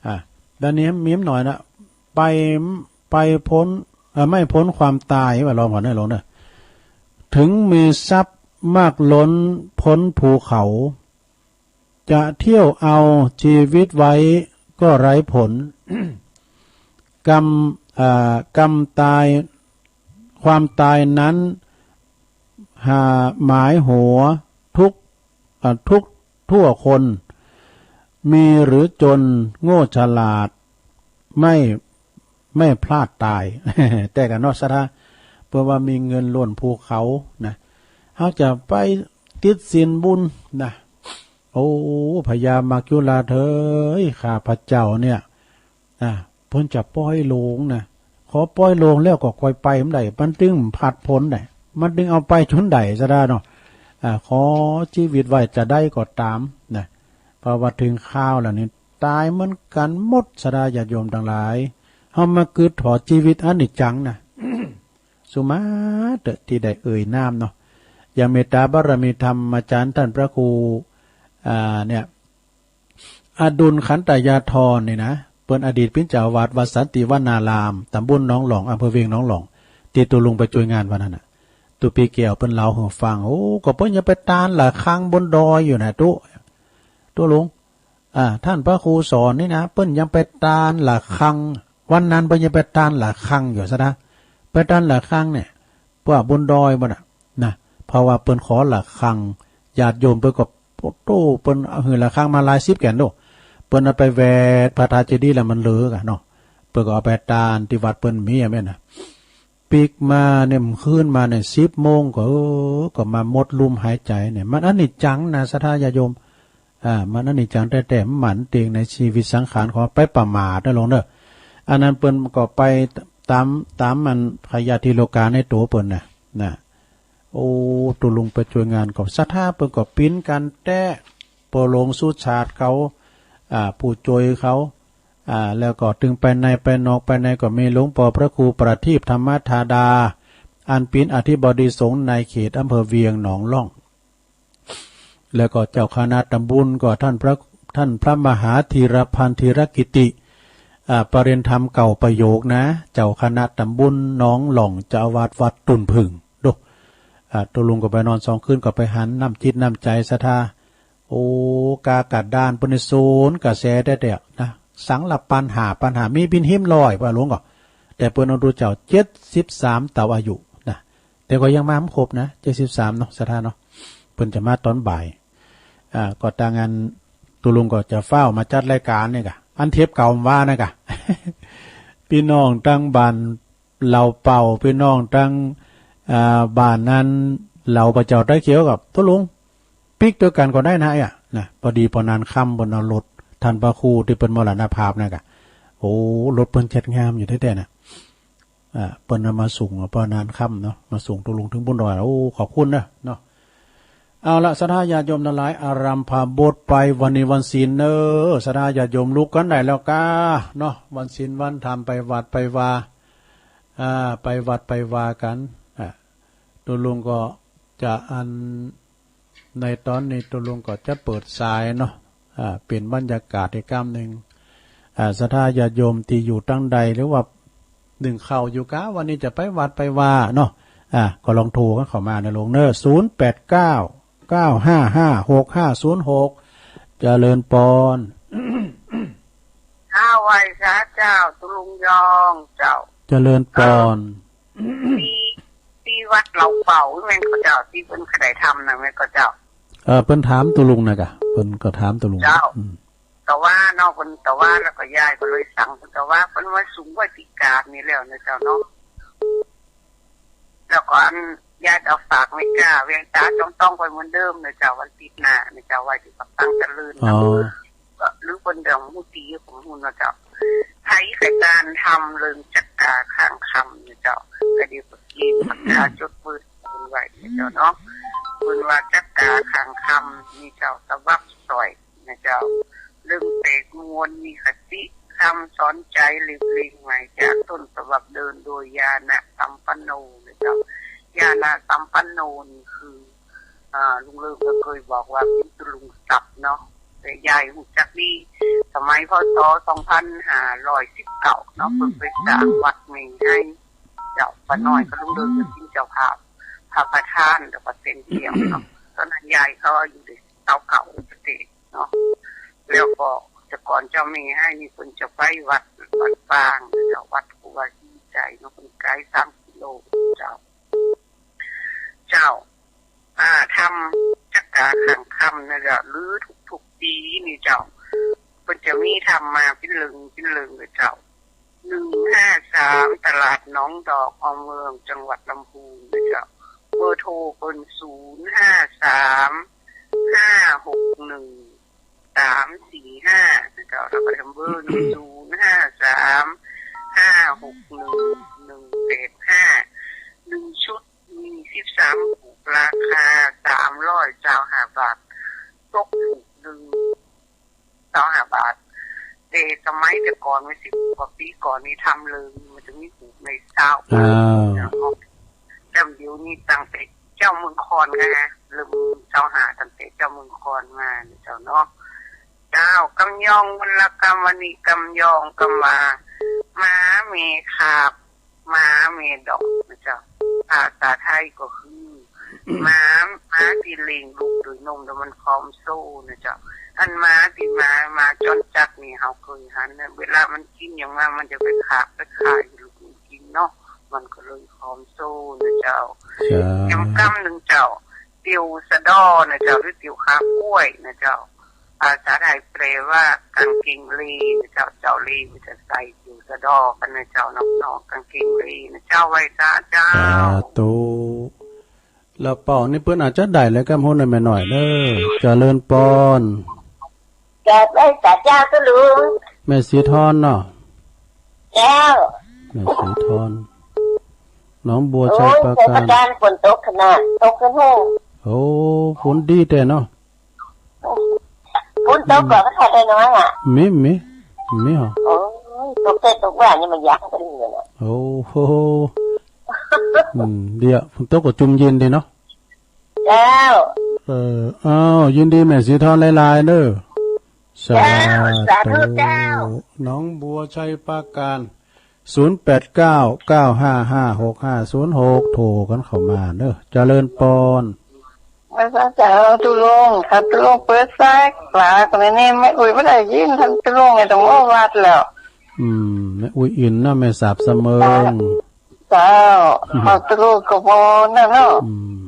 อ่ะ ด้านนี้มีหน่อยนะ ไป ไปพ้น เอ่อ ไม่พ้นความตาย ว่าลองก่อนเนอะหลวงเนอะ ถึงมีทรัพย์มากล้นพ้นภูเขา จะเที่ยวเอาชีวิตไว้ก็ไร้ผล กำ เอ่อ กำตาย ความตายนั้น หา หมายหัวทุก เอ่อ ทุกทั่วคน มีหรือจนโง่ฉลาด ไม่ ไม่พลาดตาย แต่กันเนาะ ศรัทธา เปิ้นว่ามีเงินล้นภูเขานะ เฮาจะไปติดสินบุญนะ โอ้ พญามัจจุราชเอ๋ย ข้าพเจ้าเนี่ย อ่า เปิ้นจะปล่อยโลงนะ ขอปล่อยโลงแล้วก็ค่อยไป มันได้ มันตึงผัดผลได้ มันตึงเอาไปจนได้ ศรัทธาเนาะ อ่า ขอชีวิตไว้จะได้ก็ตามนะ เพราะว่าถึงคราวแล้วนี่ ตายเหมือนกันหมด ศรัทธาญาติโยมทั้งหลาย เฮามาคิดถอดชีวิตอนิจจังนะ สุมาเตอะ ตี้ได้เอ่ยนามเนาะ อย่างเมตตาบารมีธรรมอาจารย์ท่านพระครู อ่า เนี่ย อดุลขันตยาธรนี่นะ เปิ้นอดีตเปิ้นเจ้าอาวาสวัดสันติวนาราม ตำบลหนองหล่อง อำเภอเวียงหนองหล่อง ตี้ตุ๊ลุงไปช่วยงานวันนั้นน่ะ ตุ๊ปี้แก้วเปิ้นเล่าหื้อฟัง โอ้ ก็เปิ้นยังไปตานละฆังบนดอยอยู่นะ ตุ๊ ตุ๊ลุง อ่า ท่านพระครูสอนนี่นะ เปิ้นยังไปตานละฆัง วันนั้นเปิ้นยังไปตานละฆังอยู่ ศรัทธา ไปตานละฆังเนี่ย เปิ้นบนดอยบ่น่ะ นะ เพราะว่าเปิ้นขอละฆัง ญาติโยมเปิ้นก็ โอ้โห เปิ้นเอาหื้อละฆังมาหลายสิบแก่นโลด เปิ้นเอาไปแหวดพระธาตุเจดีย์แล้วมันเหลือกะเนาะ เปิ้นก็เอาไปตานตี้วัดเปิ้นมีอะแม่นน่ะ ปิ๊กมาเนี่ย คืนมาเนี่ย สิบโมงก็ เออ ก็มาหมดลมหายใจเนี่ย มันอนิจจังนะ ศรัทธาญาติโยม อ่า มันอนิจจังแต๊ๆ มันเต็งในชีวิตสังขารของไปประมาทนะหลวงเด้อ อันนั้นเปิ้นก็ไปตาม ตามมันพยาธิโลกาในตัวเปิ้นน่ะ นะ โอ้ ตุ๊ลุงไปช่วยงานก็ศรัทธาเปิ้นก็ปิ๊นกันแต๊ ปอหลวงสุชาติเขา อ่า ผู้ช่วยเขา อ่า แล้วก็ตึงไปในไปนอก ไปในก็มีหลวงปอพระครูประทีปธรรมธาดา อันปิ๊นอธิบดีสงฆ์ในเขตอำเภอเวียงหนองหล่อง แล้วก็เจ้าคณะตำบลก็ท่านพระ ท่านพระมหาธีรพันธ์ธีรกิติ อ่า ประเรียนธรรมเก้าประโยคนะ เจ้าคณะตำบลหนองหล่อง เจ้าอาวาสวัดตุ่นผึ่ง ดู อ่า ตุ๊ลุงก็ไปนอนสองคืน ก็ไปหันน้ำจิตน้ำใจศรัทธา โอ้ กากะด้านเปิ้นนี่สวนกระแสแต๊ๆ นะ สังละปันห้าปันห้า มีบิณฑิมร้อย ว่าหลวงก็ แต่เปิ้นเอาดูเจ้า เจ็ดสิบสามเต้าอายุนะ แต่ก็ยังมาบ่ครบนะ เจ็ดสิบสามเนาะ ศรัทธาเนาะ เปิ้นจะมาตอนบ่าย อ่า ก็ตางานตุ๊ลุงก็จะฟ้าวมาจัดรายการนี่กะ อันเทปเก่าว่านั่นกะ พี่น้องตังบ้านเหล่าเป่า พี่น้องตัง อ่า บ้านนั้นเหล่าพระเจ้าไตรเขียวกับตุ๊ลุง ปิ๊กด้วยกันก็ได้นะ เอ้ย นะ พอดีปอนานค่ำเปิ้นเอารถท่านพระครูตี้เปิ้นมรณภาพนั่นกะ โอ้ รถเปิ้นจัดงามอยู่แต๊ๆ นะ อ่า เปิ้นเอามาส่งปอนานค่ำเนาะ มาส่งตุ๊ลุงถึงบนดอย โอ้ ขอบคุณนะ เนาะ เอาละ ศรัทธาญาติโยมทั้งหลาย อารัมภบทไป วันนี้วันศีลเนอะ ศรัทธาญาติโยมลุกกันได้แล้วกา เนาะ วันศีลวันธรรม ไปวัดไปวา อ่า ไปวัดไปวากัน อ่า ตุ๊ลุงก็จะอัน ในตอนนี้ตุ๊ลุงก็จะเปิดสายเนาะ อ่า เปลี่ยนบรรยากาศอีกครั้งหนึ่ง อ่า ศรัทธาญาติโยมตี้อยู่ตังใด หรือว่านึ่งข้าวอยู่กา วันนี้จะไปวัดไปวาเนาะ อ่า ก็ลองโทรกันเข้ามานะหลวงเนอะ ศูนย์แปดเก้า เก้าห้าห้า หกห้าศูนย์หก เจริญปอน ข้าไหว้สาเจ้า ตุ๊ลุงยองเจ้า เจริญปอน ตี้ ตี้วัดเหล่าเป่าแม่นก็เจ้า ตี้เปิ้นเคยได้ทำนะแม่นก็เจ้า เออ เปิ้นถามตุ๊ลุงนะกะ เปิ้นก็ถามตุ๊ลุง เจ้า อืม แต่ว่าเนาะ เปิ้นแต่ว่าแล้วก็ยายก็เลยสั่ง แต่ว่าเปิ้นว่าสูงไว้ปีกาดนี่แล้วนะเจ้าเนาะ แล้วก็อันยายก็เอาฝากไว้จ้า เวียงตาจ้องต้องไปเหมือนเดิมนะเจ้า วันติดหน้านะเจ้า ไว้ที่ปากตังเจริญ อ๋อ หรือเปิ้นเรื่องมูตีของมูลนะเจ้า ไผกระจานทำเริงจักกาข้างคำนี่เจ้า ก็เดี๋ยวก็เขียนปากกาจดเบอร์โทรไว้นี่เจ้าเนาะ เปิ้นว่าจักกาข้างคำนี่เจ้า สวับสอยนี่เจ้า เรื่องแปลกมวลมีคติ คำสอนใจเล็กๆ ใหม่จากต้นฉบับเดินโดยญาณสัมปันโนนี่เจ้า ญาณสัมปันโนนี่คือ อ่า ลุงเลิศก็เคยบอกว่าเป็นตุลุงศัพท์เนาะ แต่ยายฮู้จักดี สมัย พ.ศ. สองพันห้าร้อยสิบเก้า เนาะ เพิ่นไปสร้างวัดใหม่ให้ เจ้า ป้าน้อยกับลุงเลิศก็เป็นเจ้าภาพ พระประธาน แล้วก็เซ็นเอี่ยมเนาะ ตอนนั้นยายเขาอายุได้ซาวเก้าเท่านั้นเองเนาะ แล้วก็แต่ก่อนเจ้าแม่ให้นี่เพิ่นจะไปวัด วัดปาง เจ้า วัดครูบาศรีวิชัยเนาะ เพิ่นไกลสามกิโล เจ้า เจ้า อ่า ธรรมจักกาขังคำนะเจ้า หรือทุกๆปีนี่เจ้า เพิ่นจะมีธรรมมาเป็นเรื่องเป็นเรื่องเลยเจ้า หนึ่งห้าสาม ตลาดหนองดอก อำเภอเมือง จังหวัดลำพูนนะเจ้า เบอร์โทรเพิ่น ศูนย์ห้าสาม ห้าหกหนึ่ง สามสี่ห้า นะเจ้า แล้วก็เบอร์หนึ่ง ศูนย์ห้าสาม ห้าหกหนึ่ง หนึ่งแปดห้า หนึ่งชุดมีสิบสามผูก ราคาสามร้อยซาวห้าบาท ตกผูกหนึ่งซาวห้าบาท แต่สมัยแต่ก่อน เมื่อสิบกว่าปีก่อนนี่ ธรรมเริงมันจะมีผูกในซาว อ่า เจ้า เดี๋ยวนี้ตั้งแต่เจ้าเมืองคอนนะฮะ เริ่มซาวห้าตั้งแต่เจ้าเมืองคอนมานะเจ้าเนาะ เจ้า กำยอง วรรณกรรม วรรณีกำยอง กำว่า หมาเมขาบ หมาเมดอกนะเจ้า ภาษาไทยก็คือ หมา หมาที่เลี้ยงลูกด้วยนมแล้วมันผอมโซนะเจ้า อันหมาที่หมา หมาจรจัดนี่เฮาเคยหันนะ เวลามันกินหยังมา มันจะไปคาบไปคายให้ลูกมันกินเนาะ มันก็เลยผอมโซนะเจ้า เจ้า แถมกำหนึ่งเจ้า เตียวสะเดาะนะเจ้า หรือเตียวขากล้วยนะเจ้า ภาษาไทยแปลว่ากางเกงเลนะเจ้า เจ้าเลมันจะใส่เตียวสะเดาะกันนะเจ้า น้องๆ กางเกงเลนะเจ้า ไหว้สาเจ้า สาธุ แล้วเป่านี่เปิ้นอาจจะได้แล้วครับ ฮู้หน่อยแม่น้อยเด้อ เจริญปอน เจ้า ไหว้สาเจ้า ตุ๊ลุง แม่สีทอนเนาะ เจ้า แม่สีทอน หนองบัวชัยปราการ โอ้ย ชัยปราการฝนตกขนาด ตกขึ้นหู โอ้ ฝนดีแท้เนาะ ฝนตกก็ อืม ก็ทำได้น้อยอ่ะ มี มี มีเหรอ โอ้ย ตกแต่ตกว่านี่มันยากกันเลยนะ โอ้โห อืม เดี๋ยวฝนตกก็จุ่มเย็นดีเนาะ เจ้า เออ อ้าว ยินดีแม่สีทอนหลายๆ เด้อ เจ้า สาธุ สาธุเจ้า หนองบัวชัยปราการ ศูนย์แปดเก้า เก้าห้าห้า หกห้าศูนย์หก โทรกันเข้ามาเด้อ เจริญปอน ไหว้สาเจ้าตุ๊ลุง ครับตุ๊ลุงเปิดสาย ปลาคนนี้แม่อุ๊ยบ่ได้ยิน ท่านตุ๊ลุงเนี่ยต้องออกวัดแล้ว อืม แม่อุ๊ยอินเนาะ แม่สาบเสมิง เจ้า อืม ขอตุ๊ลุงก็บ่นั่นเนาะ อืม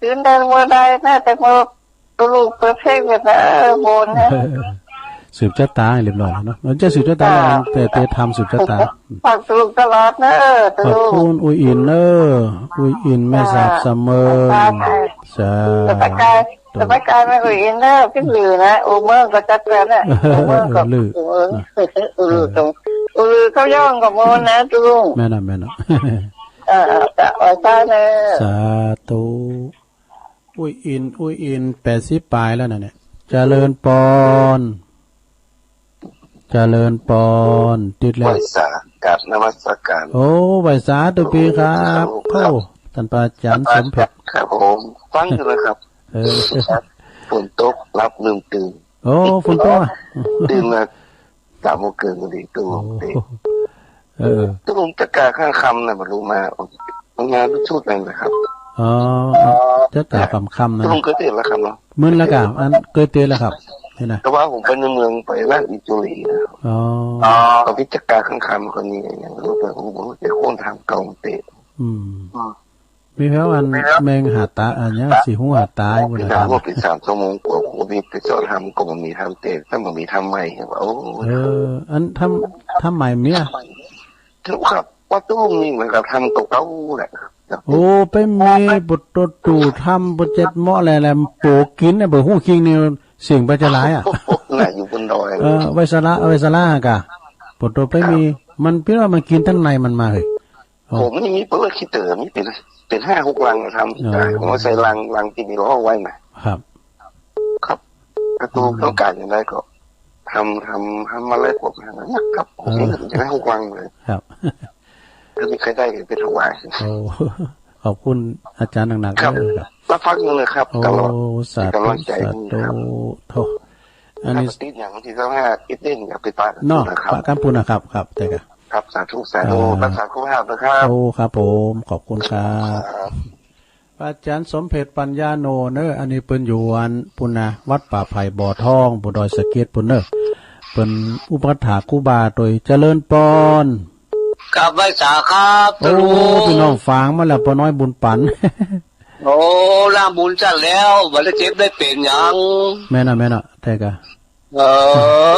ตื่นได้บ่ได้นะ แต่เมื่อ ตุ๊ลุงเปิดเพลงกันนะ เออ โบนนะ สืบชะตาให้เรียบร้อยแล้วเนาะ มันจะสืบชะตา จ้า แต่ แต่ทำสืบชะตา ฟังตุ๊ลุงตลอดนะ เออ ตุ๊ลุง ขอบคุณอุ๊ยอินเนอะ อุ๊ยอินแม่สาบเสมิง จ้า สาธุ สบายกาย สบายกายแม่อุ๊ยอินเนอะ พี่หลือนะ อูเมืองก็จัดแฟนนะ อูเมืองก็ เออ ลือ อูเมือง เออ อูลือตรง อูลือเขาย่องกับโมนนะ ตุ๊ลุง แม่นน่ะ แม่นน่ะ เออ เออ จ้า ไหว้สาเนอะ สาธุ อุ๊ยอิน อุ๊ยอิน แปดสิบปลายแล้วนะเนี่ย เจริญปอน เจริญปอน ติดแล้ว ไหว้สา กราบนมัสการ โอ้ ไหว้สาธุปีครับ โอ้ ครับ โอ้ ท่านพระอาจารย์สมเพชร ครับผม ฟังอยู่นะครับ เออ ครับ ฝนตก หลับลืมตื่น โอ้ ฝนตกอ่ะ ตื่นมา สามโมงครึ่งพอดี ตุ๊ลุง โอ้ เตะ เออ ตุ๊ลุงจักกาข้างคำน่ะ บ่ฮู้มา งานชุดนั้นนะครับ อ๋อ จักกาข้างคำนะ ตุ๊ลุงเคยเตะแล้วครับเนาะ มื้อละกา อันเคยเตะแล้วครับ เห็นนะ แต่ว่าผมไปในเมือง ไปร้านอิตาลีนะ อ๋อ ก็มีจักกาข้างคำคนนี้อย่าง รู้แต่ผมบ่ฮู้จักคนทางเก่าเตะ อืม อืม มีแผวอันแมงหาตา อันเนี้ย สิฮู้หาตาอยู่ ผม นะ ไป ครับ นั่งรถไปสามชั่วโมงกว่า ผมมีไปจอดทำก็บ่มีทำเตะ ถ้าบ่มีทำใหม่ ว่า โอ้ เออ อันทำ ทำใหม่เมีย ถูกครับ ว่าตู้มีเหมือนกับทำเก่าๆแหละ โอ้ ไปมีปวดตัวตู่ทำปวดเจ็ดเหมาะแหละแหละ โปกินเนี่ย บ่ฮู้คิงนี่ เสียงไปจะหลายอ่ะ น่ะ อยู่บนดอย เออ ไวสาระ ไวสาระกะ ปวดตัวไปมี มันเพียงว่ามันกินทั้งในมันมาเหย อ๋อ ผมนี่มีเปิดขี้เต๋อ มีเป็น เป็นห้าหกลังอะทำ อ๋อ ผมเอาใส่ลัง ลังที่มีล้อไว้น่ะ ครับ ครับ ประตู อืม ต้องการอย่างไรก็ทำ ทำ ทำมาเลยผมนะครับ ผม เออ มีห้าหกลังเลย ครับ ก็มีใครได้ก็ไปถวาย โอ้ ขอบคุณอาจารย์หนักๆ ครับ เด้อครับ รับฟังอยู่นะครับ โอ้ ตลอด สาธุ เป็นกำลังใจให้ครับ สาธุ โธ่ อันนี้ ถ้าปฏิบัติอย่างที่เขาห้า อีกนิดหนึ่งครับ ติดตาม เนาะ นะครับ ปะกันปูนนะครับ ครับ แต่ก็ ครับ สาธุ สาธุ อ่า รักษาสุขภาพนะครับ โอ้ ครับผม ขอบคุณครับ ครับ พระอาจารย์สมเพชรปัญญาโนเนอะ อันนี้เปิ้นอยู่อันปูนนะ วัดป่าไผ่บ่อทอง ปูนดอยสะเก็ดปูนเนอะ เปิ้นอุปัฏฐากครูบาโดย เจริญปอน กราบไหว้สาครับ โอ้ พี่น้องฝางมาแล้ว ป้าน้อยบุญปัน โอ้ ล่างบุญจัดแล้ว บ่ได้เจ็บได้เป็นหยัง แม่นอะ แม่นอะ แท้กะ เอ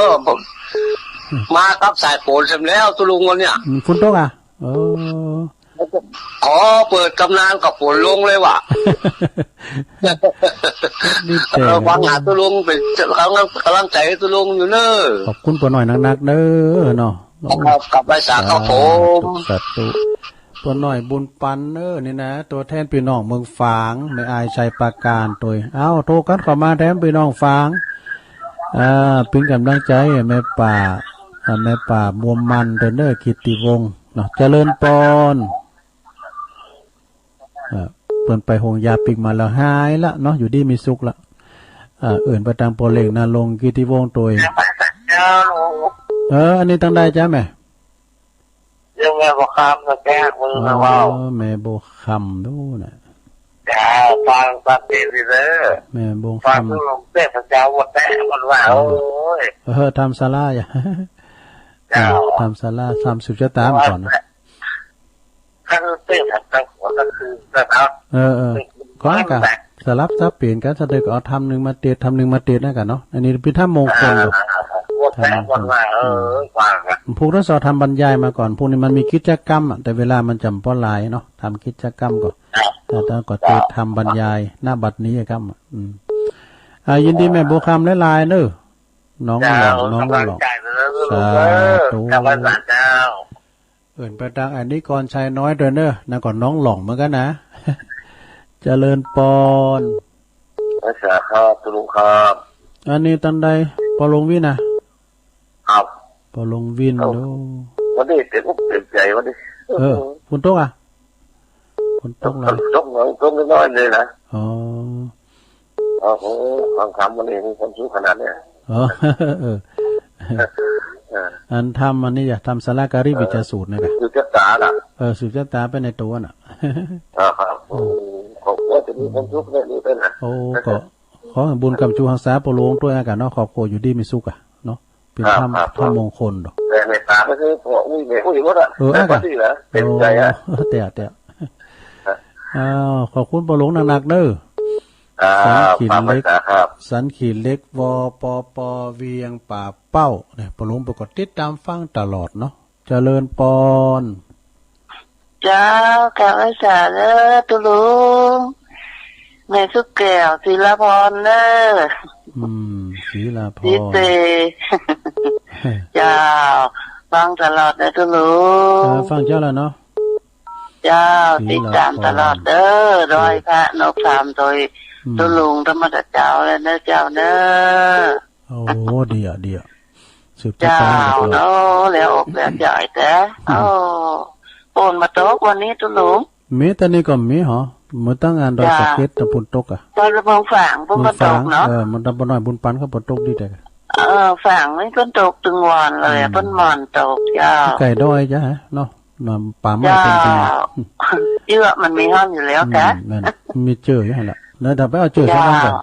อ ผม มากับสายฝนเสร็จแล้ว ตุลุงวันเนี้ย อืม ฝนตกอะ เออ ขอเปิดตำนานกับฝนลงเลยว่ะ นี่แต่ เออ ฟังหาตุลุง เป็นกำลัง กำลังใจให้ตุลุงอยู่เนอะ ขอบคุณป้าน้อยนักๆ เด้อเนาะ ครับ กราบไหว้สาครับผม สาธุ สาธุ ป้าน้อยบุญปันเนอะนี่นะ ตัวแทนพี่น้องเมืองฝาง แม่อายชัยปราการโดย เอ้า โทรกันเข้ามาแทนพี่น้องฝาง อ่า เป็นกำลังใจให้แม่ป้า อ่า แม่ป้าบัวมันเด้อเนอะ กิตติวงศ์เนาะ เจริญปอน อ่า เปิ้นไปโฮงยาปิ๊กมาแล้วหายละเนาะ อยู่ดีมีสุขละ อ่า เอิ้นไปตางป้อเล็กนรงค์ กิตติวงศ์โดย เออ อันนี้ตังใดจ๊ะแม่ เรื่องแม่บัวคำนะแก มึงนะ อ๋อ เว้า แม่บัวคำดูนะ จ้า ฟัง ฟังเพลงดีเด้อ แม่บัวคำ ฟังเรื่องเทพเจ้าวัดแตะมันว่า โอ้ย เออ ธรรมศาลาอย่า จ้า เออ ธรรมศาลา ธรรมสืบชะตาก่อนนะ คันเต้นหันทางหัวก็คือนะครับ เออ เออ ก็ให้กะสลับสับเปลี่ยนกัน สะเดอก็เอาธรรมหนึ่งมาเตะ ธรรมหนึ่งมาเตะนั่นกันเนาะ อันนี้เป็นธรรมมงคลอยู่ อ่า หมดแล้ว ธรรมมงคล หมดว่า เออ อืม ฟังอะ พวกเราสอนทำบรรยายมาก่อน พวกนี้มันมีกิจกรรมอะ แต่เวลามันจำบ่หลายเนาะ ทำกิจกรรมก่อน ครับ แล้วก็เตะ ครับ ทำบรรยาย ณ บัดนี้ครับ อืม อ่า ยินดีแม่บัวคำหลายๆ เนอะ น้องหล่อง เจ้า น้องหล่อง กำลังใจเด้อลูกเด้อ สาธุ กำลังใจเจ้า เอิ้นไปตางอันนี้ก่อน ชายน้อยด้วยเนอะ นั่นก็น้องหล่องเหมือนกันนะ เจริญปอน รักษาครับ ตุลุงครับ อันนี้ตังใด ปอหลวงวินนะ ครับ ปอหลวงวิน เอ้า ดู วันนี้เต็มอกเต็มใจวันนี้ เออ ฝนตกอะ ฝนตกเหรอ ตกหน่อย ตกน้อยๆ เลยนะ อ๋อ โอ้โห ฟังธรรมวันนี้มีความสุขขนาดเนี้ย อ๋อ เออ เออ อันธรรมอันนี้อย่า ธรรมสาราการีวิจารสูตรนะกะ สืบชะตาน่ะ เออ สืบชะตาไปในตัวน่ะ อ่าครับ อืม ขอบคุณ จะมีความสุขเนี่ย นี่เป็นน่ะ โอ้ ก็ขอให้บุญกำชูฮักษาปอหลวงด้วยกันเนาะ ครอบครัวอยู่ดีมีสุขอะเนาะ เป็นธรรม ครับ ครับ ธรรมมงคลดอก แต่เมตตาไม่ใช่พออุ้ย แม่อุ้ยหมดอะ เออ แต่ อ่ะ ปกติเหรอ เต็มใจอะ โอ้ แต่ แต่ ครับ อ้าว ขอบคุณปอหลวงหนักๆ เด้อ ครับ สันขีดเหล็ก ครับ สันขีดเหล็ก ว ป ป เวียงป่าเป้า เนี่ย ปอหลวงเปิ้นก็ติดตามฟังตลอดเนาะ เจริญปอน เจ้า กราบไหว้สาเด้อ ตุลุง แม่สุแก้ว ศิลาพรเด้อ อืม ศิลาพร ศิเต เจ้า ฟังตลอดเด้อ ตุลุง เออ ฟังเจ้าแล้วเนาะ เจ้า ศิลาพร ติดตามตลอดเด้อ ดอยพระนกสามตัว อืม ตุลุงธรรมะเจ้าเลยเด้อ เจ้าเด้อ โอ้ ดีอะ ดีอะ สืบชะตา เจ้า ตลอด เนาะ แล้วอกแล้วใจแต่ อืม โอ้ ฝนมาตกวันนี้ ตุลุง มี ตอนนี้ก็มีหอ เมื่อตั้งงานดอย จ้า สะเก็ดตะปุนตกอะ ตอนเมืองฝาง เมืองฝาง เมืองฝางเนาะ เออ มันตำบลน้อยบุญปันเขาปนตกดีแต่ เออ ฝางนี่เปิ้นตกตึงวันเลยอะ อืม เปิ้นหม่อนตก เจ้า ไก่ดอยจ้ะเนาะ น้ำป่าไม้เป็นดี เจ้า เจื้อมันมีห้องอยู่แล้ว อืม จ้ะ นั่นน่ะ มีเจื้ออยู่หั่นแหละ แล้วเดี๋ยวไปเอาเจื้อ เจ้า ใส่บ้านก่อน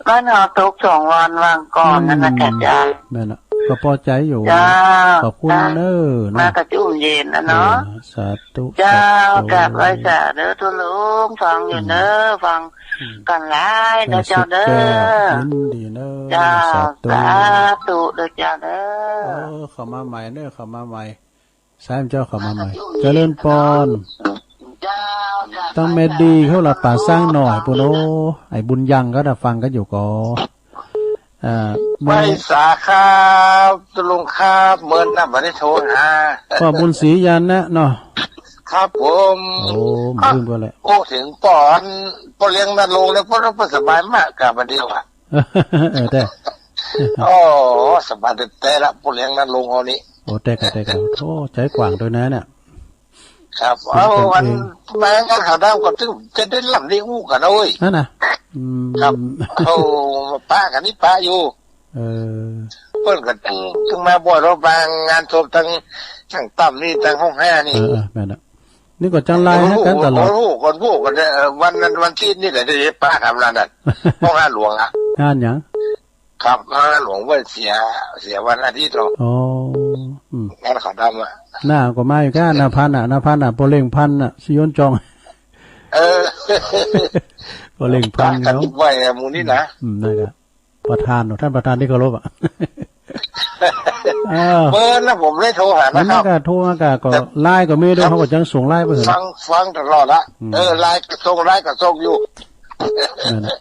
บ้านเฮาตกสองวันวางก่อนนั่นนะ อืม จ้ะ เจ้า นั่นน่ะ ก็พอใจอยู่ เจ้า ขอบคุณ จ้า เนอะเนาะ มากับจุ่มเย็นนะเนาะ เออ สาธุ เจ้า สาธุ กราบไหว้สาเด้อ ตุลุง ฟังอยู่เนอะ อืม ฟัง อืม กันหลายนะ เจ้าเด้อ แม่สุดแก้ว ยินดีเนอะ เจ้า สาธุ สาธุเด้อ เจ้าเด้อ เออ เข้ามาใหม่เนอะ เข้ามาใหม่ สายเจ้าเข้ามาใหม่ เจริญปอน ตั้งแม่ดีเขาละป่าสร้างหน่อยปุ้นโอ้ ไอ้บุญยังก็ได้ฟังกันอยู่ก็ อ่า ไหว้สาครับ ตุลุงครับ เมินนะ บ่ได้โทรหา พ่อบุญศรียานะเนาะ ครับผม โอ้ มาขึ้นก็แหละ โอ้ ถึงปอน ปอเลี้ยงนรงค์แล้ว ปอ ปอสบายมากกับวันเดียวอะ เออ แต่ โอ้ สบายแต่ละ ปอเลี้ยงนรงค์เอานี่ โอ้ แต่กะ แต่กะ โอ้ ใจกว้างด้วยนะเนี่ย ครับ เออ เอา อัน เออ มางานเขาดำก็ตึงจะได้ลำได้อู้กันนะเว้ย นั่นน่ะ อืม ครับ เอาปะกันนี่ปะอยู่ เออ เปิ้นก็ตึง ตึงมาบ่อย เราบางงานศพทั้ง ทั้งตั้มนี่ ทั้งห้องห้านี่ เออ เออ แม่นน่ะ นี่ก็จังไลน์ให้กันตลอด คนฮู้ คนฮู้กันเนี่ย เออ วันนั้น วันที่นี่ก็ได้ปะกันแล้วนั่น ห้องห้าหลวงอะ งานหยัง ครับ มาหลวงเว้ย เสีย เสียวันอาทิตย์เนาะ อ๋อ อืม งานเขาดำอะ น้าก็มาอยู่ก้า น้าพันธุ์อะ น้าพันธุ์อะ พ่อเล็งพันธุ์อะ สิยนจอง เออ พ่อเล็งพันธุ์ กัน เนาะ ไว้อะ หมู่นี้นะ อืม นั่นแหละ ประธานเนาะ ท่านประธานที่เคารพอะ อ้าว เบอร์นะ ผมได้โทรหานะครับ มันก็โทรมาก็ ก็ แต่ ไลน์ก็มีด้วย ครับ เขาก็จังส่งไลน์ไปเถอะ ฟัง ฟังตลอดละ อืม เออ ไลน์ก็ส่ง ไลน์ก็ส่งอยู่ นั่นน่ะ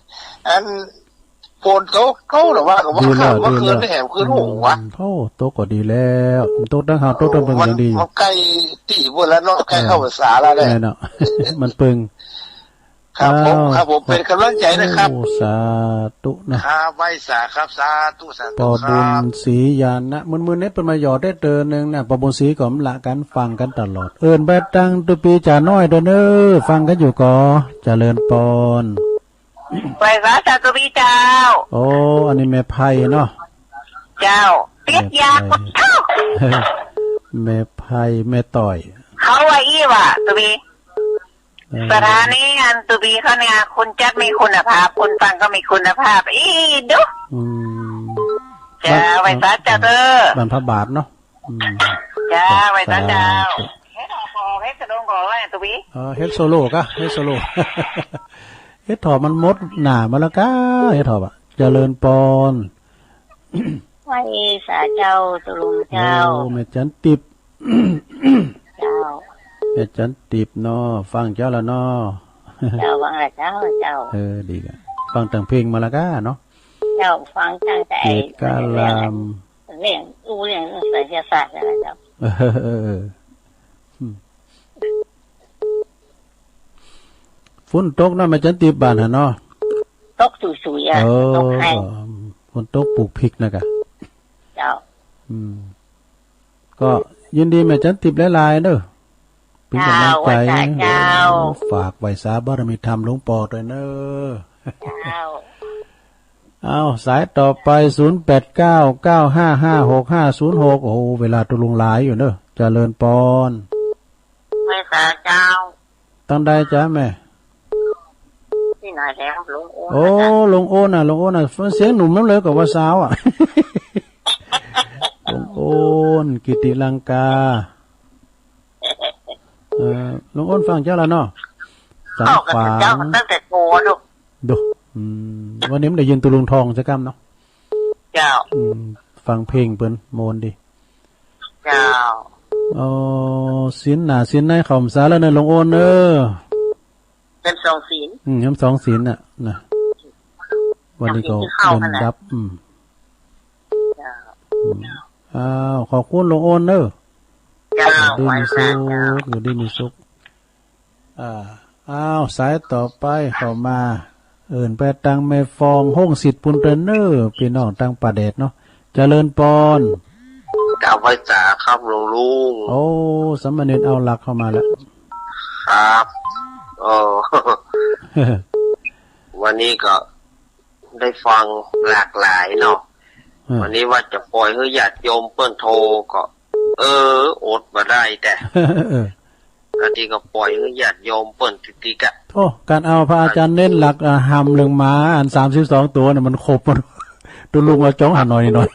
อัน ฝนตก ตกหรือว่า ก็ว่า ดีแล้ว ข้ามเมื่อคืน ดีแล้ว นี่แหมคืน อืม โอ้โหวะ โอ้ ตกก็ดีแล้ว ตกตั้งหาว ตกตั้งเบิ่ง โอ้ ยังดีอยู่ มันใกล้ตีเบิ่งแล้วเนาะ ใกล้เข้าพรรษาแล้วเนี่ย แน่เนาะ มันเปิง ครับผม อ้าว ครับผม เป็นกำลังใจนะครับ โอ้ สาธุนะ ครับ ไหว้สาครับ สาธุ สาธุ ปอบุญศรีญาณนะ มื้อๆ นี้เปิ้นมาหยอดได้เตอหนึ่งนะ ปอบุญศรีก็ละกัน ฟังกันตลอด เอิ้นไปตังตุปีจ่าน้อยเด้อเน้อ ฟังกันอยู่ก่อ เจริญปอน ไหว้สาสาธุพี่เจ้า โอ้ อันนี้แม่ไพเนาะ เจ้า ติดยา แม่ไพ เอ้า แม่ไพ แม่ต่อย เขาว่าอี้ว่าตุบี เออ สถานีอันตุบีเขาเนี่ย คนจัดมีคุณภาพ คนฟังก็มีคุณภาพ อี้ดุ อืม เจ้า บ้าน ไหว้สาเจ้าเด้อ บ้านพระบาทเนาะ อืม เจ้า ไหว้สาเจ้า สาธุ เฮ็ดออกบ่ออก เฮ็ดสะดงบ่ออกว่าตุบี เออ เฮ็ดโซโล่กะ เฮ็ดโซโล่ เฮ็ดถอบมันหมดหน้ามาแล้วกะ เฮ็ดถอบอะ เจริญปอน ไหว้สาเจ้า ตุลุงเจ้า โอ้ แม่จันติบ เจ้า แม่จันติบเนาะ ฟังเจ้าแล้วเนาะ เจ้า ฟังแล้วเจ้า เจ้า เออ ดีกะ ฟังแต่งเพลงมาแล้วกะเนาะ เจ้า ฟังตั้งแต่ เกตกาลาม เรื่องอู้เรื่องไสยศาสตร์นั่นแหละเจ้า เออ เออ เออ อืม ฝนตกเนาะ แม่จันติบบ้านหั่นเนาะ ตกสุยๆ อะ เออ ตกแฮง ฝนตกปลูกพริกนะกะ เจ้า อืม ก็ยินดีแม่จันติบหลายๆ เด้อ เป็นกำลังใจ เจ้า ไหว้สาเจ้า เออ ฝากไหว้สาบารมีธรรมหลวงปอด้วยเน้อ เจ้า เอา สายต่อไป ศูนย์แปดเก้า เก้าห้าห้า หกห้าศูนย์หก โอ้โห เวลาตุลุงหลายอยู่เน้อ เจริญปอน ไหว้สาเจ้า ตังใดจ๊ะแม่ ที่ไหนแล้ว ลุงโอน โอ้ นะจ๊ะ ลุงโอนน่ะ ลุงโอนน่ะ เสียงหนุ่มน้ำเลยกว่าสาวอะ ลุงโอน กิติลังกา เอ่อ ลุงโอนฟังเจ้าแล้วเนาะ สัน เอ้า ก็ ขวาง เจ้าตั้งแต่โตลูก ดู อืม วันนี้มันได้ยินตุลุงทองสักคำเนาะ เจ้า อืม ฟังเพลงเปิ้นม่วนดี เจ้า อ๋อ ศีลหน้าศีลในเข้าพรรษาแล้วเนอะ ลุงโอนเนอะ เต็มสองศีล อืม เต็มสองศีลน่ะ นะ วันนี้ก็ สองศีลที่เข้า เดิน นั่นแหละ ดับ อืม เจ้า อืม อ้าว ขอบคุณลุงโอนเนอะ เจ้า อยู่ดีมีสุข ไหว้พระเจ้า อยู่ดีมีสุข อ่า อ้าว สายต่อไปเข้ามา เอิ้นไปตังแม่ฟอง ห้องสิทธิ์ปุณเตอร์เนอร์ พี่น้องตังป่าแดดเนาะ เจริญปอน กราบไหว้สาครับหลวงลุง โอ้ สามเณรเอาหลักเข้ามาแล้ว ครับ โอ้ วันนี้ก็ ได้ฟังหลากหลายเนาะ อืม วันนี้ว่าจะปล่อยให้ญาติโยมเปิ้นโทรก็ เออ อดบ่ได้แต่ เออ ก็ดีก็ปล่อยให้ญาติโยมเปิ้นติดๆ อะ โอ้ การเอาพระอาจารย์เน้นหลัก อ่า หำเรื่องหมาอันสามสิบสองตัวเนี่ยมันครบหมด ตุลุงเอาจ้องหาหน่อยหน่อย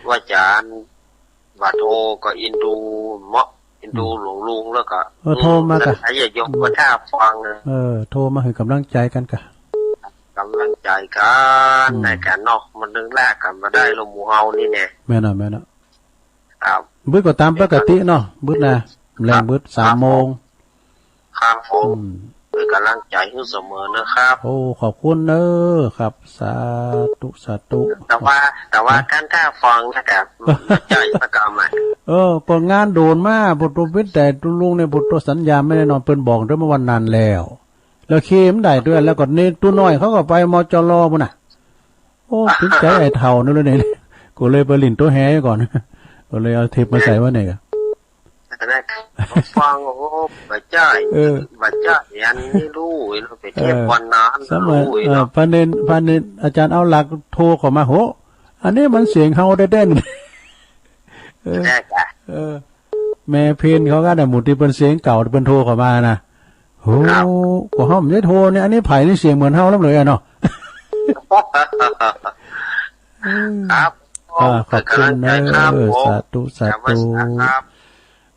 ว่าอาจารย์ ว่าโทรก็อินดูเมาะ อินดู อืม หลวงลุงแล้วก็ เออ โทรมากะ อืม แล้วก็อย่ายกมาท่าฟังนะ เออ โทรมาให้กำลังใจกันกะ กำลังใจกัน อืม ในการเนาะ มันนึงแลกกันมาได้ลมหมู่เฮานี่แน่ แม่นอะ แม่นอะ ครับ บึดก็ตามปกติเนาะ บึดนะ แรงบึด ครับ สามโมง ครับผม อืม เป็นกำลังใจให้เสมอนะครับ โอ้ ขอบคุณเนอะครับ สาธุ สาธุ แต่ว่า แต่ว่า นะ การท่าฟังนะครับ ใจประกำอะ เออ ก็งานโดนมา บ่ตัวเป็นแต่ตัวลุงเนี่ย บ่ตัวสัญญาไม่ได้นอน เปิ้นบอกด้วยเมื่อวันนั้นแล้ว แล้วเคมันได้ด้วย แล้วก็เนี่ยตัวน้อยเขาก็ไป มจร พุ้นน่ะ โอ้ ถึงใจไอ้เฒ่านั่นเลยเนี่ย ก็เลยไปหลิ้นตัวแหก่อน ก็เลยเอาเทปมาใส่ไว้เนี่ย อา อันนั้นฟัง โอ้ บ่าจ้า เออ บ่าจ้า อันนี้รู้ เนาะ ไปเทศ เออ วันนั้น สมัย รู้ เออ เนาะ พระเนน พระเนน อาจารย์เอาหลักโทรเข้ามา โห อันนี้มันเสียงเฮาแท้ๆ นี่ เออ แน่จ้ะ เออ แม่เพนเขาก็ได้หมู่ที่เปิ้นเสียงเก่าที่เปิ้นโทรเข้ามานะ โห ครับ ก็เฮาไม่ได้โทรเนี่ย อันนี้ไผนี่เสียงเหมือนเฮาแล้วเลยอะเนาะ ครับ อ่า ขอบคุณเนอะ เป็นกำลังใจครับผม สาธุ สาธุ ครับ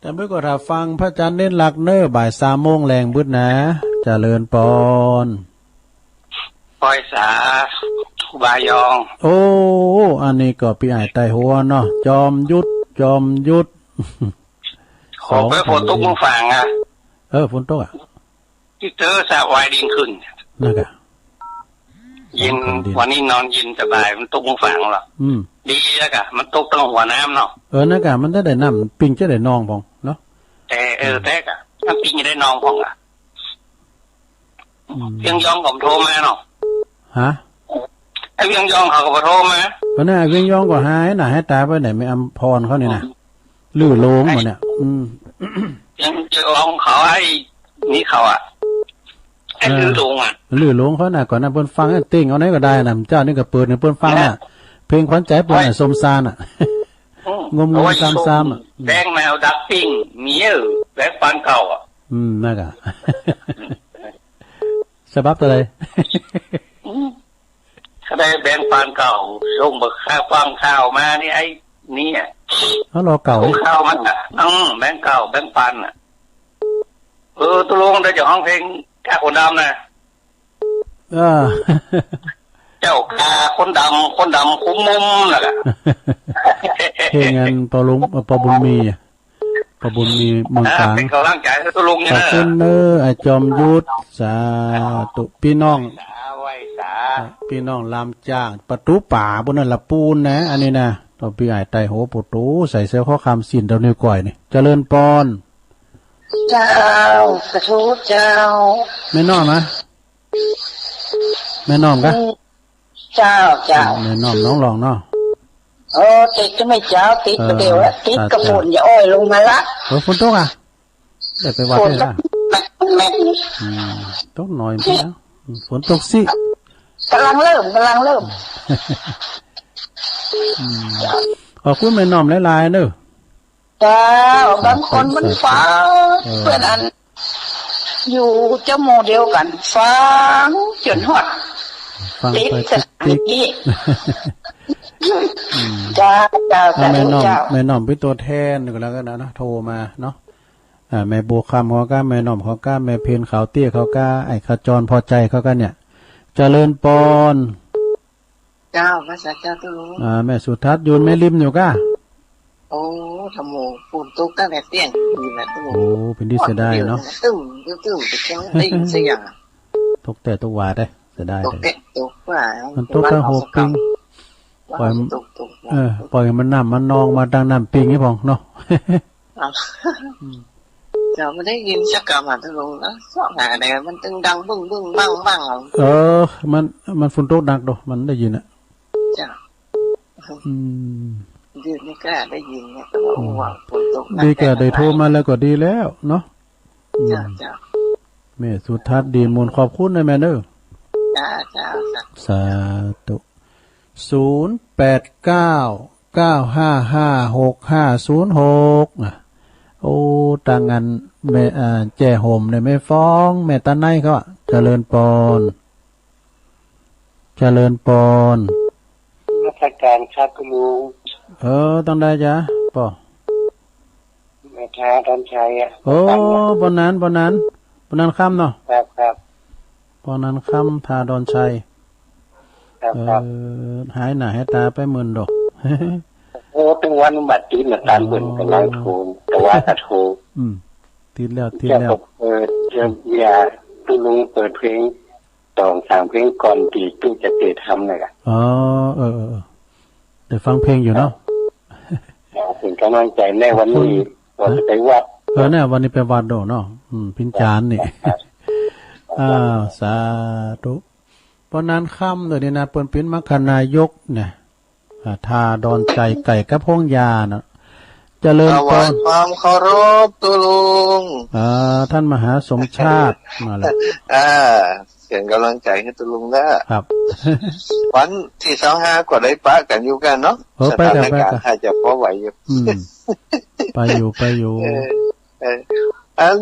แต่เมื่อก่อนถ้าฟังพระอาจารย์เน้นหลักเนอะ บ่ายสามโมงแลงบึดนะ เจริญปอน ปอยสา ครูบายอง โอ้ อันนี้ก็พี่อ้ายไต้หัวเนาะ จอมยุทธ จอมยุทธ ขอไปฝนตกเมืองฝางอะ เออ ฝนตกอะ ที่เตอสะวายดินขึ้น นั่นกะ เย็น วันนี้นอนเย็นสบาย มันตกเมืองฝางเหรอ อืม ดีแล้วกะ มันตกตั้งหัวน้ำเนาะ เออ นั่นกะ มันจะได้น้ำ ปิงจะได้นองพองเนาะ แต่ เออ อืม แต่กะ น้ำปิงจะได้นองพองอะ อืม เวียงยองก็โทรมาเนาะ ฮะ ไอ้เวียงยองเขาก็โทรมา เพราะนั่นไอ้เวียงยองก็หายหน้าหายตาไปไหน ไม่อำพรเขานี่นะ อืม ลื้อโลงหมดเนี่ย อืม เวียงยองเขาไอ้นี่เขาอะ ไอ้ เออ ลื้อโลงอะ ลื้อโลงเขาน่ะ ก่อนนั้นเปิ้นฟังเต้งเอาไหนก็ได้น่ะ เจ้านี่ก็เปิดให้เปิ้นฟังน่ะ นะ เพลงขวัญใจเปิ้นน่ะ โอ้ย สมซานน่ะ อืม งมงม เอาไว้ ซามซาม ชม อ่ะ แดงแมวดักปิ้ง มีเออ แบงค์ปานเก่าอะ อืม นั่นกะ ฉบับเท่าไหร่ อืม ก็ได้แบงค์ปานเก่า ส่งบักค่าฟังข่าวมานี่ไอ้นี่อะ เอารอเก่า ส่งข่าวมันอะ อืม แบงค์เก่า แบงค์ปานอะ เออ ตกลงได้เจ้าของเพลงกาคนดำนะ เออ เจ้ากาคนดำ คนดำคุ้มมุมน่ะกะ เพลงอันปอลุง ปอบุญมีอะ ปอบุญมีเมือง อ่า ฝาง เป็นกำลังใจให้ตกลง ขอบคุณเนอะ เนอะ ไอ้จอมยุทธ สาธุ พี่น้อง ไหว้สา พี่น้องลามจ้าง ประตูป่าบนนั้นละปูนนะ อันนี้นะ ต่อพี่อ้ายไต้หัวโปโต ใส่เสื้อข้อคำสินเดานิ้วก้อยนี่ เจริญปอน เจ้า สาธุเจ้า แม่น้อมนะ แม่น้อมกะ อืม เจ้า เจ้า แม่น้อมน้องรองเนาะ โอ้ ติดก็ไม่เจ้า ติดก็เดี๋ยวละ เออ ติดกระฝน สาธุ อย่าอ้อยลงมาละ เออ ฝนตกอะ ได้ไปวัดได้ละ ฝนตกแม่นๆ อืม ตกหน่อยเดียว อืม ฝนตกสิ กำลังเริ่ม กำลังเริ่ม อืม ขอบคุณแม่น้อมหลายๆเนอะ เจ้า บางคนมันฟัง เออ เปิ้นอัน อยู่เจ้าหมู่เดียวกัน ฟังจนฮอด ฟังไป ติดสถานี ติ๊กๆ อืม เจ้า เจ้า อ่ะ สาธุ แม่น้อม เจ้า แม่น้อมเป็นตัวแทนก็แล้วกันนะ โทรมาเนาะ อ่า แม่บัวคำเขาก็ แม่น้อมเขาก็ แม่เพนขาวเตี้ยเขาก็ ไอ้ขจรพอใจเขาก็เนี่ย เจริญปอน เจ้า พระสาเจ้าตู้ อ่า แม่สุทัศน์อยู่แม่ริมอยู่ก้า โอ้ ทำโม ฝนตกตั้งแต่เที่ยงคืนนะตู้ โอ้ เป็นที่เสียดายเนาะ ตึ้มตึ้มตึ้ม แต่เช้าได้ยินเสียง ตกแต่ตกหวาดเด้ เสียดาย ตกแต่ตกหวาด มันตกแต่หกปิง ว่า ปล่อย ตกตก เออ ปล่อยมันน้ำมันนองมาตั้งน้ำปิงให้พองเนาะ ครับ อืม เจ้าไม่ได้ยินสักคำอ่ะ ตกลงแล้ว เสียงอะไร มันตึงดังบึ้งบึ้งบั้งบั้งอ่ะ เออ มัน มันฝนตกหนักเนาะ มันได้ยินอะ เจ้า อืม เดี๋ยวนี้ก็ได้ยินเนี่ย แต่ว่า อืม ว่าฝนตกหนัก ดีกว่าได้โทรมาแล้วก็ดีแล้วเนาะ อืม เจ้า เจ้า แม่สุทัศน์ดีมูล ขอบคุณนะแม่เนอะ เจ้า เจ้า เจ้า สาธุ ศูนย์แปดเก้า เก้าห้าห้า หกห้าศูนย์หก นะ โอ้ ตางานแม่ อ่า แจ้ห่มเนี่ย แม่ฟ้อง แม่ตาไนเขาอะ เจริญปอน เจริญปอน นมัสการครับคุณลุง เออ ต้องได้จ้ะ ปอ แม่ท้าดอนชัยอะ โอ้ ปอนนั้น ปอนนั้น ปอนนั้นค่ำเนาะ ครับ ครับ ปอนนั้นค่ำ ทาดอนชัย ครับ เออ ครับ หายหน้าหายตาไปหมื่นดอก โอ้ ตั้งวันบัดนี้มาตามเพิ่นกำลังโทร แต่ว่าก็โทร อืม ติดแล้ว ติดแล้ว เจ้าก็เปิด เจ้าอย่า ตู้ลุงเปิดเพลง สองสามเพลงก่อนที่ตู้จะเตะทำเลยอะ อ๋อ เออ เออ เออ ได้ฟังเพลงอยู่เนาะ ครับ เป็นกำลังใจในวันนี้ ขอบคุณ ก่อนจะไปวัด เออ เนี่ย วันนี้ไปวัดโดเนาะ อืม พินจานนี่ ครับ อ้าว สาธุ ปอนนั้นค่ำเดี๋ยวนี้นะ เปิ้นเป็นมรรคนายกเนี่ย อ่า ทาดอนชัยใกล้กับโฮงยาเนาะ เจริญพร ถวายความเคารพ ตุ๊ลุง อ่า ท่านมหาสมชาติ มาแล้ว อ่า เสียงกำลังใจให้ตุ๊ลุงนะ ครับ วันตี้ซาวห้าก็ได้ปะกันอยู่กั๋นเนาะ เออ ไปกัน สถานการณ์ ไปกัน ถ้าจะพอไหวอยู่ อืม ไปอยู่ ไปอยู่ เออ เออ อัน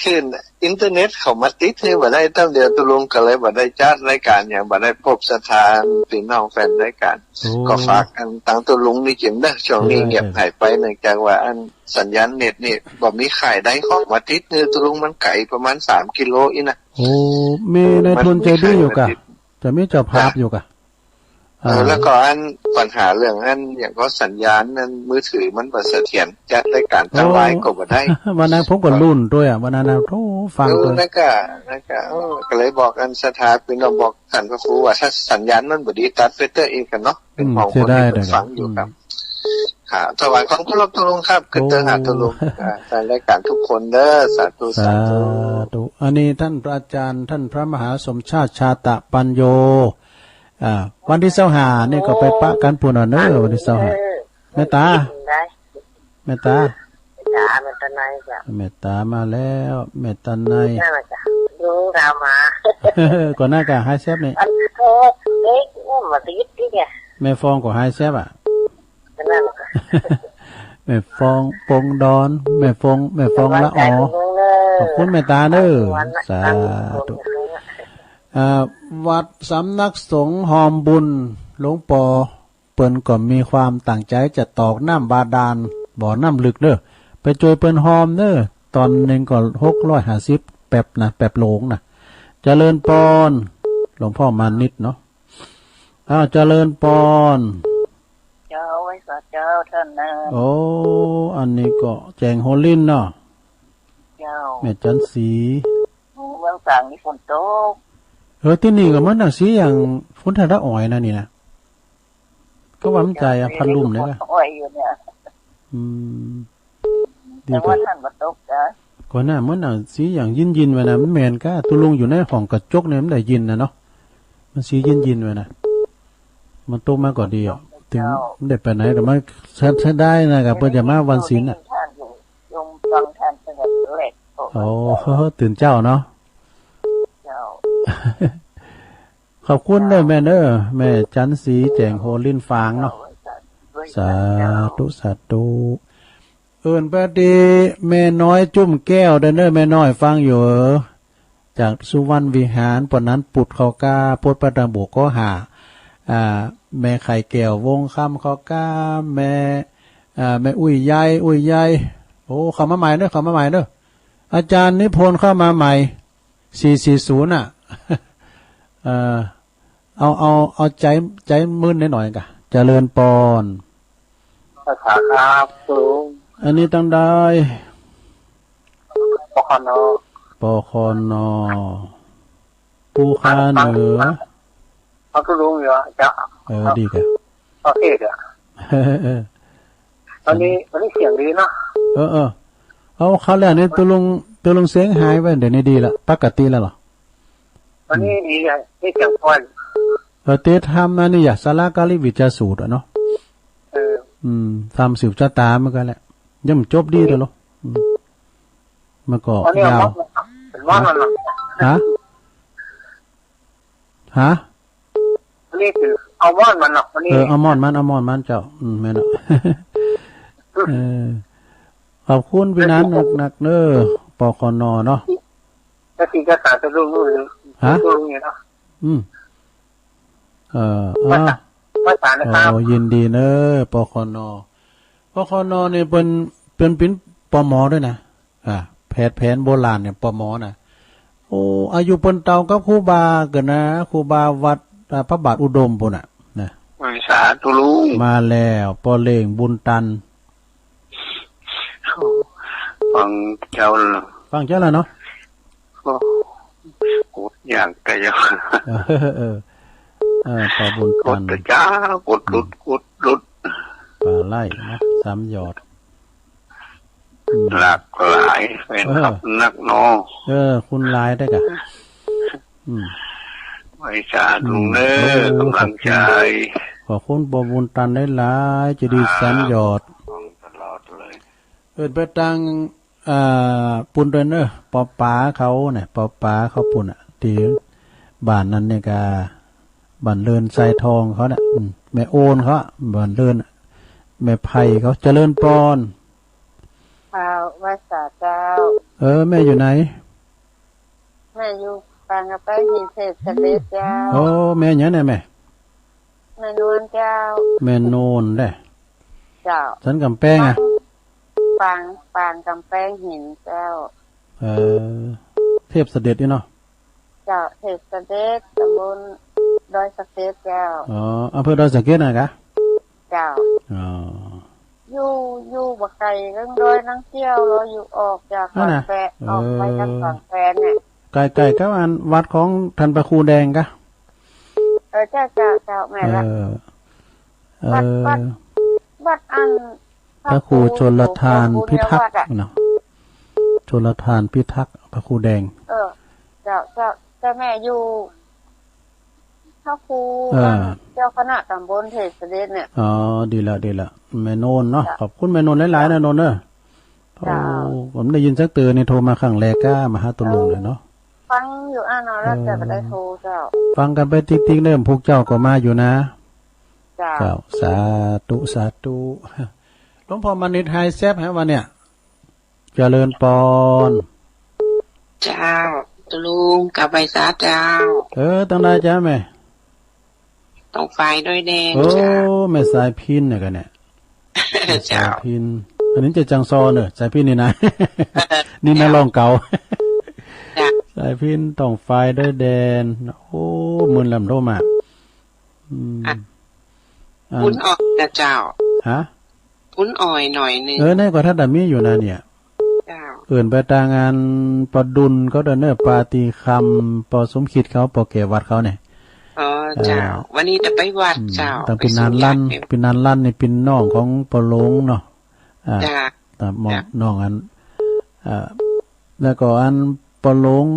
คืออินเทอร์เน็ตเขามาติดหื้อบ่ได้ ตำเดียวตุ๊ลุงก็เลยบ่ได้จัดรายการหยัง บ่ได้พบสถานพี่น้องแฟนรายการ โอ้ ก็ฝากอันตังตุ๊ลุงนี่เกมเด้อ ช่วงนี้ ได้ เงียบหายไป เนื่องจากว่าอันสัญญาณเน็ตนี่บ่มีขายได้ เขามาติดหื้อตุ๊ลุง มันไกลประมาณสามกิโลอี้นะ โอ้ มีนายทุนใจดีอยู่กะ มันมีขายมาติด จะมีเจ้าภาพอยู่กะ เออ อ่า แล้วก็อันปัญหาเรื่องอันหยังก็สัญญาณอันมือถือมันบ่เสถียร จัดรายการทางไลน์ก็บ่ได้ วันนั้นผมก็ลุ้นด้วยอะ วันนั้นนะ โอ้ ฟัง เออ ตัว นั่นก็ นั่นก็ เออ ก็เลยบอกอันศรัทธาพี่น้อง บอกท่านพระครูว่าถ้าสัญญาณมันบ่ดีตัดไปเตื้ออีกกั๋นเนาะ เป็น อืม ห่วงคนที่ เสียดาย เพิ่นฟังอยู่ครับ อืม ค่ะ ถวายความเคารพตุ๊ลุงครับ โอ้ คือเตื้อหาตุ๊ลุง อ่า แฟนรายการทุกคนเด้อ สาธุ สาธุ สาธุ อันนี้ท่านพระอาจารย์ ท่านพระมหาสมชาติ ชาตะปัญโญ อ่า วันตี้ซาวห้านี่ก็ไปปะกั๋นปู้นเนาะ วันตี้ซาวห้า แม่ตา แม่ตา แม่ตา แม่ตามาแล้ว แม่ตาใน นั่นแหละจ้ะ ลุงดาวมา ก่อนหน้าก็หายแซ่บนี่ อันโทษเล็ก มันมาติดที่เนี่ย แม่ฟองก็หายแซ่บอะ นั่นแหละ แม่ฟองปงดอน แม่ฟอง แม่ฟองละออ ขอบคุณแม่ตาเด้อ สาธุ อ่า วัดสำนักสงฆ์ฮอมบุญ หลวงปอเปิ้นก็มีความตั้งใจจะตอกน้ำบาดาล บ่อน้ำลึกเด้อ ไปจ้วยเปิ้นฮอมเด้อ ตอนหนึ่งก็หกร้อยห้าสิบ แป๊บนะ แป๊บโลงนะ เจริญปอน หลวงพ่อมานิดเนาะ อ้าว เจริญปอน เจ้า ไหว้สาเจ้าท่านนะ โอ้ อันนี้ก็แจ้งโฮลินเนาะ เจ้า แม่จันสี เมืองตรังนี่ฝนตก เออ ตี้นี่ก็เหมือนหนังสีอย่างฝนทางละออยนะนี่นะ ก็ว่ามันใจอะ พัดลมเนี่ยก็ อ่อยอยู่เนี่ย อืม ดี แต่ว่า แต่ ท่านบ่ตกจ้ะ ก่อนหน้าเหมือนหนังสีอย่างยินๆ ไว้นะ มันแม่นก้า ตุ๊ลุงอยู่ในห้องกระจกเนี่ยมันได้ยินนะเนาะ มันสียินๆ ไว้นะ มันตกมาก็ดีอะ ถึง เจ้า มันได้ไปไหน แต่มันเสีย เสียดายนะ กับเปิ้นจะมาวันศีลน่ะ ท่านอยู่ ยมฟังท่านตั้งแต่แรก โอ้ ตื่นเจ้าเนาะ เจ้า ขอบคุณเด้อแม่เด้อ แม่จันสีแจ้งโฮลินฟางเนาะ สาธุ สาธุ เอิ้นไปตี้แม่น้อยจุ่มแก้วเด้อเนอะ แม่น้อยฟังอยู่เออ จากสุวรรณวิหาร ปอนนั้นปุดเขาก้า ปดประดังบวกก็หา อ่า แม่ไข่แก้ววงคำเขาก้า แม่ อ่า แม่อุ้ยใหญ่ อุ้ยใหญ่ โอ้ เข้ามาใหม่เนอะ เข้ามาใหม่เนอะ อาจารย์นิพนธ์เข้ามาใหม่ สี่สี่ศูนย์ อ่ะ เอ่อ เอา เอา เอาใจ ใจมึนหน่อยๆ กะ เจริญปอน ภาษาครับ อันนี้ตั้งได้ ปคน ปคน ภูคาเหนือ เอาตุ๊ลุงอยู่อะ จะ เออ ดีกะ โอเคเดี๋ยว เออ เออ วันนี้ วันนี้เสียงดีเนาะ เออ เออ เอา คราวแรกนี่ตุ๊ลุง ตุ๊ลุงเสียงหายไป เดี๋ยวนี้ดีละ ปกติแล้วเหรอ วันนี้ดีไง นี่เสียงอ่อน เออ เตทำอันนี้อย่า สาระกาลิวิจาสูตรอะเนาะ เออ อืม ทำสืบชะตาเหมือนกันแหละ ยังบ่จบดีเด้อเหรอ อืม มันก็ อันนี้ ยาว เอาม่อนมันเนาะ ฮะ ฮะ อันนี้คือเอาม่อนมันเนาะ อันนี้ เออ เอาม่อนมัน เอาม่อนมันเจ้า อืม แม่นเนาะ เออ ขอบคุณพี่นันหนักๆ เด้อ ปคน เนาะ แล้วที่จะสาธุลุงนู่น ฮะ ลุงเนี่ยเนาะ อืม เออ อ่า ภาษานะครับ โอ้ ยินดีเนอะ ปคน ปคน นี่เปิ้น เปิ้นเป็นป.ม.ด้วยนะ อ่า แพทย์แผนโบราณเนี่ย ป.ม. นะ โอ้ อายุเปิ้นเต้ากับครูบาเกินนะ ครูบาวัด อ่า พระบาทอุดมพู้นน่ะ นะ สาธุลุง มาแล้ว ป้อเล่งบุญตัน ฟังเจ้าละ ฟังเจ้าละเนาะ โอ้ กดอย่างเดียว เออ เออ เออ ปอบุญตัน กดเถอะจ้า กดหลุด อืม กดหลุด ปลาไหลนะ สามหยอด อืม หลากหลาย แฟนคลับ เออ นักเนาะ เออ คุณหลายได้กะ อืม ไหว้สาธุเนอะ อืม กำลังใจ ขอบคุณ ขอบคุณปอบุญตันหลายๆ จะดี อ่า สามหยอด ฟังตลอดเลย เอิ้นไปตัง อ่า ปุ้นด้วยเนอะ ปอป๋าเขาเนี่ย ปอป๋าเขาปุ้นน่ะ ตี้บ้านนั้นนี่ก็ บ้านเลินทรายทองเขาเนี่ย อืม แม่โอนเขาอะ บ้านเลินน่ะ แม่ไพเขา เจริญปอน เจ้า ไหว้สาเจ้า เออ แม่อยู่ไหน แม่อยู่ปางกำแพงหินเทพเสด็จเจ้า โอ้ แม่หยังเนี่ยแม่ แม่นวลเจ้า แม่นวลเด้อ เจ้า สันกำแพงอะ ปาง ปางกำแพงหินเจ้า เออ เทพเสด็จนี่เนาะ เจ้า เทพเสด็จ ตำบลดอยสะเก็ดเจ้า อ๋อ อำเภอดอยสะเก็ดนะกะ เจ้า อ๋อ อยู่ อยู่บ่ไกลเรื่องดอยนังเกี้ยว เราอยู่ออกจาก อันน่ะ ขอนแก่น เออ ออกไปทางขอนแก่นเนี่ย ใกล้ๆ กับอันวัดของท่านพระครูแดงกะ เออ เจ้า เจ้า เจ้า แม่นละ เออ วัด เออ วัด วัดอัน พระครูชลทานพิทักษ์ พระครูบุญญวัฒน์อะ เนาะ ชลทานพิทักษ์ พระครูแดง เออ เจ้า เจ้า เจ้าแม่อยู่ พระครู เออ เจ้าคณะตำบลเทพเสด็จเนี่ย อ๋อ ดีละ ดีละ แม่นวลเนาะ เจ้า ขอบคุณแม่นวลหลายๆ นะนวลเนอะ เจ้า โอ้ ผมได้ยินสักเตือนนี่โทรมาครั้งแรกก็มาหาตุลุงเลยเนาะ ฟังอยู่อ่ะเนาะ แล้วแต่ เออ บ่ได้โทรเจ้า ฟังกันไปติ๊กๆ เด้อ พวกเจ้าก็มาอยู่นะ เจ้า เจ้า สาธุ สาธุ หลวงพ่อมานิดไฮแซบฮะวันเนี่ย เจริญปอน เจ้า ตุลุง กลับไปซะเจ้า เออ ตั้งได้จ้าแม่ ต้องไฟด้วยแดง โอ้ เจ้า แม่สายพินเนี่ยกันเนี่ย แม่สายพิน เจ้า อันนี้จะจังซอเนอะ สายพินนี่นะ เออ นี่นะ เจ้า ร้องเก่า เจ้า สายพินต้องไฟด้วยแดง โอ้ หมื่นลำโทรมา อืม อ่ะ อัน คุณออกนะเจ้า ฮะ คุณอ่อยหน่อยหนึ่ง เออ ในก็ถ้าแต่มีอยู่นะเนี่ย เจ้า เอิ้นไปตางานปอดุลเขาเด้อเนอะ ปาตีคำ ปอสมคิดเขา ปอแก่วัดเขาเนี่ย อ๋อ เจ้า เอ่อ วันนี้จะไปวัด อืม เจ้า ตั้ง ไป ปีนัน สู่ ลั่น ญาติ ปีนันลั่นนี่เป็นน้องของปอหลงเนาะ อ่า เจ้า ตามน้อง เจ้า น้องอัน อ่า แล้วก็อันปอหลง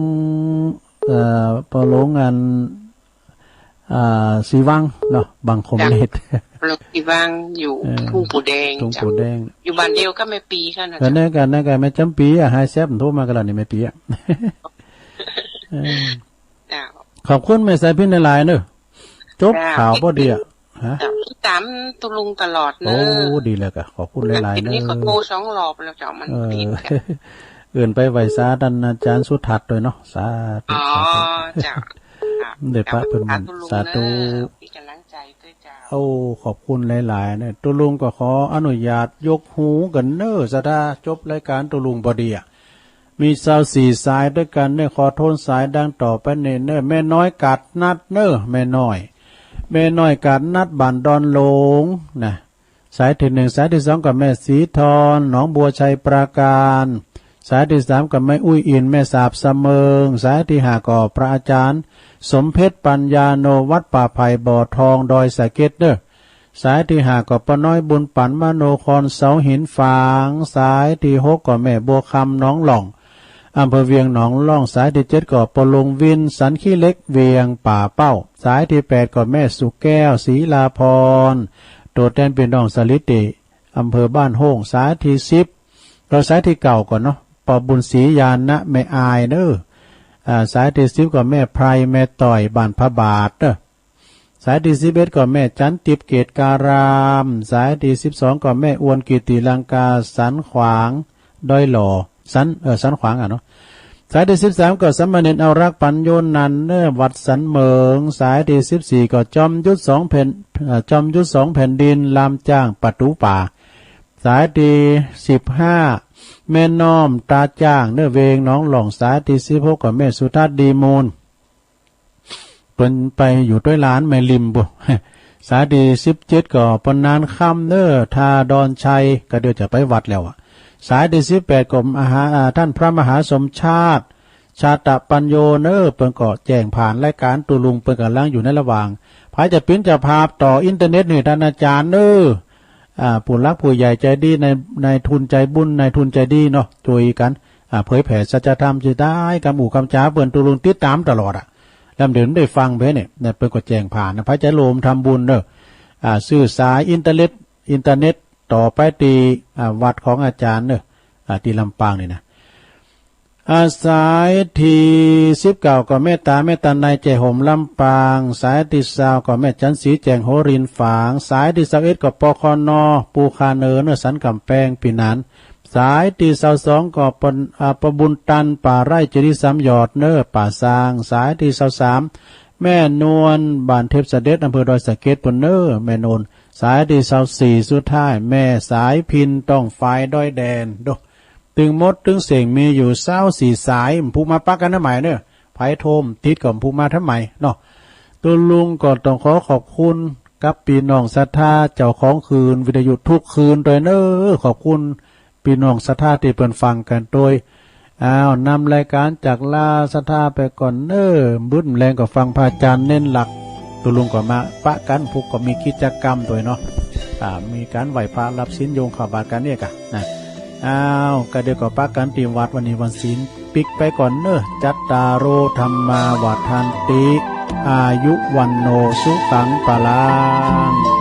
เอ่อ ปอหลงอัน อ่า สีวังเนาะ บางคอมเมนต์ เจ้า ปอหลงสีวังอยู่ เออ ทุ่งปูแดง ทุ่งปูแดง เจ้า อยู่บ้านเดียวกับแม่ปีค่ะนะ เออ เจ้า นั่นก็ นั่นก็แม่จำปีอะ ไฮแซบโทรมากันแล้วนี่แม่ปีอะ เออ เจ้า ขอบคุณแม่สายพินหลายๆ เนอะ จบ เจ้า ข่าวพอดีอะ ฮะ เจ้า ติดตามตุลุงตลอดเนอะ โอ้ ดีแล้วก็ขอบคุณหลายๆ เนอะ นี่ก็โทรสองรอบแล้วเจ้า มัน เออ ติดกัน เอิ้นไปไหว้สาท่านอาจารย์สุทัศน์ด้วยเนาะ สาธุ อ๋อ สาธุ เจ้า ค่ะ เดี๋ยวพระเพิ่น เจ้า สาธุ สาธุ เนอะ มีกำลังใจด้วยเจ้า โอ้ ขอบคุณหลายๆ เนอะ ตุลุงก็ขออนุญาตยกหูกันเนอะ สาธุ จบรายการตุลุงพอดีอะ มีซาวสี่สายด้วยกันเนอะ ขอโทนสายดังต่อไปนี้เนอะ แม่น้อยกาดนัดเนอะ แม่น้อย แม่น้อยกาดนัดบ้านดอนหลงนะ สายที่หนึ่ง สายที่สองก็แม่สีทอน หนองบัวชัยปราการ สายที่สามก็แม่อุ้ยอิน แม่สาบสะเมิง สายที่ห้าก็พระอาจารย์สมเพชรปัญญาโน วัดป่าไผ่บ่อทอง ดอยสะเก็ดเนอะ สายที่ห้าก็ป้าน้อยบุญปัน มโนคร เสาหินฝาง สายที่หกก็แม่บัวคำ หนองหล่อง อำเภอเวียงหนองหล่อง สายที่เจ็ดก็ป้อหลงวิน สันขี้เหล็ก เวียงป่าเป้า สายที่แปดก็แม่สุแก้ว ศรีลาภรณ์ ตัวแทนพี่น้องสาลิเต อำเภอบ้านโฮ่ง สายที่สิบ ก็สายที่เก้าก่อนเนาะ ป้อบุญศรี ญาณนะ แม่อายเนอะ อ่า สายที่สิบก็แม่ไพร แม่ต่อย บ้านพระบาทเนอะ สายที่สิบเอ็ดก็แม่จันทิพย์ เกตการาม สายที่สิบสองก็แม่อวน กิติลังกา สันขวาง ดอยหล่อ สัน เอ่อ สันขวางอะเนาะ สายที่สิบสามก็สามเณรเอารัก ปัญโยนันท์เนอะ วัดสันเหมิง สายที่สิบสี่ก็จอมยุทธสองแผ่น เอ่อ จอมยุทธสองแผ่นดิน ลามจ้าง ประตูป่า สายที่สิบห้า แม่น้อมตาจ้างเนอะ เวียงหนองหล่อง สายที่สิบหกก็แม่สุทัศน์ ดีมูล เปิ้นไปอยู่ด้วยหลานแม่ริมบุ สายที่สิบเจ็ดก็ปนานค่ำเนอะ ท่าดอนชัย ก็เดี๋ยวจะไปวัดแล้วอะ สายที่สิบแปดก็มหา อ่า ท่านพระมหาสมชาติ ชาตะปัญโยเนอะ เปิ้นก็แจ้งผ่านรายการตุลุง เปิ้นกำลังอยู่ในระหว่าง ใผจะปิ้นจะภาพต่ออินเทอร์เน็ตนี่ท่านอาจารย์เนอะ อ่า ผู้หลักผู้ใหญ่ใจดี นาย นายทุนใจบุญ นายทุนใจดีเนาะ ช่วยกัน อ่า เผยแผ่สัจธรรม จะได้กำอู้กำจ๋า เปิ้นตุลุงติดตามตลอดอะ แล้วเดี๋ยวได้ฟังไปเนี่ย เนี่ย เปิ้นก็แจ้งผ่านนะ ใผจะโลมทำบุญเนอะ อ่า ซื้อสายอินเทอร์เน็ต อินเทอร์เน็ตต่อไปที่ อ่า วัดของอาจารย์เนอะ อา ตี้ลำปางนี่นะ อา สายตี้สิบเก้าก็แม่ต๋า แม่ต๋านายแจ่โฮมลำปาง สายตี้ซาวก็แม่จันทร์ศรีแจ่งหัวรินฝาง สายตี้ซาวเอ็ดก็ ปคน ปูคาเนอ เนอสันกำแพงปี๋หนาน สายตี้ซาวสองก็ปน อ่า ปอบุญตัน ป่าไร่เจดีย์สามยอด เนอป่าซาง สายตี้ซาวสาม แม่นวล บ้านเทพเสด็จ อำเภอดอยสะเก็ดปู้นเนอ แม่นวล สายตี้ซาวสี่สุดท้าย แม่สายพิณ ต้องฝายดอยแดน โด ตึงหมดตึงเส้งมีอยู่ซาวสี่สาย ผู้มาปะกั๋นทำไมเนอะ ไผโทรติดก็ผู้มาทำไมเนาะ ตุ๊ลุงก็ต้องขอขอบคุณกับปี้น้องศรัทธาเจ้าของคลื่นวิทยุทุกคลื่นด้วยเนอะ ขอบคุณปี้น้องศรัทธาตี้เปิ้นฟังกั๋นด้วย อ้าว นำรายการจากลาศรัทธาไปก่อนเนอะ มื้อแลงก็ฟังพระอาจารย์เน้นหลัก ตุ๊ลุงก็มาปะกั๋น ผู้ก็มีกิจกรรมด้วยเนาะ อ่า มีก๋านไหว้พระรับศีลโยงเข้าบาตรกั๋นเนี่ยกะนะ อ้าว ก็เดี๋ยวก็ปะกั๋นตี้วัดวันนี้วันศีล ปิ๊กไปก่อนเนอะ จัตตาโร ธัมมา วัฑฒันติ อายุ วัณโณ สุขัง พลัง